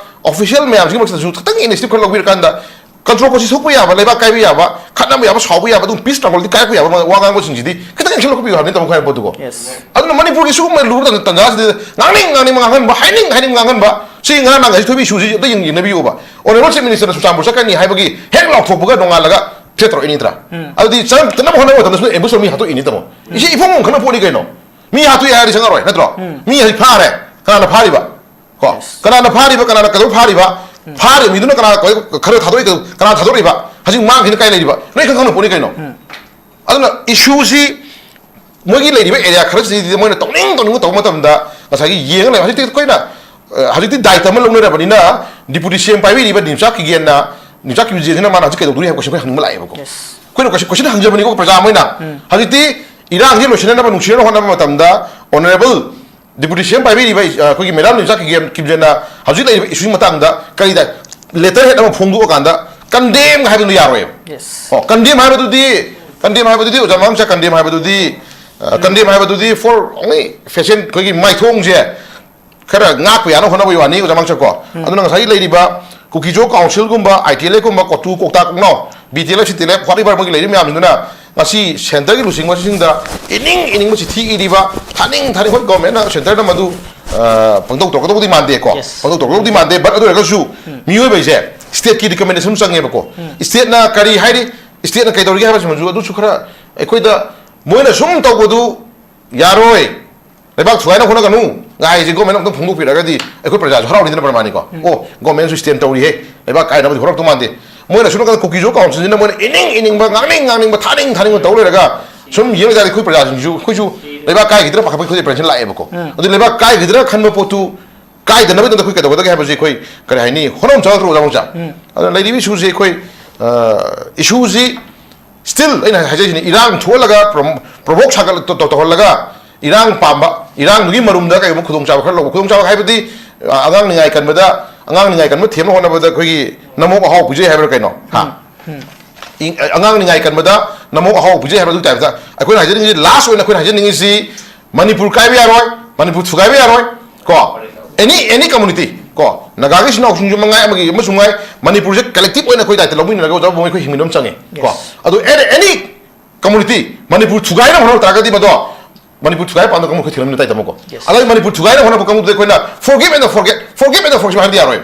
ꯑꯣꯐꯤꯁꯤꯌꯦꯜ ꯃꯌꯥꯝꯁꯤꯒꯤ ꯃꯔꯛꯇꯁꯨ ꯈꯤꯇꯪ ꯏꯅꯤꯁꯤꯌꯦꯇꯤꯚ ꯈꯔ ꯂꯧꯕꯤꯔꯀꯥꯟꯗ ꯀꯟꯇ꯭ꯔꯣꯚꯔꯁꯤ ꯊꯣꯛꯄ ꯌꯥꯕ, ꯂꯩꯕꯥꯛ ꯀꯥꯏꯕ ꯌꯥꯕ, ꯈꯠꯅꯕ ꯌꯥꯕ, ꯁꯥꯎꯕ ꯌꯥꯕ, ꯑꯗꯨꯝ ꯄꯤꯁ ꯇ꯭ꯔꯥꯡꯒꯜꯗꯤ ꯀꯥꯏꯔꯛꯄ ꯌꯥꯕ ꯋꯥ ꯉꯥꯡꯕꯁꯤꯡꯁꯤꯗꯤ ꯈꯤꯇꯪ ꯑꯦꯛꯁꯟ ꯂꯧꯈꯠꯄꯤꯌꯨ ꯍꯥꯏꯕꯅꯤ ꯇꯥꯃꯣ ꯈꯥꯏ ꯄꯣꯠꯇꯨꯀꯣ꯫ ꯑꯗꯨꯅ ꯃꯅꯤꯄꯨꯔꯒꯤ ꯁꯤꯒꯨꯝꯕ ꯂꯨꯕ ꯇꯟꯖꯥꯁꯤꯗ ꯉꯥꯡꯅꯤꯡ ꯉꯥꯡꯅꯤꯡꯕ ꯉꯥꯡꯍꯟꯕ, ꯍꯥꯏꯅꯤꯡ ꯍꯥꯏꯅꯤꯡ ꯉꯥꯡꯍꯟꯕ, ꯁꯤ ꯉꯔꯥꯡ ꯅꯍꯥꯟꯒꯤ ꯊꯣꯏꯕꯤ ꯏꯁꯨꯁꯤ ꯑꯝꯇ ꯌꯦꯡ-, ꯌꯦꯡꯅꯕꯤꯌꯨꯕ꯫ ꯑꯣꯅꯔꯦꯕꯜ ꯆꯤꯐ ꯃꯤꯅꯤꯁꯇꯔꯅ ꯆꯨꯔꯆꯥꯟꯄꯨꯔ ꯆꯠꯀꯅꯤ ꯍꯥꯏꯕꯒꯤ ꯍꯦꯛ ꯂꯥꯎꯊꯣꯛꯄꯒ ꯅꯣꯡꯉꯥꯜꯂꯒ ꯊ꯭ꯔꯦꯠ ꯇꯧꯔꯛꯏ ꯅꯠꯇ꯭ꯔꯥ? ꯑꯗꯨꯗꯤ ꯆꯠꯅꯕ ꯍꯣꯠꯅꯕ ꯃꯇꯝꯗꯁꯨ ꯑꯦꯝꯕꯨꯁ ꯇꯧꯔ ꯃꯤ ꯍꯥꯠꯇꯣꯛꯏ ꯅꯠꯇ꯭ꯔꯣ? ꯏꯁꯤ ꯏꯐꯣꯡ ꯐꯣꯡ ꯈꯪꯅ ꯄꯣꯠꯅꯤ ꯀꯩꯅꯣ꯫ ꯃꯤ ꯍꯥꯠꯇꯣꯛꯑꯦ ꯍꯥꯏꯔꯗꯤ ꯆꯪꯉꯔꯣꯏ ꯅꯠꯇ꯭ꯔꯣ? ꯃꯤ ꯍꯧꯖꯤꯛ ꯐꯥꯔꯦ꯫ ꯀꯅꯥꯅ ꯐꯥꯔꯤꯕ? ꯀꯣ? ꯀꯅꯥꯅ ꯐꯥꯔꯤꯕ? ꯀꯅꯥꯅ ꯀꯩꯗꯧ ꯐꯥꯔꯤꯕ? ꯐꯥꯔꯤꯕ ꯃꯤꯗꯨꯅ ꯀꯅꯥ ꯀꯣꯏ-, ꯈꯔ ꯊꯥꯗꯣꯛꯏ, ꯀꯅꯥ ꯊꯥꯗꯣꯔꯛꯏꯕ? ꯍꯧꯖꯤꯛ ꯃꯥꯡꯈꯤꯅ ꯀꯥꯏ ꯂꯩꯔꯤꯕ? ꯂꯣꯏ ꯈꯪ ꯈꯪꯅ ꯄꯣꯠꯅꯤ ꯀꯩꯅꯣ꯫ ꯑꯗꯨꯅ ꯏꯁꯨꯁꯤ ꯃꯣꯏꯒꯤ ꯂꯩꯔꯤꯕ ꯑꯦꯔꯤꯌꯥ ꯈꯔꯁꯤꯗꯤ ꯃꯣꯏꯅ ꯇꯧꯅꯤꯡ ꯇꯧꯅꯤꯡꯕ ꯇꯧꯕ ꯃꯇꯝꯗ ꯉꯁꯥꯏꯒꯤ ꯌꯦꯡꯉ ꯂꯩꯕ꯫ ꯍꯧꯖꯤꯛꯇꯤ ꯑꯩꯈꯣꯏꯅ, ꯑ, ꯍꯧꯖꯤꯛꯇꯤ ꯗꯥꯏꯇ ꯑꯃ ꯂꯧꯅꯔꯕꯅꯤꯅ ꯗꯤꯄꯨꯇꯤ ꯁꯤ ꯑꯦꯝ ꯄꯥꯏꯕꯤꯔꯤꯕ ꯅꯤꯝꯆꯥꯛ ꯀꯤꯒꯦꯟꯅ, ꯅꯤꯝꯆꯥꯛ ꯀꯤꯒꯦꯟꯁꯤꯅ ꯃꯥꯅ ꯍꯧꯖꯤꯛ ꯀꯩꯗꯧꯗꯣꯔꯤ ꯍꯥꯏꯕ ꯀꯣꯏꯁꯟ ꯑꯩꯈꯣꯏ ꯍꯪꯅꯤꯡꯕ ꯂꯥꯛꯑꯦꯕꯀꯣ꯫ ꯑꯩꯈꯣꯏꯅ ꯀꯣꯏꯁꯟ, ꯀꯣꯏꯁꯟ ꯍꯪꯖꯕꯅꯤꯀꯣ ꯄ꯭ꯔꯖꯥ ꯑꯃ ꯑꯣꯏꯅ꯫ ꯍꯧꯖꯤꯛꯇꯤ ꯏꯔꯥꯡꯁꯤ ꯂꯣꯏꯁꯤꯟꯅꯅꯕ ꯅꯨꯡꯁꯤꯅꯅ ꯍꯣꯠꯅꯕ ꯃꯇꯝꯗ ꯑꯣꯅꯔꯦꯕꯜ ꯗꯤꯄꯨꯇꯤ ꯁꯤ ꯑꯦꯝ ꯄꯥꯏꯕꯤꯔꯤꯕ, ꯑ, ꯑꯩꯈꯣꯏꯒꯤ ꯃꯦꯗꯥꯝ ꯅꯤꯝꯆꯥꯛ ꯀꯤꯒꯦꯟ, ꯀꯤꯝꯖꯦꯟꯅ ꯍꯧꯖꯤꯛ ꯂꯩꯔꯤꯕ ꯏꯁꯨꯒꯤ ꯃꯇꯥꯡꯗ ꯀꯔꯤꯗ ꯂꯦꯇꯔ ꯍꯦꯠ ꯑꯃ ꯐꯣꯡꯗꯣꯛꯑꯀꯥꯟꯗ ꯀꯟꯗꯦꯝ ꯍꯥꯏꯕꯗꯨ ꯌꯥꯔꯣꯏꯕ꯫ ꯀꯣ, ꯀꯟꯗꯦꯝ ꯍꯥꯏꯕꯗꯨꯗꯤ, ꯀꯟꯗꯦꯝ ꯍꯥꯏꯕꯗꯨꯗꯤ ꯑꯣꯖꯥ ꯃꯃꯤꯡ ꯆꯥ ꯀꯟꯗꯦꯝ ꯍꯥꯏꯕꯗꯨꯗꯤ, ꯑ, ꯀꯟꯗꯦꯝ ꯍꯥꯏꯕꯗꯨꯗꯤ ꯐꯣꯔ ꯑꯣꯡꯂꯤ ꯐꯦꯁꯟ, ꯑꯩꯈꯣꯏꯒꯤ ꯃꯥꯏꯊꯣꯡꯁꯦ ꯈꯔ ꯉꯥꯛꯄ ꯌꯥꯅ ꯍꯣꯠꯅꯕꯒꯤ ꯋꯥꯅꯤ ꯑꯣꯖꯥ ꯃꯥꯡꯆꯞꯀꯣ꯫ ꯑꯗꯨꯅ ꯉꯁꯥꯏꯒꯤ ꯂꯩꯔꯤꯕ ꯀꯨꯀꯤꯖꯣ ꯀꯥꯎꯟꯁꯤꯜꯒꯨꯝꯕ, ꯑꯥꯏ ꯇꯤ ꯑꯦꯜ ꯑꯦꯐꯀꯨꯝꯕ, ꯀꯣꯇꯨ, ꯀꯣꯛꯇꯥ, ꯀꯣꯛꯅꯥꯎ, B T L F, C T L F, whatever ꯃꯣꯏꯒꯤ ꯂꯩꯔꯤꯕ ꯃꯌꯥꯝꯁꯤꯡꯗꯨꯅ ꯉꯁꯤ ꯁꯦꯟꯇꯔꯒꯤ ꯂꯨꯆꯤꯡꯕꯁꯤꯡꯗ ꯏꯅꯤꯡ ꯏꯅꯤꯡꯕ ꯆꯤꯊꯤ ꯏꯔꯤꯕ, ꯊꯥꯅꯤꯡ ꯊꯥꯅꯤꯡ, ꯍꯣꯏ, ꯒꯣꯔꯃꯦꯟꯅ ꯁꯦꯟꯇꯔꯅ ꯃꯗꯨ, ꯑ, ꯄꯪꯇꯧ ꯇꯧꯔꯛꯀꯗꯧꯕꯗꯤ ꯃꯥꯟꯗꯦꯀꯣ꯫ ꯄꯪꯇꯧ ꯇꯧꯔꯛꯀꯗꯧꯗꯤ ꯃꯥꯟꯗꯦ, ꯕꯠ ꯑꯗꯨ ꯑꯣꯏꯔꯒꯁꯨ ꯃꯤꯑꯣꯏꯕ ꯍꯥꯏꯁꯦ ꯁ꯭ꯇꯦꯠꯀꯤ ꯔꯤꯀꯃꯦꯟꯗꯦꯁꯟ ꯆꯪꯉꯦꯕꯀꯣ꯫ ꯁ꯭ꯇꯦꯠꯅ ꯀꯔꯤ ꯍꯥꯏꯔꯤ, ꯁ꯭ꯇꯦꯠꯅ ꯀꯩꯗꯧꯔꯤꯒꯦ ꯍꯥꯏꯕꯁꯤꯃꯁꯨ ꯑꯗꯨꯁꯨ ꯈꯔ ꯑꯩꯈꯣꯏꯗ ꯃꯣꯏꯅ ꯁꯨꯝ ꯇꯧꯕꯗꯨ ꯌꯥꯔꯣꯏ, ꯂꯩꯕꯥꯛ ꯊꯨꯒꯥꯏꯅ ꯍꯣꯠꯅꯒꯅꯨ, ꯉꯥꯏꯁꯦ ꯒꯣꯔꯃꯦꯟ ꯑꯃꯨꯛꯇꯪ ꯐꯣꯡꯗꯣꯛꯄꯤꯔꯒꯗꯤ ꯑꯩꯈꯣꯏ ꯄ꯭ꯔꯖꯥꯁꯨ ꯍꯔꯥꯎꯅꯤꯗꯅ ꯄ꯭ꯔꯃꯥꯅꯤꯀꯣ꯫ ꯑꯣ, ꯒꯣꯔꯃꯦꯟꯁꯨ ꯁ꯭ꯇꯦꯟ ꯇꯧꯔꯤꯍꯦ, ꯂꯩꯕꯥꯛ ꯀꯥꯏꯅꯕꯗꯤ ꯍꯧꯔꯛꯇꯧ ꯃꯥꯟꯗꯦ꯫ ꯃꯣꯏꯅ ꯁꯣꯝ ꯅꯥꯀꯟꯗ ꯀꯨꯀꯤꯁꯨ ꯀꯥꯎꯟꯁꯤꯜꯁꯤꯅ ꯃꯣꯏꯅ ꯏꯅꯤꯡ ꯏꯅꯤꯡꯕ, ꯉꯥꯡꯅꯤꯡ ꯉꯥꯡꯅꯤꯡꯕ, ꯊꯥꯅꯤꯡ ꯊꯥꯅꯤꯡꯕ ꯇꯧ ꯂꯩꯔꯒ ꯁꯨꯝ ꯌꯦꯡ ꯇꯥꯔꯗꯤ ꯑꯩꯈꯣꯏ ꯄ꯭ꯔꯖꯥꯁꯤꯡꯁꯨ, ꯑꯩꯈꯣꯏꯁꯨ ꯂꯩꯕꯥꯛ ꯀꯥꯏꯈꯤꯗ꯭ꯔꯥ ꯄꯥꯈꯠꯄꯒꯤ ꯑꯩꯈꯣꯏ ꯑꯦꯄ꯭ꯔꯦꯟꯁꯟ ꯂꯥꯛꯑꯦꯕꯀꯣ꯫ ꯑꯗꯨ ꯂꯩꯕꯥꯛ ꯀꯥꯏꯈꯤꯗ꯭ꯔꯥ ꯈꯟꯕ ꯄꯣꯠꯇꯨ ꯀꯥꯏꯗꯅꯕꯒꯤꯗꯃꯛꯇ ꯑꯩꯈꯣꯏ ꯀꯩꯗꯧꯒꯗꯒꯦ ꯍꯥꯏꯕꯁꯤ ꯑꯩꯈꯣꯏ, ꯀꯔꯤ ꯍꯥꯏꯅꯤ, ꯍꯣꯠꯅꯕ ꯆꯪꯉꯛꯇ꯭ꯔꯣ, ꯑꯣꯖꯥ ꯃꯣꯆꯥ? ꯑꯗꯨꯅ ꯂꯩꯔꯤꯕ ꯏꯁꯨꯁꯤ ꯑꯩꯈꯣꯏ, ꯑ, ꯏꯁꯨꯁꯤ ꯁ꯭ꯇꯤꯜ ꯑꯩꯅ ꯍꯥꯏꯖꯔꯤꯁꯤꯅꯤ, ꯏꯔꯥꯡ ꯊꯣꯛꯍꯜꯂꯒ ꯄ꯭ꯔꯣ-, ꯄ꯭ꯔꯣꯚꯣꯛ ꯁꯥꯒꯠ-, ꯇꯧ-, ꯇꯧꯍꯜꯂꯒ ꯏꯔꯥꯡ ꯄꯥꯝꯕ, ꯏꯔꯥꯡꯗꯨꯒꯤ ꯃꯔꯨꯝꯗ ꯀꯩꯒꯨꯝꯕ ꯈꯨꯗꯣꯡꯆꯥꯕ ꯈꯔ ꯂꯧꯕ, ꯈꯨꯗꯣꯡꯆꯥꯕ ꯍꯥꯏꯕꯗꯤ, ꯑ, ꯑꯉꯥꯡ ꯅꯤꯡꯉꯥꯏ ꯀꯟꯕꯗ, ꯑꯉꯥꯡ ꯅꯤꯡꯉꯥꯏ ꯀꯟꯕ ꯊꯦꯝꯅ ꯍꯣꯠꯅꯕꯗ ꯑꯩꯈꯣꯏꯒꯤ ꯅꯃꯣꯛ ꯑꯍꯥꯎ ꯄꯤꯖꯩ ꯍꯥꯏꯕ꯭ꯔꯥ ꯀꯩꯅꯣ? ꯍꯥ? ꯏ-, ꯑꯉꯥꯡ ꯅꯤꯡꯉꯥꯏ ꯀꯟꯕꯗ ꯅꯃꯣꯛ ꯑꯍꯥꯎ ꯄꯤꯖꯩ ꯍꯥꯏꯕ꯭ꯔꯥ? ꯑꯗꯨꯒꯤ ꯇꯥꯏꯞꯇ ꯑꯩꯈꯣꯏꯅ ꯍꯥꯏꯖꯅꯤꯡꯉꯤꯁꯤ, ꯂꯥꯁ ꯑꯣꯏꯅ ꯑꯩꯈꯣꯏꯅ ꯍꯥꯏꯖꯅꯤꯡꯉꯤꯁꯤ, ꯃꯅꯤꯄꯨꯔ ꯀꯥꯏꯕ ꯌꯥꯔꯣꯏ, ꯃꯅꯤꯄꯨꯔ ꯊꯨꯒꯥꯏꯕ ꯌꯥꯔꯣꯏ꯫ ꯀꯣ, ꯑꯦꯅꯤ, ꯑꯦꯅꯤ ꯀꯝꯃꯨꯅꯤꯇꯤ, ꯀꯣ, ꯅꯥꯒꯥꯒꯤ ꯏꯆꯤꯟ ꯏꯅꯥꯎꯁꯤꯡꯁꯨ ꯃꯉꯥꯏ, ꯑꯃꯒꯤ ꯑꯃꯁꯨ ꯃꯉꯥꯏ, ꯃꯅꯤꯄꯨꯔꯁꯦ ꯀꯂꯦꯛꯇꯤꯚ ꯑꯣꯏꯅ ꯑꯩꯈꯣꯏ ꯗꯥꯏꯇ ꯂꯧꯃꯤꯟꯅꯔꯒ ꯑꯣꯖꯥ ꯕꯣꯕꯣꯏ ꯑꯩꯈꯣꯏ ꯍꯤꯡꯃꯤꯟꯅꯕ ꯑꯃ ꯆꯪꯉꯤ꯫ ꯀꯣ, ꯑꯗꯨ ꯑꯦꯅꯤ, ꯑꯦꯅꯤ ꯀꯝꯃꯨꯅꯤꯇꯤ ꯃꯅꯤꯄꯨꯔ ꯊꯨꯒꯥꯏꯅꯕ ꯍꯣꯠꯅꯕ ꯇꯥꯔꯒꯗꯤ ꯃꯗꯣ ꯃꯅꯤꯄꯨꯔ ꯊꯨꯒꯥꯏꯕ ꯄꯥꯝꯗꯕ ꯀꯥꯡꯕꯨ ꯑꯩꯈꯣꯏ ꯊꯦꯡꯅꯃꯤꯟꯅ ꯇꯥꯏ ꯇꯥꯃꯣꯀꯣ꯫ ꯑꯗꯨꯒ ꯃꯅꯤꯄꯨꯔ ꯊꯨꯒꯥꯏꯅꯕ ꯍꯣꯠꯅꯕ ꯀꯥꯡꯕꯨꯗꯨꯗ ꯑꯩꯈꯣꯏꯅ forgive and forget, forgive and forget ꯍꯥꯏꯕꯗꯤ ꯌꯥꯔꯣꯏ꯫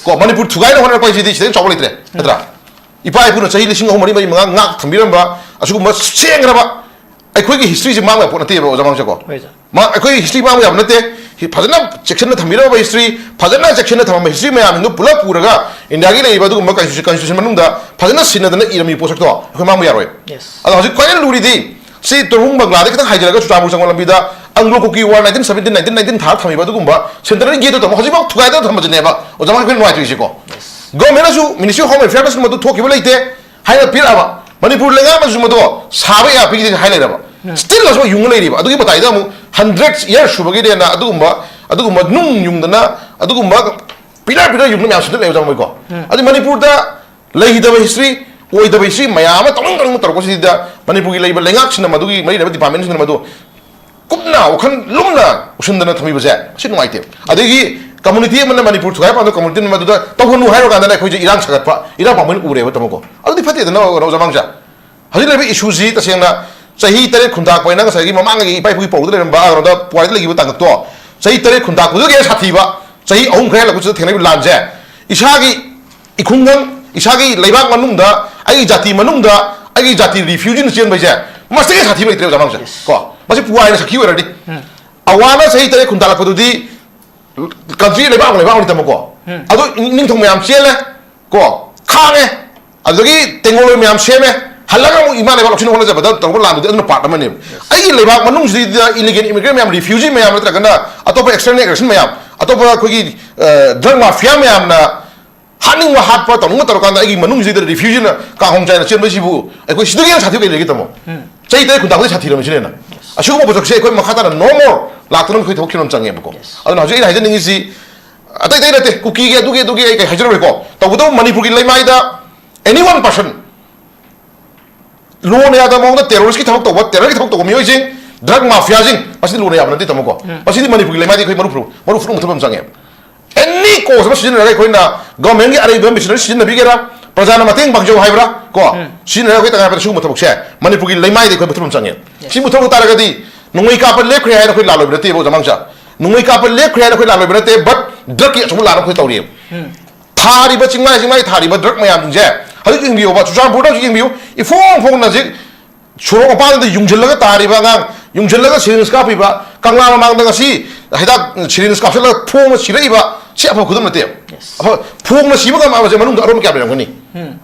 ꯀꯣ, ꯃꯅꯤꯄꯨꯔ ꯊꯨꯒꯥꯏꯅꯕ ꯍꯣꯠꯅꯔꯛꯄ ꯍꯥꯏꯁꯤꯗꯤ ꯁꯤꯗꯩ ꯆꯥꯎꯕ ꯂꯩꯇ꯭ꯔꯦ, ꯅꯠꯇ꯭ꯔꯥ? ꯏꯄꯥ ꯏꯄꯨꯅ ꯆꯍꯤ ꯂꯤꯁꯤꯡ ꯑꯍꯨꯝ, ꯃꯔꯤ, ꯃꯔꯤ, ꯃꯉꯥ ꯉꯥꯛ ꯊꯝꯕꯤꯔꯝꯕ ꯑꯁꯤꯒꯨꯝꯕ ꯁꯦꯡꯈ꯭ꯔꯕ ꯑꯩꯈꯣꯏꯒꯤ ꯍꯤꯁꯇ꯭ꯔꯤꯁꯦ ꯃꯥꯡꯕ ꯄꯣꯠ ꯅꯠꯇꯦꯕ, ꯑꯣꯖꯥ ꯃꯥꯡꯁꯦꯀꯣ꯫ ꯍꯣꯏ, ꯁꯥꯔ꯫ ꯃꯥ-, ꯑꯩꯈꯣꯏ ꯍꯤꯁꯇ꯭ꯔꯤ ꯃꯥꯡꯕ ꯌꯥꯕ ꯅꯠꯇꯦ꯫ ꯍꯤ-, ꯐꯖꯅ ꯆꯦꯛꯁꯤꯟꯅ ꯊꯝꯕꯤꯔꯝꯕ ꯍꯤꯁꯇ꯭ꯔꯤ, ꯐꯖꯅ ꯆꯦꯛꯁꯤꯟꯅ ꯊꯝꯃꯝꯕ ꯍꯤꯁꯇ꯭ꯔꯤ ꯃꯌꯥꯝꯁꯤꯡꯗꯨ ꯄꯨꯂꯞ ꯄꯨꯔꯒ ꯏꯟꯗꯤꯌꯥꯒꯤ ꯂꯩꯔꯤꯕ ꯑꯗꯨꯒꯨꯝꯕ ꯀꯟꯁꯇꯤꯇ꯭ꯌꯨꯁꯟ, ꯀꯟꯁꯇꯤꯇ꯭ꯌꯨꯁꯟ ꯃꯅꯨꯡꯗ ꯐꯖꯅ ꯁꯤꯟꯅꯗꯅ ꯏꯔꯝꯃꯤ ꯄꯣꯠꯁꯛꯇꯣ ꯑꯩꯈꯣꯏ ꯃꯥꯡꯕ ꯌꯥꯔꯣꯏ꯫ ꯌꯦꯁ꯫ ꯑꯗꯣ ꯍꯧꯖꯤꯛ ꯈ꯭ꯋꯥꯏꯗꯒꯤ ꯂꯨꯔꯤꯗꯤ ꯁꯤ ꯇꯣꯔꯕꯨꯡ ꯕꯪꯒ꯭ꯂꯥꯗꯒꯤ ꯈꯤꯇꯪ ꯍꯥꯏꯖꯔꯒ ꯆꯨꯔꯆꯥꯟꯄꯨꯔ ꯆꯪꯕ ꯂꯝꯕꯤꯗ Anglo Kuki war nineteen seventeen, nineteen nineteen ꯊꯥꯔ ꯊꯝꯃꯤꯕ ꯑꯗꯨꯒꯨꯝꯕ ꯁꯦꯟꯇ꯭ꯔꯦꯜꯒꯤ ꯒꯦꯠꯇꯣ ꯇꯥꯃꯣ ꯍꯧꯖꯤꯛꯐꯥꯎ ꯊꯨꯒꯥꯏꯗꯅ ꯊꯝꯕꯁꯤꯅꯦꯕ ꯑꯣꯖꯥ ꯃꯥꯡ ꯑꯩꯈꯣꯏ ꯅꯨꯡꯉꯥꯏꯇ꯭ꯔꯤꯁꯤꯀꯣ꯫ ꯒꯣꯔꯃꯦꯟꯅꯁꯨ, ꯃꯤꯅꯤꯁꯇ꯭ꯔꯤ ꯑꯣꯐ ꯍꯣꯝ ꯑꯦꯐꯤꯌꯔꯗꯁꯨ ꯃꯗꯨ ꯊꯣꯛꯈꯤꯕ ꯂꯩꯇꯦ ꯍꯥꯏꯅ ꯄꯤꯔꯛꯑꯕ꯫ ꯃꯅꯤꯄꯨꯔ ꯂꯩꯉꯥꯛꯅꯁꯨ ꯃꯗꯣ ꯁꯥꯕ ꯌꯥ ꯄꯤꯈꯤꯗꯦ ꯍꯥꯏ ꯂꯩꯔꯕ꯫ ꯁ꯭ꯇꯤꯜ ꯍꯧꯖꯤꯛ ꯌꯨꯡꯉ ꯂꯩꯔꯤꯕ꯫ ꯑꯗꯨꯒꯤ ꯃꯇꯥꯏꯗ ꯑꯃꯨꯛ ꯍꯟꯗ꯭ꯔꯦꯠ ꯌꯔ ꯁꯨꯕꯒꯤꯅꯦꯅ ꯑꯗꯨꯒꯨꯝꯕ, ꯑꯗꯨꯒꯨꯝꯕ ꯅꯨꯡ ꯌꯨꯡꯗꯅ, ꯑꯗꯨꯒꯨꯝꯕ ꯄꯤꯂꯔ ꯄꯤꯂꯔ ꯌꯨꯡꯗꯅ ꯃꯌꯥꯝ ꯁꯦꯝꯖꯤꯜꯂꯛꯑꯦꯕ ꯆꯪꯕꯩꯀꯣ꯫ ꯑꯗꯨ ꯃꯅꯤꯄꯨꯔꯗ ꯂꯩꯈꯤꯗꯕ ꯍꯤꯁꯇ꯭ꯔꯤ, ꯑꯣꯏꯗꯕ ꯍꯤꯁꯇ꯭ꯔꯤ ꯃꯌꯥꯝ ꯑꯃ ꯇꯧꯅꯤꯡ ꯇꯧꯅꯤꯡꯕ ꯇꯧꯔꯛꯄꯁꯤꯗ ꯃꯅꯤꯄꯨꯔꯒꯤ ꯂꯩꯕ ꯂꯩꯉꯥꯛꯁꯤꯡꯅ ꯃꯗꯨꯒꯤ ꯃꯔꯤ ꯂꯩꯅꯕ ꯗꯤꯄꯥꯔꯠꯃꯦꯟꯁꯤꯡꯅ ꯃꯗꯨ ꯀꯨꯞꯅ, ꯋꯥꯈꯜ ꯂꯨꯝꯅ ꯎꯁꯤꯟꯗꯅ ꯊꯝꯕꯤꯕꯁꯦ ꯃꯁꯤ ꯅꯨꯡꯉꯥꯏꯇꯦꯕ꯫ ꯑꯗꯒꯤ ꯀꯝꯃꯨꯅꯤꯇꯤ ꯑꯃꯅ ꯃꯅꯤꯄꯨꯔ ꯊꯨꯒꯥꯏ ꯄꯥꯝꯕ ꯀꯝꯃꯨꯅꯤꯇꯤ ꯑꯃ ꯃꯗꯨꯗ ꯇꯧꯍꯜꯂꯨ ꯍꯥꯏꯔ ꯀꯥꯟꯗꯅ ꯑꯩꯈꯣꯏꯁꯦ ꯏꯔꯥꯡ ꯁꯥꯒꯠꯄ, ꯏꯔꯥꯡ ꯄꯥꯝꯕ ꯑꯣꯏꯅ ꯎꯔꯦꯕ ꯇꯥꯃꯣꯀꯣ꯫ ꯑꯗꯨꯗꯤ ꯐꯠꯇꯦꯗꯅ, ꯑꯣꯖꯥ ꯃꯥꯡꯁꯦ꯫ ꯍꯧꯖꯤꯛ ꯂꯩꯔꯤꯕ ꯏꯁꯨꯁꯤ ꯇꯁꯦꯡꯅ ꯆꯍꯤ ꯇꯔꯦꯠ ꯈꯨꯟꯇꯥꯛꯄ ꯍꯥꯏꯅ ꯉꯁꯥꯏꯒꯤ ꯃꯃꯥꯡꯒꯤ ꯏꯄꯥ ꯏꯄꯨꯒꯤ ꯄꯧꯗ ꯂꯩꯔꯝꯕ, ꯀꯩꯅꯣꯗ ꯄꯨꯋꯥꯔꯤꯗ ꯂꯩꯈꯤꯕ ꯇꯥꯡꯀꯛꯇꯣ, ꯆꯍꯤ ꯇꯔꯦꯠ ꯈꯨꯟꯇꯥꯛꯄꯗꯨꯗꯒꯤ ꯍꯦꯟꯅ ꯁꯥꯊꯤꯕ, ꯆꯍꯤ ꯑꯍꯨꯝ ꯈꯔ ꯍꯦꯜꯂꯛꯄꯁꯤꯗ ꯊꯦꯡꯅꯔꯤꯕ ꯂꯥꯟꯁꯦ, ꯏꯁꯥꯒꯤ ꯏꯈꯨꯡꯒꯪ, ꯏꯁꯥꯒꯤ ꯂꯩꯕꯥꯛ ꯃꯅꯨꯡꯗ, ꯑꯩꯒꯤ ꯖꯥꯇꯤ ꯃꯅꯨꯡꯗ, ꯑꯩꯒꯤ ꯖꯥꯇꯤ ꯔꯤꯐ꯭ꯌꯨꯖꯤꯅ ꯆꯦꯟꯕꯁꯦ, ꯃꯁꯤꯗꯒꯤ ꯁꯥꯊꯤꯕ ꯂꯩꯇ꯭ꯔꯦ ꯑꯣꯖꯥ ꯃꯥꯡꯁꯦ꯫ ꯀꯣ, ꯃꯁꯤ ꯄꯨꯋꯥꯔꯤꯅ ꯁꯥꯈꯤ ꯑꯣꯏꯔꯗꯤ꯫ ꯑꯋꯥꯅ ꯆꯍꯤ ꯇꯔꯦꯠ ꯈꯨꯟꯇꯥꯂꯛꯄꯗꯨꯗꯤ ꯀꯟꯇ꯭ꯔꯤ ꯂꯩꯕꯥꯛ ꯑꯃ ꯂꯩꯕꯥꯛ ꯑꯃꯅꯤ ꯇꯥꯃꯣꯀꯣ꯫ ꯑꯗꯣ ꯅꯤꯡꯊꯧ ꯃꯌꯥꯝ ꯆꯦꯜꯂꯦ ꯀꯣ, ꯈꯥꯡꯉꯦ, ꯑꯗꯨꯗꯒꯤ ꯇꯦꯡꯒꯣꯜ ꯃꯌꯥꯝ ꯁꯦꯝꯃꯦ, ꯍꯜꯂꯒ ꯑꯃꯨꯛ ꯏꯃꯥ ꯂꯩꯕꯥꯛ ꯂꯧꯁꯤꯟ ꯍꯣꯠꯅꯖꯕꯗ ꯇꯧꯕ ꯂꯥꯟꯗꯨꯗꯤ ꯑꯗꯨꯅ ꯄꯥꯔꯠ ꯑꯃꯅꯦꯕ꯫ ꯑꯩꯒꯤ ꯂꯩꯕꯥꯛ ꯃꯅꯨꯡꯁꯤꯗ ꯏꯂꯤꯒꯦꯜ ꯏꯃꯤꯒ꯭ꯔꯦꯟ ꯃꯌꯥꯝ, ꯔꯤꯐ꯭ꯌꯨꯖꯤ ꯃꯌꯥꯝ, ꯅꯠꯇ꯭ꯔꯒꯅ ꯑꯇꯣꯞꯄ ꯑꯦꯛꯁꯇꯔꯅꯦꯜ ꯑꯦꯒ꯭ꯔꯦꯁꯟ ꯃꯌꯥꯝ, ꯑꯇꯣꯞꯄ ꯑꯩꯈꯣꯏꯒꯤ ꯗ꯭ꯔꯒ ꯃꯥꯐꯤꯌꯥ ꯃꯌꯥꯝꯅ ꯍꯥꯠꯅꯤꯡꯕ ꯍꯥꯠꯄ, ꯇꯧꯅꯤꯡꯕ ꯇꯧꯔꯀꯥꯟꯗ ꯑꯩꯒꯤ ꯃꯅꯨꯡꯁꯤꯗ ꯔꯤꯐ꯭ꯌꯨꯖꯤꯅ ꯀꯥꯡꯍꯣꯡ ꯆꯥꯏꯅ ꯆꯦꯟꯕꯁꯤꯕꯨ ꯑꯩꯈꯣꯏ ꯁꯤꯗꯒꯤ ꯍꯦꯟꯅ ꯁꯥꯊꯤꯕ ꯀꯩ ꯂꯩꯒꯦ ꯇꯥꯃꯣ? ꯆꯍꯤ ꯇꯔꯦꯠ ꯈꯨꯟꯇꯥꯛꯄꯗꯒꯤ ꯁꯥꯊꯤꯔꯕꯅꯤ ꯁꯤꯅ ꯍꯦꯟꯅ꯫ ꯑꯁꯤꯒꯨꯝꯕ ꯄꯣꯠꯁꯛꯁꯦ ꯑꯩꯈꯣꯏ ꯃꯈꯥ ꯇꯥꯅ no more ꯂꯥꯛꯇꯅꯕ ꯑꯩꯈꯣꯏ ꯊꯕꯛ ꯈꯤꯕ ꯑꯃ ꯆꯪꯉꯦꯕꯀꯣ꯫ ꯑꯗꯨꯅ ꯍꯧꯖꯤꯛ ꯑꯩꯅ ꯍꯥꯏꯖꯅꯤꯡꯉꯤꯁꯤ ꯑꯇꯩ ꯑꯇꯩ ꯅꯠꯇꯦ, ꯀꯨꯀꯤꯒꯤ ꯑꯗꯨꯒꯤ ꯑꯗꯨꯒꯤ ꯑꯩ ꯀꯩ ꯍꯥꯏꯖꯔꯣꯏꯀꯣ꯫ ꯇꯧꯕꯇꯕꯨ ꯃꯅꯤꯄꯨꯔꯒꯤ ꯂꯩꯃꯥꯏꯗ any one person ꯂꯣꯅ ꯌꯥꯗꯕ ꯃꯑꯣꯡꯗ ꯇꯦꯔꯣꯔꯤꯁꯀꯤ ꯊꯕꯛ ꯇꯧꯕ, ꯇꯦꯔꯣꯔꯒꯤ ꯊꯕꯛ ꯇꯧꯕ ꯃꯤꯑꯣꯏꯁꯤꯡ, ꯗ꯭ꯔꯒ ꯃꯥꯐꯤꯌꯥꯁꯤꯡ, ꯃꯁꯤꯗꯤ ꯂꯣꯅ ꯌꯥꯕ ꯅꯠꯇꯦ ꯇꯥꯃꯣꯀꯣ꯫ ꯃꯁꯤꯗꯤ ꯃꯅꯤꯄꯨꯔꯒꯤ ꯂꯩꯃꯥꯏꯗꯤ ꯑꯩꯈꯣꯏ ꯃꯔꯨ ꯐꯨꯔꯨ-, ꯃꯔꯨ ꯐꯨꯔꯨ ꯃꯨꯊꯠꯄ ꯑꯃ ꯆꯪꯉꯦꯕ꯫ ꯑꯦꯅꯤ ꯀꯣꯁ ꯑꯃ ꯁꯤꯖꯤꯟꯅꯔꯒ ꯑꯩꯈꯣꯏꯅ ꯒꯚꯔꯟꯃꯦꯟꯒꯤ ꯑꯔꯩꯕ ꯃꯦꯁꯤꯅꯔꯤ ꯁꯤꯖꯤꯟꯅꯕꯤꯒꯦꯔꯥ, ꯄ꯭ꯔꯖꯥꯅ ꯃꯇꯦꯡ ꯄꯥꯡꯖꯧ ꯍꯥꯏꯕ꯭ꯔꯥ ꯀꯣ, ꯁꯤꯖꯤꯟꯅꯔꯒ ꯑꯩꯈꯣꯏ ꯇꯉꯥꯏ ꯐꯗꯅ ꯁꯤꯒꯨꯝꯕ ꯊꯕꯛꯁꯦ ꯃꯅꯤꯄꯨꯔꯒꯤ ꯂꯩꯃꯥꯏꯗ ꯑꯩꯈꯣꯏ ꯃꯨꯊꯠꯄ ꯑꯃ ꯆꯪꯉꯦꯕ꯫ ꯁꯤ ꯃꯨꯊꯠꯄ ꯇꯥꯔꯒꯗꯤ ꯅꯣꯡꯃꯩ ꯀꯥꯞꯄ ꯂꯦꯞꯈ꯭ꯔꯦ ꯍꯥꯏꯅ ꯑꯩꯈꯣꯏ ꯂꯥꯜꯂꯣꯏꯕ ꯅꯠꯇꯦꯕ, ꯑꯣꯖꯥ ꯃꯥꯡꯁꯥ꯫ ꯅꯣꯡꯃꯩ ꯀꯥꯞꯄ ꯂꯦꯞꯈ꯭ꯔꯦ ꯍꯥꯏꯅ ꯑꯩꯈꯣꯏ ꯂꯥꯜꯂꯣꯏꯕ ꯅꯠꯇꯦ, but ꯗ꯭ꯔꯒꯀꯤ ꯑꯆꯧꯕ ꯂꯥꯟ ꯑꯃ ꯑꯩꯈꯣꯏ ꯇꯧꯔꯤꯑꯕ꯫ ꯊꯥꯔꯤꯕ ꯆꯤꯡꯃꯥꯏ ꯆꯤꯡꯃꯥꯏ ꯊꯥꯔꯤꯕ ꯗ꯭ꯔꯒ ꯃꯌꯥꯝꯁꯤꯡꯁꯦ ꯍꯧꯖꯤꯛ ꯌꯦꯡꯕꯤꯌꯣꯕ, ꯆꯨꯔꯆꯥꯟꯄꯨꯔꯗ ꯍꯧꯖꯤꯛ ꯌꯦꯡꯕꯤꯌꯨ, ꯏꯐꯣꯡ ꯐꯣꯡꯅ ꯍꯧꯖꯤꯛ ꯁꯣꯔꯣꯛ ꯃꯄꯥꯟꯗ ꯌꯨꯡꯁꯤꯜꯂꯒ ꯇꯥꯔꯤꯕ ꯑꯉꯥꯡ, ꯌꯨꯡꯁꯤꯜꯂꯒ ꯁꯤꯔꯤꯟꯁ ꯀꯥꯞꯄꯤꯕ, ꯀꯪꯂꯥ ꯃꯃꯥꯡꯗ ꯉꯁꯤ ꯍꯤꯗꯥꯛ ꯁꯤꯔꯤꯟꯁ ꯀꯥꯞꯁꯤꯜꯂꯒ ꯐꯣꯡꯅ ꯁꯤꯔꯛꯏꯕ, ꯁꯤ ꯑꯐꯕ ꯈꯨꯗꯝ ꯅꯠꯇꯦꯕ꯫ ꯑꯐꯕ ꯐꯣꯡꯅ ꯁꯤꯕ ꯉꯝꯃꯕꯁꯦ ꯃꯅꯨꯡꯗ ꯑꯔꯣꯟꯕ ꯀꯌꯥ ꯂꯩꯔꯝꯒꯅꯤ?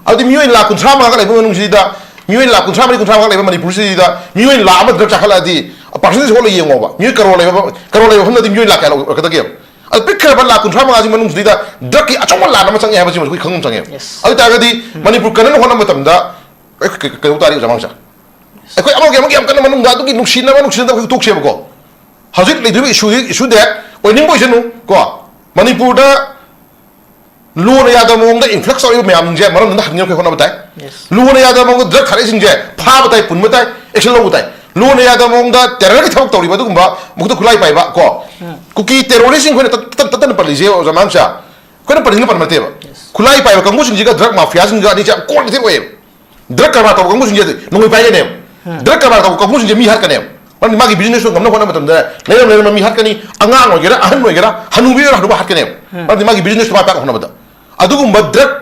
ꯑꯗꯨꯗꯤ ꯃꯤꯑꯣꯏ ꯂꯥꯈ ꯀꯨꯟꯊ꯭ꯔꯥ ꯃꯉꯥꯒ ꯂꯩꯕ ꯃꯅꯨꯡꯁꯤꯗ, ꯃꯤꯑꯣꯏ ꯂꯥꯈ ꯀꯨꯟꯊ꯭ꯔꯥ ꯃꯔꯤ ꯀꯨꯟꯊ꯭ꯔꯥ ꯃꯉꯥ ꯂꯩꯕ ꯃꯅꯤꯄꯨꯔꯁꯤꯗ ꯃꯤꯑꯣꯏ ꯂꯥꯈ ꯑꯃ ꯗ꯭ꯔꯒ ꯆꯥꯈꯠꯂꯛꯑꯗꯤ, ꯄꯥꯔꯁꯦꯟꯇꯦꯖ ꯍꯣꯠꯂ ꯌꯦꯡꯉꯣꯕ, ꯃꯤꯑꯣꯏ ꯀꯔꯣꯔ ꯂꯩꯕ, ꯀꯔꯣꯔ ꯂꯩꯕ ꯃꯐꯝꯗꯗꯤ ꯃꯤꯑꯣꯏ ꯂꯥꯈ ꯀꯌꯥ ꯂꯩꯔꯛꯀꯗꯒꯦꯕ? ꯑꯗꯨ ꯄꯤꯛꯈ꯭ꯔꯕ ꯂꯥꯈ ꯀꯨꯟꯊ꯭ꯔꯥ ꯃꯉꯥꯁꯤ ꯃꯅꯨꯡꯁꯤꯗ ꯗ꯭ꯔꯒꯀꯤ ꯑꯆꯧꯕ ꯂꯥꯟ ꯑꯃ ꯆꯪꯉꯦ ꯍꯥꯏꯕꯁꯤ ꯑꯩꯈꯣꯏ ꯈꯪꯕ ꯆꯪꯉꯦꯕ꯫ ꯑꯗꯨ ꯑꯣꯏ ꯇꯥꯔꯒꯗꯤ ꯃꯅꯤꯄꯨꯔ ꯀꯟꯅꯅꯕ ꯍꯣꯠꯅꯕ ꯃꯇꯝꯗ ꯑꯩꯈꯣꯏ ꯀꯩ-, ꯀꯩꯗꯧ ꯇꯥꯔꯤ, ꯑꯣꯖꯥ ꯃꯥꯡꯁꯥ? ꯑꯩꯈꯣꯏ ꯑꯃꯒꯤ ꯑꯃꯒꯤ ꯌꯥꯝ ꯀꯟꯅ ꯃꯅꯨꯡꯗ ꯑꯗꯨꯒꯤ ꯅꯨꯡꯁꯤꯅꯕ ꯅꯨꯡꯁꯤꯅꯗꯕ ꯑꯩꯈꯣꯏ ꯇꯣꯛꯁꯦꯕꯀꯣ꯫ ꯍꯧꯖꯤꯛ ꯂꯩꯗꯣꯔꯤꯕ ꯏꯁꯨꯗꯤ, ꯏꯁꯨꯗꯦ ꯑꯣꯏꯅꯤꯡꯕ ꯑꯣꯏꯁꯅꯨ ꯀꯣ꯫ ꯃꯅꯤꯄꯨꯔꯗ ꯂꯣꯅ ꯌꯥꯗꯕ ꯃꯑꯣꯡꯗ ꯏꯟꯐ꯭ꯂꯛꯁ ꯇꯧꯔꯤꯕ ꯃꯌꯥꯝꯁꯤꯡꯁꯦ ꯃꯔꯝꯗꯨꯅ ꯍꯟꯅꯤꯡꯉꯛꯄꯒꯤ ꯍꯣꯠꯅꯕ ꯇꯥꯏ꯫ ꯂꯣꯅ ꯌꯥꯗꯕ ꯃꯑꯣꯡꯗ ꯗ꯭ꯔꯒ ꯊꯥꯔꯛꯏꯁꯤꯡꯁꯦ ꯐꯥꯕ ꯇꯥꯏ, ꯄꯨꯟꯕ ꯇꯥꯏ, ꯑꯦꯛꯁꯟ ꯂꯧꯕ ꯇꯥꯏ꯫ ꯂꯣꯅ ꯌꯥꯗꯕ ꯃꯑꯣꯡꯗ ꯇꯦꯔꯔꯒꯤ ꯊꯕꯛ ꯇꯧꯔꯤꯕ ꯑꯗꯨꯒꯨꯝꯕ ꯃꯈꯨꯠꯇ ꯈꯨꯠꯂꯥꯏ ꯄꯥꯏꯕ ꯀꯣ꯫ ꯀꯨꯀꯤ ꯇꯦꯔꯣꯔꯤꯁꯁꯤꯡ ꯑꯩꯈꯣꯏꯅ ꯇꯠ-, ꯇꯠ-, ꯇꯠꯇꯅ ꯄꯜꯂꯤꯁꯦ, ꯑꯣꯖꯥ ꯃꯥꯡꯁꯥ, ꯑꯩꯈꯣꯏꯅ ꯄꯟꯅꯤꯡꯅ ꯄꯟꯕ ꯅꯠꯇꯦꯕ꯫ ꯈꯨꯠꯂꯥꯏ ꯄꯥꯏꯕ ꯀꯥꯡꯕꯨꯁꯤꯡꯁꯤꯒ ꯗ꯭ꯔꯒ ꯃꯥꯐꯤꯌꯥꯁꯤꯡꯒ ꯑꯅꯤꯁꯦ ꯌꯥꯝ ꯀꯣꯟꯅ ꯊꯦꯛ ꯑꯣꯏꯌꯦꯕ꯫ ꯗ꯭ꯔꯒ ꯀꯔꯕꯥꯔ ꯇꯧꯕ ꯀꯥꯡꯕꯨꯁꯤꯡꯁꯦ ꯅꯣꯡꯃꯩ ꯄꯥꯏꯒꯅꯦꯕ꯫ ꯗ꯭ꯔꯒ ꯀꯔꯕꯥꯔ ꯇꯧꯕ ꯀꯥꯡꯕꯨꯁꯤꯡꯁꯦ ꯃꯤ ꯍꯥꯠꯀꯅꯦꯕ꯫ ꯃꯔꯝꯗꯤ ꯃꯥꯒꯤ ꯕꯤꯖꯤꯅꯦꯁꯇꯣ ꯉꯝꯅꯕ ꯍꯣꯠꯅꯕ ꯃꯇꯝꯗ ꯂꯩꯔꯝ ꯂꯩꯔꯝꯕ ꯃꯤ ꯍꯥꯠꯀꯅꯤ, ꯑꯉꯥꯡ ꯑꯣꯏꯒꯦꯔꯥ, ꯑꯍꯟ ꯑꯣꯏꯒꯦꯔꯥ, ꯍꯅꯨꯕꯤ ꯑꯣꯏꯒꯦꯔꯥ, ꯍꯅꯨꯕ ꯍꯥꯠꯀꯅꯦꯕ꯫ ꯃꯔꯝꯗꯤ ꯃꯥꯒꯤ ꯕꯤꯖꯤꯅꯦꯁꯇꯣ ꯃꯥ ꯄꯥꯛꯅ ꯍꯣꯠꯅꯕꯗ꯫ ꯑꯗꯨꯒꯨꯝꯕ ꯗ꯭ꯔꯒ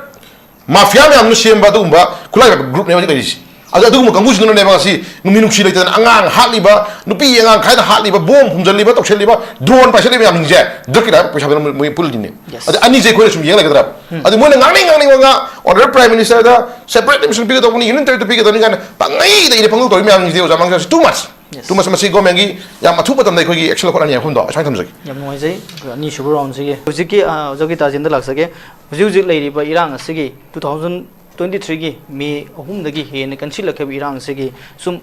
ꯃꯥꯐꯤꯌꯥ ꯃꯌꯥꯝꯅ ꯁꯦꯝꯕ ꯑꯗꯨꯒꯨꯝꯕ ꯈꯨꯠꯂꯥꯏ ꯄꯥꯏꯕ ꯒ꯭ꯔꯨꯞꯅꯦꯕ ꯍꯧꯖꯤꯛ ꯂꯩꯔꯤꯁꯤ꯫ ꯑꯗꯣ ꯑꯗꯨꯒꯨꯝꯕ ꯀꯥꯡꯕꯨꯁꯤꯡꯗꯨꯅꯅꯦꯕ ꯉꯁꯤ ꯃꯤꯅꯨꯡꯁꯤ ꯂꯩꯇꯗꯅ ꯑꯉꯥꯡ ꯍꯥꯠꯂꯤꯕ, ꯅꯨꯄꯤ ꯑꯉꯥꯡ ꯈꯥꯏꯅ ꯍꯥꯠꯂꯤꯕ, ꯕꯣꯝ ꯐꯨꯝꯖꯜꯂꯤꯕ, ꯇꯧꯁꯜꯂꯤꯕ, ꯗ꯭ꯔꯣꯟ ꯄꯥꯏꯁꯜꯂꯤꯕ ꯃꯌꯥꯝꯁꯤꯡꯁꯦ ꯗ꯭ꯔꯛꯀꯤ ꯂꯥꯏꯔꯕ ꯄꯩꯁꯥ ꯄꯤꯔꯝꯕ ꯃꯣꯏ ꯄꯨꯜꯂꯤꯅꯦ꯫ Yes. ꯑꯗ ꯑꯅꯤꯁꯦ ꯑꯩꯈꯣꯏꯅ ꯁꯨꯝ ꯌꯦꯡ ꯂꯩꯒꯗ꯭ꯔꯥ? ꯑꯗ ꯃꯣꯏꯅ ꯉꯥꯡꯅꯤꯡ ꯉꯥꯡꯅꯤꯡꯕ ꯉꯥ, Honorable Prime Ministerꯗ separate admission ꯄꯤꯒꯗꯧꯕꯅꯤ, Union Territory ꯄꯤꯒꯗꯧꯅꯤ ꯀꯥꯏꯅ ꯄꯪꯉꯩꯗ ꯏꯔꯦ ꯄꯪꯇꯧ ꯇꯧꯔꯤ ꯃꯌꯥꯝꯁꯤꯡꯁꯦ ꯑꯣꯖꯥ ꯃꯥꯡꯖꯥꯁꯤ too much. Yes. Too much꯫ ꯃꯁꯤ governmentꯀꯤ ꯌꯥꯝ ꯑꯊꯨꯕ ꯃꯇꯝꯗ ꯑꯩꯈꯣꯏꯒꯤ action ꯂꯧꯈꯠꯅꯅꯤ ꯍꯥꯏꯕ ꯋꯥꯐꯝꯗꯣ ꯑꯁꯨꯃꯥꯏꯅ ꯊꯝꯖꯒꯦ꯫ ꯌꯥꯝ ꯅꯨꯡꯉꯥꯏꯖꯩ꯫ ꯑꯅꯤꯁꯨꯕ roundꯁꯤꯒꯤ ꯍꯧꯖꯤꯛꯀꯤ, ꯑ, ꯑꯣꯖꯥ ꯒꯤꯇꯥꯖꯦꯟꯗ ꯂꯥꯛꯆꯒꯦ꯫ ꯍꯧꯖꯤꯛ ꯍꯧꯖꯤꯛ ꯂꯩꯔꯤꯕ ꯏꯔꯥꯡ ꯑꯁꯤꯒꯤ two thousand twenty threeꯒꯤ May ꯑꯍꯨꯝꯗꯒꯤ ꯍꯦꯟꯅ ꯀꯟꯁꯤꯜꯂꯛꯈꯤꯕ ꯏꯔꯥꯡ ꯑꯁꯤꯒꯤ ꯁꯨꯝ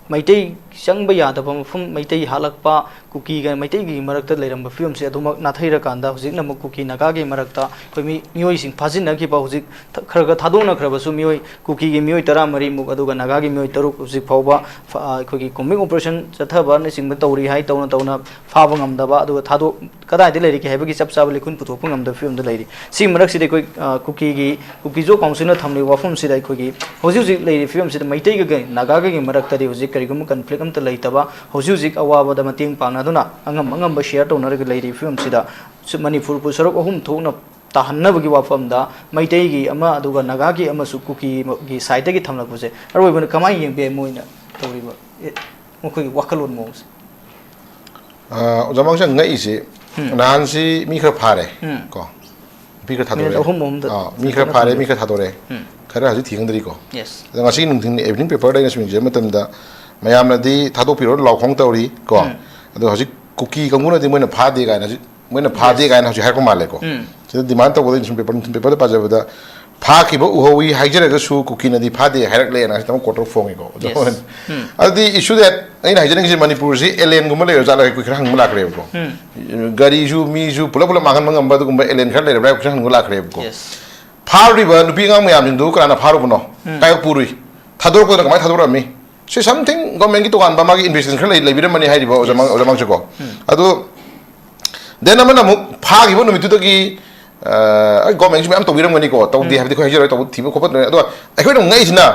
ꯃꯩꯇꯩ ꯆꯪꯕ ꯌꯥꯗꯕ ꯃꯐꯝ, ꯃꯩꯇꯩ ꯍꯥꯠꯂꯛꯄ, ꯀꯨꯀꯤꯒ ꯃꯩꯇꯩꯒꯤ ꯃꯔꯛꯇ ꯂꯩꯔꯝꯕ ꯐꯤꯕꯝꯁꯤ ꯑꯗꯨꯃꯛ ꯅꯥꯊꯩꯔꯀꯥꯟꯗ ꯍꯧꯖꯤꯛꯅ ꯑꯃꯨꯛ ꯀꯨꯀꯤ ꯅꯥꯒꯥꯒꯤ ꯃꯔꯛꯇ ꯑꯩꯈꯣꯏ ꯃꯤ-, ꯃꯤꯑꯣꯏꯁꯤꯡ ꯐꯥꯖꯤꯟꯅꯈꯤꯕ ꯍꯧꯖꯤꯛ ꯊ-, ꯈꯔ ꯈꯔ ꯊꯥꯗꯣꯛꯅꯈ꯭ꯔꯕꯁꯨ ꯃꯤꯑꯣꯏ ꯀꯨꯀꯤꯒꯤ ꯃꯤꯑꯣꯏ ꯇꯔꯥꯃꯔꯤꯃꯨꯛ ꯑꯗꯨꯒ ꯅꯥꯒꯥꯒꯤ ꯃꯤꯑꯣꯏ ꯇꯔꯨꯛ ꯍꯧꯖꯤꯛ ꯐꯥꯎꯕ ꯐ-, ꯑ, ꯑꯩꯈꯣꯏꯒꯤ combing operation ꯆꯠꯊꯕꯅꯆꯤꯡꯕ ꯇꯧꯔꯤ ꯍꯥꯏ, ꯇꯧꯅ ꯇꯧꯅ ꯐꯥꯕ ꯉꯝꯗꯕ, ꯑꯗꯨꯒ ꯊꯥꯗꯣꯛ-, ꯀꯗꯥꯏꯗ ꯂꯩꯔꯤꯒꯦ ꯍꯥꯏꯕꯒꯤ ꯆꯞ ꯆꯥꯕ ꯂꯤꯈꯨꯟ ꯄꯨꯊꯣꯛꯄ ꯉꯝꯗꯕ ꯐꯤꯕꯝꯗ ꯂꯩꯔꯤ꯫ ꯁꯤꯒꯤ ꯃꯔꯛꯁꯤꯗ ꯑꯩꯈꯣꯏ, ꯑ, ꯀꯨꯀꯤꯒꯤ, ꯀꯨꯀꯤꯖꯣ councilꯅ ꯊꯝꯂꯤꯕ ꯋꯥꯐꯝꯁꯤꯗ ꯑꯩꯈꯣꯏꯒꯤ ꯍꯧꯖꯤꯛ ꯍꯧꯖꯤꯛ ꯂꯩꯔꯤꯕ ꯐꯤꯕꯝꯁꯤꯗ ꯃꯩꯇꯩꯒ ꯅꯥꯒꯥꯒꯒꯤ ꯃꯔꯛꯇꯗꯤ ꯍꯧꯖꯤꯛ ꯀꯔꯤꯒꯨꯝꯕ conflict ꯑꯝꯇ ꯂꯩꯇꯕ, ꯍꯧꯖꯤꯛ ꯍꯧꯖꯤꯛ ꯑꯋꯥꯕꯗ ꯃꯇꯦꯡ ꯄꯥꯡꯅꯗꯨꯅ ꯑꯉꯝ ꯑꯉꯝꯕ share ꯇꯧꯅꯔꯒ ꯂꯩꯔꯤꯕ ꯐꯤꯕꯝꯁꯤꯗ ꯁꯨ-, ꯃꯅꯤꯄꯨꯔꯕꯨ ꯁꯔꯨꯛ ꯑꯍꯨꯝ ꯊꯣꯛꯅ ꯇꯥꯍꯟꯅꯕꯒꯤ ꯋꯥꯐꯝꯗ ꯃꯩꯇꯩꯒꯤ ꯑꯃ ꯑꯗꯨꯒ ꯅꯥꯒꯥꯒꯤ ꯑꯃꯁꯨ ꯀꯨꯀꯤꯒꯤ sideꯇꯒꯤ ꯊꯝꯂꯛꯄꯁꯦ ꯑꯔꯣꯏꯕꯅ ꯀꯃꯥꯏꯅ ꯌꯦꯡꯕ ꯌꯥꯏ ꯃꯣꯏꯅ ꯇꯧꯔꯤꯕ, ꯑꯦ, ꯃꯈꯣꯏꯒꯤ ꯋꯥꯈꯜꯂꯣꯟ ꯃꯑꯣꯡꯁꯦ? ꯑ, ꯑꯣꯖꯥ ꯃꯥꯡꯁꯥ ꯉꯛꯏꯁꯦ, ꯎꯝ꯫ ꯅꯍꯥꯟꯁꯤ ꯃꯤ ꯈꯔ ꯐꯥꯔꯦ, ꯎꯝ꯫ ꯀꯣ? ꯅꯨꯄꯤ ꯈꯔ ꯊꯥꯗꯣꯔꯛꯑꯦ꯫ ꯃꯤꯅꯤꯠ ꯑꯍꯨꯝ ꯑꯍꯨꯝꯗ ꯑꯥ, ꯃꯤ ꯈꯔ ꯐꯖꯅ ꯐꯥꯔꯦ, ꯊꯝꯕꯤꯌꯨ꯫ ꯃꯤ ꯈꯔ ꯊꯥꯗꯣꯔꯛꯑꯦ꯫ ꯎꯝ꯫ ꯈꯔ ꯍꯧꯖꯤꯛ ꯊꯤꯒꯪꯗ꯭ꯔꯤꯀꯣ꯫ Yes꯫ ꯑꯗꯣ ꯉꯁꯤ ꯅꯨꯡꯊꯤꯜ evening paperꯗ ꯑꯩꯅ ꯁꯨꯝ ꯌꯦꯡꯖꯕ ꯃꯇꯝꯗ ꯃꯌꯥꯝꯅꯗꯤ ꯊꯥꯗꯣꯛꯄꯤꯔꯣ ꯂꯥꯎꯈꯣꯡ ꯇꯧꯔꯤ ꯀꯣ꯫ ꯎꯝ꯫ ꯑꯗꯣ ꯍꯧꯖꯤꯛ ꯀꯨꯀꯤ ꯀꯥꯡꯕꯨꯅꯗꯤ ꯃꯣꯏꯅ ꯐꯥꯗꯦ ꯀꯥꯏꯅ ꯍꯧꯖꯤꯛ ꯃꯣꯏꯅ ꯐꯥꯗꯦ Yes꯫ ꯀꯥꯏꯅ ꯍꯧꯖꯤꯛ ꯍꯥꯏꯔꯛꯄ ꯃꯥꯜꯂꯦꯀꯣ꯫ ꯎꯝ꯫ ꯁꯤꯗ demand ꯇꯧꯕꯗ ꯑꯩꯅ ꯁꯨꯝ paper, ꯅꯨꯡꯊꯤꯜ paperꯗ ꯄꯥꯖꯕꯗ ꯐꯥꯈꯤꯕ ꯎꯍꯧꯏ ꯍꯥꯏꯖꯔꯒꯁꯨ ꯀꯨꯀꯤꯅꯗꯤ ꯐꯥꯗꯦ ꯍꯥꯏꯔꯛꯂꯦꯅ ꯍꯧꯖꯤꯛ ꯑꯃꯨꯛ court of ꯐꯣꯡꯉꯤꯀꯣ꯫ Yes꯫ ꯎꯝ꯫ ꯑꯗꯨꯗꯤ issue that ꯑꯩꯅ ꯍꯥꯏꯖꯅꯤꯡꯉꯤꯁꯦ ꯃꯅꯤꯄꯨꯔꯁꯤ alienꯒꯨꯝꯕ ꯂꯩꯔ ꯖꯥꯠꯂ ꯑꯩꯈꯣꯏ ꯈꯔ ꯍꯪꯕ ꯂꯥꯛꯈ꯭ꯔꯦꯕꯀꯣ꯫ ꯎꯝ꯫ ꯒꯥꯔꯤꯁꯨ ꯃꯤꯁꯨ ꯄꯨꯂꯞ ꯄꯨꯂꯞ ꯃꯥꯡꯍꯟꯕ ꯉꯝꯕ ꯑꯗꯨꯒꯨꯝꯕ alien ꯈꯔ ꯂꯩꯔꯕ꯭ꯔꯥ ꯑꯩꯈꯣꯏ ꯈꯔ ꯍꯪꯕ ꯂꯥꯛꯈ꯭ꯔꯦꯕꯀꯣ꯫ Yes꯫ ꯐꯥꯔꯨꯔꯤꯕ ꯅꯨꯄꯤ ꯑꯉꯥꯡ ꯃꯌꯥꯝꯁꯤꯡꯗꯨ ꯀꯅꯥꯅ ꯐꯥꯔꯨꯕꯅꯣ? ꯎꯝ꯫ ꯀꯥꯏ ꯄꯨꯔꯨꯏ? ꯊꯥꯗꯣꯔꯛꯄꯗꯨꯅ ꯀꯃꯥꯏꯅ ꯊꯥꯗꯣꯔꯛꯑꯝꯃꯤ? ꯁꯤ something governmentꯀꯤ ꯇꯣꯉꯥꯟꯕ ꯃꯥꯒꯤ investigation ꯈꯔ ꯂꯩ-, ꯂꯩꯕꯤꯔꯝꯃꯅꯤ ꯍꯥꯏꯔꯤꯕ ꯑꯣꯖꯥ ꯃꯥꯡ-, Yes꯫ ꯑꯣꯖꯥ ꯃꯥꯡꯁꯨꯀꯣ꯫ ꯎꯝ꯫ ꯑꯗꯨ then ꯑꯃꯅ ꯑꯃꯨꯛ ꯐꯥꯈꯤꯕ ꯅꯨꯃꯤꯠꯇꯨꯗꯒꯤ, ꯑ, ꯑꯩ governmentꯁꯨ ꯃꯌꯥꯝ ꯇꯧꯕꯤꯔꯝꯒꯅꯤꯀꯣ, ꯇꯧꯗꯦ ꯎꯝ꯫ ꯍꯥꯏꯕꯗꯤ ꯑꯩꯈꯣꯏ ꯍꯥꯏꯖꯔꯣꯏ, ꯇꯧꯕ ꯊꯤꯕ ꯈꯣꯠꯄ ꯇꯧꯔꯦ꯫ ꯑꯗꯣ ꯑꯩꯈꯣꯏꯅ ꯑꯃꯨꯛ ꯉꯛꯏꯁꯤꯅ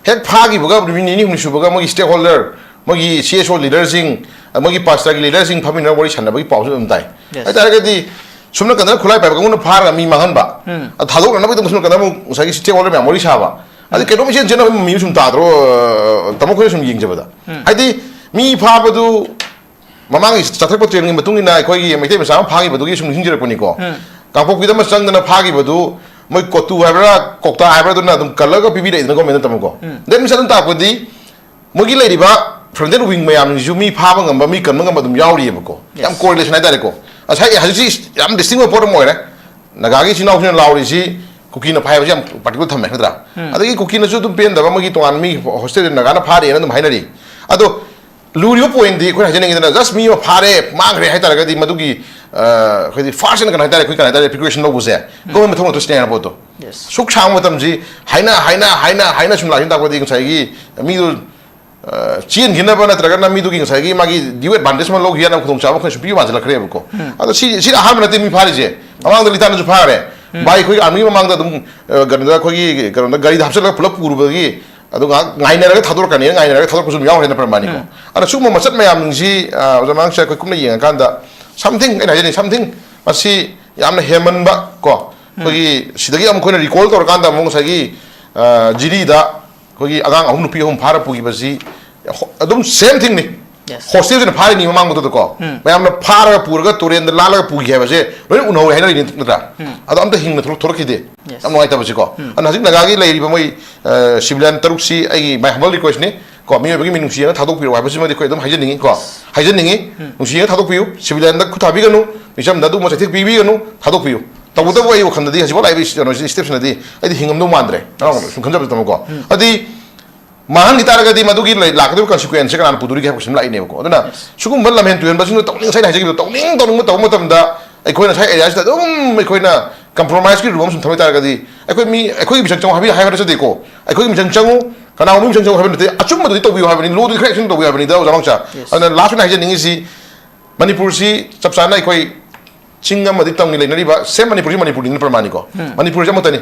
ꯍꯦꯛ ꯐꯥꯈꯤꯕꯒ ꯅꯨꯃꯤꯠ ꯅꯤꯅꯤ ꯍꯨꯝꯅꯤ ꯁꯨꯕꯒ ꯃꯣꯏꯒꯤ stakeholder, ꯃꯣꯏꯒꯤ C S O leaderꯁꯤꯡ, ꯃꯣꯏꯒꯤ pastorꯒꯤ leaderꯁꯤꯡ ꯐꯝꯃꯤꯟꯅꯔ ꯋꯥꯔꯤ ꯁꯥꯟꯅꯕꯒꯤ ꯄꯥꯎꯁꯨ ꯑꯗꯨꯝ ꯇꯥꯏ꯫ Yes꯫ ꯍꯥꯏ ꯇꯥꯔꯒꯗꯤ ꯁꯣꯝ ꯅꯥꯀꯟꯗ ꯈꯨꯠꯂꯥꯏ ꯄꯥꯏꯕ ꯀꯥꯡꯕꯨꯅ ꯐꯥꯔꯒ ꯃꯤ ꯃꯥꯡꯍꯟꯕ, ꯎꯝ꯫ ꯑꯗ ꯊꯥꯗꯣꯛꯅꯅꯕꯒꯤꯗꯃꯛ ꯁꯣꯝ ꯅꯥꯀꯟꯗ ꯑꯃꯨꯛ ꯉꯁꯥꯏꯒꯤ stakeholder ꯃꯌꯥꯝ ꯋꯥꯔꯤ ꯁꯥꯕ, ꯑꯗꯨ ꯀꯩꯅꯣꯝ ꯏꯆꯦꯟ ꯆꯦꯟꯅꯕ ꯃꯃꯤ ꯁꯨꯝ ꯇꯥꯗ꯭ꯔꯣ? ꯇꯥꯃꯣ ꯑꯩꯈꯣꯏꯅ ꯁꯨꯝ ꯌꯦꯡꯖꯕꯗ, ꯍꯥꯏꯗꯤ ꯃꯤ ꯐꯥꯕꯗꯨ ꯃꯃꯥꯡꯒꯤ ꯆꯥꯊꯔꯛꯄ ꯇ꯭ꯔꯦꯟꯒꯤ ꯃꯇꯨꯡ ꯏꯟꯅ ꯑꯩꯈꯣꯏꯒꯤ ꯃꯩꯇꯩ ꯃꯆꯥ ꯑꯃ ꯐꯥꯈꯤꯕꯗꯨꯒꯤ ꯁꯨꯝ ꯅꯤꯡꯁꯤꯡꯖꯔꯛꯄꯅꯤꯀꯣ꯫ ꯀꯥꯡꯄꯣꯛꯄꯤꯗ ꯑꯃ ꯆꯪꯗꯅ ꯐꯥꯈꯤꯕꯗꯨ ꯃꯣꯏ ꯀꯣꯇꯨ ꯍꯥꯏꯕ꯭ꯔꯥ, ꯀꯣꯛꯇꯥ ꯍꯥꯏꯕ꯭ꯔꯥ, ꯑꯗꯨꯅ ꯑꯗꯨꯝ ꯀꯜꯂꯒ ꯄꯤꯕꯤꯔꯛꯏꯗꯅꯀꯣ ꯃꯦꯟꯗ ꯇꯝꯃꯨꯀꯣ꯫ That means ꯑꯗꯨꯝ ꯇꯥꯛꯄꯗꯤ ꯃꯣꯏꯒꯤ ꯂꯩꯔꯤꯕ frontal wing ꯃꯌꯥꯝꯁꯤꯁꯨ ꯃꯤ ꯐꯥꯕ ꯉꯝꯕ, ꯃꯤ ꯀꯟꯕ ꯉꯝꯕ ꯑꯗꯨꯝ ꯌꯥꯎꯔꯤꯑꯕꯀꯣ꯫ ꯌꯥꯝ Yes. Correlation ꯍꯥꯏꯇꯥꯔꯦꯀꯣ꯫ ꯉꯁꯥꯏ ꯍꯧꯖꯤꯛꯁꯤ ꯌꯥꯝ distinct ꯑꯣꯏꯕ ꯄꯣꯠ ꯑꯃ ꯑꯣꯏꯔꯦ꯫ ꯅꯥꯒꯥꯒꯤ ꯏꯆꯤꯟ ꯏꯅꯥꯎꯁꯤꯡꯅ ꯂꯥꯎꯔꯤꯁꯤ ꯀꯨꯀꯤꯅ ꯐꯥꯏ ꯍꯥꯏꯕꯁꯤ ꯌꯥꯝ particular ꯊꯝꯃꯦ ꯅꯠꯇ꯭ꯔꯥ? ꯑꯗꯒꯤ ꯀꯨꯀꯤꯅꯁꯨ ꯑꯗꯨꯝ ꯄꯦꯟꯗꯕ, ꯃꯣꯏꯒꯤ ꯇꯣꯉꯥꯟ ꯃꯤ hostel ꯅꯥꯒꯥꯅ ꯐꯥꯔꯦꯅ ꯑꯗꯨꯝ ꯍꯥꯏꯅꯔꯤ꯫ ꯑꯗꯣ ꯂꯨꯔꯤꯕ point ꯗꯤ ꯑꯩꯈꯣꯏꯅ ꯍꯥꯏꯖꯅꯤꯡꯉꯤꯗꯅ, just ꯃꯤ ꯑꯃ ꯐꯥꯔꯦ, ꯃꯥꯡꯈ꯭ꯔꯦ ꯍꯥꯏꯇꯥꯔꯒꯗꯤ ꯃꯗꯨꯒꯤ, ꯑ, ꯑꯩꯈꯣꯏꯗꯤ first ꯑꯅ ꯀꯩꯅꯣ ꯍꯥꯏꯇꯥꯔꯦ, ꯑꯩꯈꯣꯏ ꯀꯩꯅꯣ ꯍꯥꯏꯇꯥꯔꯦ, precaution ꯂꯧꯕꯁꯦ government ꯃꯊꯧ ꯅꯠꯇ꯭ꯔꯁꯤꯅꯦ ꯍꯥꯏꯕ ꯄꯣꯠꯇꯣ꯫ Yes. ꯁꯨꯛ ꯁꯥꯡꯕ ꯃꯇꯝꯁꯤ ꯍꯥꯏꯅ, ꯍꯥꯏꯅ, ꯍꯥꯏꯅ, ꯍꯥꯏꯅ ꯁꯨꯝ ꯂꯥꯛꯈꯤꯕ ꯇꯥꯛꯄꯗꯤ ꯉꯁꯥꯏꯒꯤ ꯃꯤꯗꯨ, ꯑ, ꯆꯦꯟꯈꯤꯅꯕ ꯅꯠꯇ꯭ꯔꯒꯅ ꯃꯤꯗꯨꯒꯤ ꯉꯁꯥꯏꯒꯤ ꯃꯥꯒꯤ due advantage ꯑꯃ ꯂꯧꯈꯤ ꯍꯥꯏꯅ ꯈꯨꯗꯣꯡꯆꯥꯕ ꯑꯩꯈꯣꯏꯅ ꯁꯨꯝ ꯄꯤꯕ ꯃꯥꯟꯁꯤꯜꯂꯛꯈ꯭ꯔꯦꯕꯀꯣ꯫ ꯑꯗꯣ ꯁꯤ, ꯁꯤꯅ ꯑꯍꯥꯟꯕ ꯅꯠꯇꯦ ꯃꯤ ꯐꯥꯔꯤꯁꯦ꯫ ꯃꯃꯥꯡꯗ ꯂꯤꯇꯥꯅꯁꯨ ꯐꯥꯈ꯭ꯔꯦ꯫ ꯚꯥꯏ, ꯑꯩꯈꯣꯏꯒꯤ army ꯃꯃꯥꯡꯗ ꯑꯗꯨꯝ, ꯑ, ꯀꯩꯅꯣꯗ ꯑꯩꯈꯣꯏꯒꯤ ꯀꯩꯅꯣꯗ ꯒꯥꯔꯤꯗ ꯍꯥꯞꯆꯤꯜꯂꯒ ꯄꯨꯂꯞ ꯄꯨꯔꯨꯕꯒꯤ ꯑꯗꯨ ꯉꯥꯏꯍꯥꯛ ꯉꯥꯏꯅꯔꯒ ꯊꯥꯗꯣꯔꯛꯀꯅꯤ, ꯉꯥꯏꯅꯔꯒ ꯊꯥꯗꯣꯔꯛꯄꯁꯨ ꯑꯗꯨꯝ ꯌꯥꯎꯈ꯭ꯔꯦꯅ ꯄ꯭ꯔꯃꯥꯅꯤꯀꯣ꯫ ꯑꯗꯣ ꯁꯤꯒꯨꯝꯕ ꯃꯆꯠ ꯃꯌꯥꯝꯁꯤ, ꯑ, ꯑꯣꯖꯥ ꯃꯅꯥꯛꯁꯦ ꯑꯩꯈꯣꯏ ꯀꯨꯞꯅ ꯌꯦꯡꯉꯀꯥꯟꯗ something, ꯑꯩꯅ ꯍꯥꯏꯖꯅꯤꯡꯉꯤ, something ꯃꯁꯤ ꯌꯥꯝꯅ ꯍꯦꯟꯃꯟꯕ ꯀꯣ꯫ ꯑꯩꯈꯣꯏꯒꯤ ꯁꯤꯗꯒꯤ ꯑꯃꯨꯛ ꯑꯩꯈꯣꯏꯅ recall ꯇꯧꯔꯀꯥꯟꯗ ꯑꯃꯨꯛ ꯉꯁꯥꯏꯒꯤ, ꯑ, ꯖꯤꯔꯤꯗ ꯑꯩꯈꯣꯏꯒꯤ ꯑꯉꯥꯡ ꯑꯍꯨꯝ ꯅꯨꯄꯤ ꯑꯍꯨꯝ ꯐꯥꯔ ꯄꯨꯈꯤꯕꯁꯤ ꯍꯣ-, ꯑꯗꯨꯝ same thing ꯅꯤ꯫ Yes. Hostel ꯁꯤꯅ ꯐꯥꯔꯤꯅꯤ ꯃꯃꯥꯡꯗꯨꯗꯀꯣ꯫ ꯃꯌꯥꯝꯅ ꯐꯥꯔꯒ ꯄꯨꯔꯒ ꯇꯨꯔꯦꯟꯗ ꯂꯥꯜꯂꯒ ꯄꯨꯈꯤ ꯍꯥꯏꯕꯁꯦ ꯂꯣꯏꯅ ꯎꯅꯍꯧꯋꯦ ꯍꯥꯏꯅꯔꯤꯅꯤ ꯅꯠꯇ꯭ꯔꯥ? ꯑꯗꯣ ꯑꯝꯇ ꯍꯤꯡꯅ ꯊꯣꯛꯂꯛ-, ꯊꯣꯛꯂꯛꯈꯤꯗꯦ꯫ Yes. ꯌꯥꯝ ꯅꯨꯡꯉꯥꯏꯇꯕꯁꯤꯀꯣ꯫ ꯑꯗꯨꯅ ꯍꯧꯖꯤꯛ ꯅꯥꯒꯥꯒꯤ ꯂꯩꯔꯤꯕ ꯃꯣꯏ, ꯑ, civilian ꯇꯔꯨꯛꯁꯤ ꯑꯩꯒꯤ my humble request ꯅꯤ ꯀꯣ, ꯃꯤꯑꯣꯏꯕꯒꯤ ꯃꯤꯅꯨꯡꯁꯤ ꯌꯦꯡꯉ ꯊꯥꯗꯣꯛꯄꯤꯔꯣ ꯍꯥꯏꯕꯁꯤꯃꯗꯤ ꯑꯩꯈꯣꯏ ꯑꯗꯨꯝ ꯍꯥꯏꯖꯅꯤꯡꯉꯤ ꯀꯣ꯫ ꯍꯥꯏꯖꯅꯤꯡꯉꯤ꯫ ꯅꯨꯡꯁꯤ ꯌꯦꯡꯉ ꯊꯥꯗꯣꯛꯄꯤꯌꯨ꯫ Civilian ꯗ ꯈꯨꯠ ꯊꯥꯕꯤꯒꯅꯨ꯫ ꯃꯤꯆꯝꯗ ꯑꯗꯨꯒꯨꯝꯕ ꯆꯩꯊꯦꯛ ꯄꯤꯕꯤꯒꯅꯨ꯫ ꯊꯥꯗꯣꯛꯄꯤꯌꯨ꯫ ꯇꯧꯕꯇꯕꯨ ꯑꯩ ꯋꯥꯈꯜꯗꯗꯤ ꯍꯧꯖꯤꯛꯐꯥꯎ ꯂꯥꯛꯏꯕ ꯀꯩꯅꯣꯁꯤ, step ꯁꯤꯅꯗꯤ ꯑꯩꯗꯤ ꯍꯤꯡꯉꯝꯗꯧ ꯃꯥꯟꯗ꯭ꯔꯦ꯫ ꯅꯅꯥꯎ ꯁꯨꯝ ꯈꯟꯖꯕꯗ ꯇꯝꯃꯣꯀꯣ꯫ ꯑꯗꯨꯗꯤ ꯃꯥꯡꯍꯟꯈꯤ ꯇꯥꯔꯒꯗꯤ ꯃꯗꯨꯒꯤ ꯂꯩ-, ꯂꯥꯛꯀꯗꯧꯔꯤꯕ consequence ꯁꯦ ꯀꯅꯥꯅ ꯄꯨꯗꯣꯔꯤꯒꯦ ꯍꯥꯏꯕ question ꯑꯃ ꯂꯥꯛꯏꯅꯦꯕꯀꯣ꯫ ꯑꯗꯨꯅ ꯁꯤꯒꯨꯝꯕ ꯂꯝꯍꯦꯟ ꯇꯨꯍꯦꯟꯕꯁꯤꯡꯗꯣ ꯇꯧꯅꯤꯡ-, ꯉꯁꯥꯏꯅ ꯍꯥꯏꯖꯈꯤꯕꯗꯣ, ꯇꯧꯅꯤꯡ ꯇꯧꯅꯤꯡꯕ ꯇꯧꯕ ꯃꯇꯝꯗ ꯑꯩꯈꯣꯏꯅ ꯉꯁꯥꯏ area ꯁꯤꯗ ꯑꯗꯨꯝ ꯑꯩꯈꯣꯏꯅ compromise ꯀꯤ room ꯑꯃ ꯁꯨꯝ ꯊꯝꯕ ꯇꯥꯔꯒꯗꯤ ꯑꯩꯈꯣꯏ ꯃꯤ, ꯑꯩꯈꯣꯏꯒꯤ ꯃꯤꯆꯪ ꯆꯪꯉꯨ ꯍꯥꯏꯕ, ꯍꯥꯏꯕ ꯅꯠꯆꯗꯦꯀꯣ꯫ ꯑꯩꯈꯣꯏꯒꯤ ꯃꯤꯆꯪ ꯆꯪꯉꯨ, ꯀꯅꯥꯒꯨꯝꯕ ꯃꯤꯆꯪ ꯆꯪꯉꯨ ꯍꯥꯏꯕ ꯅꯠꯇꯦ, ꯑꯆꯨꯝꯕꯗꯨꯗꯤ ꯇꯧꯕꯤꯌꯨ ꯍꯥꯏꯕꯅꯤ, law ꯗꯨꯗꯤ ꯈꯔ action ꯇꯧꯕꯤꯌꯨ ꯍꯥꯏꯕꯅꯤꯗ, ꯑꯣꯖꯥ ꯃꯥꯡꯆꯥ꯫ ꯑꯗꯨꯅ last ꯑꯣꯏꯅ ꯍꯥꯏꯖꯅꯤꯡꯉꯤꯁꯤ, ꯃꯅꯤꯄꯨꯔꯁꯤ ꯆꯞ ꯆꯥꯅ ꯑꯩꯈꯣꯏ ꯆꯤꯡ ꯑꯃꯗꯤ ꯇꯝꯒꯤ ꯂꯩꯅꯔꯤꯕ, same ꯃꯅꯤꯄꯨꯔꯁꯤ ꯃꯅꯤꯄꯨꯔꯅꯤꯅ ꯄ꯭ꯔꯃꯥꯟꯅꯤꯀꯣ꯫ ꯃꯅꯤꯄꯨꯔꯁꯦ ꯑꯃꯠꯇꯅꯤ꯫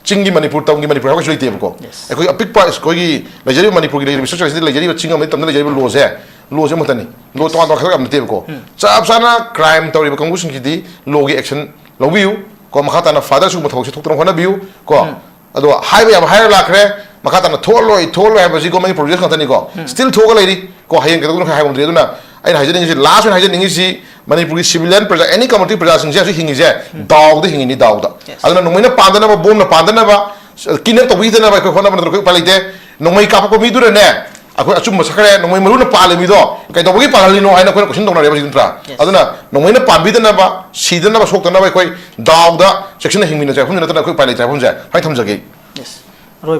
ꯆꯤꯡꯒꯤ ꯃꯅꯤꯄꯨꯔ, ꯇꯝꯒꯤ ꯃꯅꯤꯄꯨꯔ ꯍꯥꯏꯕ ꯀꯩꯁꯨ ꯂꯩꯇꯦꯕꯀꯣ꯫ Yes. ꯑꯩꯈꯣꯏ ꯑꯄꯤꯛꯄ ꯑꯩꯈꯣꯏꯒꯤ ꯂꯩꯖꯔꯤꯕ ꯃꯅꯤꯄꯨꯔꯒꯤ ꯂꯩꯔꯤꯕ structure ꯁꯤꯗ ꯂꯩꯖꯔꯤꯕ ꯆꯤꯡ ꯑꯃꯗꯤ ꯇꯝꯗ ꯂꯩꯖꯔꯤꯕ law ꯁꯦ, law ꯁꯦ ꯑꯃꯠꯇꯅꯤ꯫ Law ꯇꯣꯉꯥꯟ ꯇꯣꯉꯥꯟ ꯈꯥꯏꯗꯣꯛ ꯌꯥꯕ ꯅꯠꯇꯦꯕꯀꯣ꯫ ꯆꯞ ꯆꯥꯅ crime ꯇꯧꯔꯤꯕ ꯀꯥꯡꯕꯨꯁꯤꯡꯁꯤꯗꯤ law ꯒꯤ action ꯂꯧꯕꯤꯌꯨ ꯀꯣ꯫ ꯃꯈꯥ ꯇꯥꯅ further ꯁꯤꯒꯨꯝꯕ ꯊꯕꯛꯁꯦ ꯊꯣꯛꯇꯅꯕ ꯍꯣꯠꯅꯕꯤꯌꯨ ꯀꯣ꯫ ꯑꯗꯣ ꯍꯥꯏꯕ ꯌꯥꯕ ꯍꯥꯏꯔ ꯂꯥꯛꯈ꯭ꯔꯦ꯫ ꯃꯈꯥ ꯇꯥꯅ ꯊꯣꯛꯍꯜꯂꯣꯏ ꯊꯣꯛꯍꯜꯂꯣꯏ ꯍꯥꯏꯕꯁꯤ government ꯒꯤ provision ꯉꯥꯛꯇꯅꯤꯀꯣ꯫ Still ꯊꯣꯛꯑꯒ ꯂꯩꯔꯤ꯫ ꯀꯣ, ꯍꯌꯦꯡ ꯀꯩꯗꯧꯗꯣꯏꯅꯣ ꯍꯥꯏꯕ ꯉꯝꯗ꯭ꯔꯤ꯫ ꯑꯗꯨꯅ ꯑꯩꯅ ꯍꯥꯏꯖꯅꯤꯡꯉꯤꯁꯤ, last ꯑꯣꯏꯅ ꯍꯥꯏꯖꯅꯤꯡꯉꯤꯁꯤ, ꯃꯅꯤꯄꯨꯔꯒꯤ civilian ꯄ꯭ꯔꯖꯥ, any community ꯄ꯭ꯔꯖꯥꯁꯤꯡꯁꯦ ꯍꯧꯖꯤꯛ ꯍꯤꯡꯉꯤꯁꯦ ꯗꯥꯎꯗ ꯍꯤꯡꯉꯤꯅꯤ, ꯗꯥꯎꯗ꯫ Yes. ꯑꯗꯨꯅ ꯅꯣꯡꯃꯩꯅ ꯄꯥꯟꯗꯅꯕ, ꯕꯣꯝꯅ ꯄꯥꯟꯗꯅꯕ, kidnap ꯇꯧꯕꯤꯗꯅꯕ ꯑꯩꯈꯣꯏ ꯍꯣꯠꯅꯕ ꯅꯠꯇꯅ ꯑꯩꯈꯣꯏ ꯎꯄꯥꯏ ꯂꯩꯇꯦ꯫ ꯅꯣꯡꯃꯩ ꯀꯥꯞꯄꯛꯄ ꯃꯤꯗꯨꯅꯅꯦ, ꯑꯩꯈꯣꯏ ꯑꯆꯨꯝꯕ ꯁꯛꯈ꯭ꯔꯦ, ꯅꯣꯡꯃꯩ ꯃꯔꯨꯅ ꯄꯥꯜꯂꯤ ꯃꯤꯗꯣ ꯀꯩꯗꯧꯕꯒꯤ ꯄꯥꯜꯍꯜꯂꯤꯅꯣ ꯍꯥꯏꯅ ꯑꯩꯈꯣꯏꯅ question ꯇꯧꯅꯔꯦꯕ ꯍꯧꯖꯤꯛ, ꯅꯠꯇ꯭ꯔꯥ? Yes. ꯑꯗꯨꯅ ꯅꯣꯡꯃꯩꯅ ꯄꯥꯟꯕꯤꯗꯅꯕ, ꯁꯤꯗꯅꯕ, ꯁꯣꯛꯇꯅꯕ ꯑꯩꯈꯣꯏ ꯗꯥꯎꯗ ꯆꯦꯛꯁꯤꯟꯅ ꯍꯤꯡꯃꯤꯟꯅꯁꯦ ꯍꯥꯏꯕ ꯅꯠꯇꯅ ꯑꯩꯈꯣꯏ ꯎꯄꯥꯏ ꯂꯩꯇꯦ ꯍꯥꯏꯕ ꯍꯥꯏ ꯊꯝꯖꯒꯦ꯫ Yes.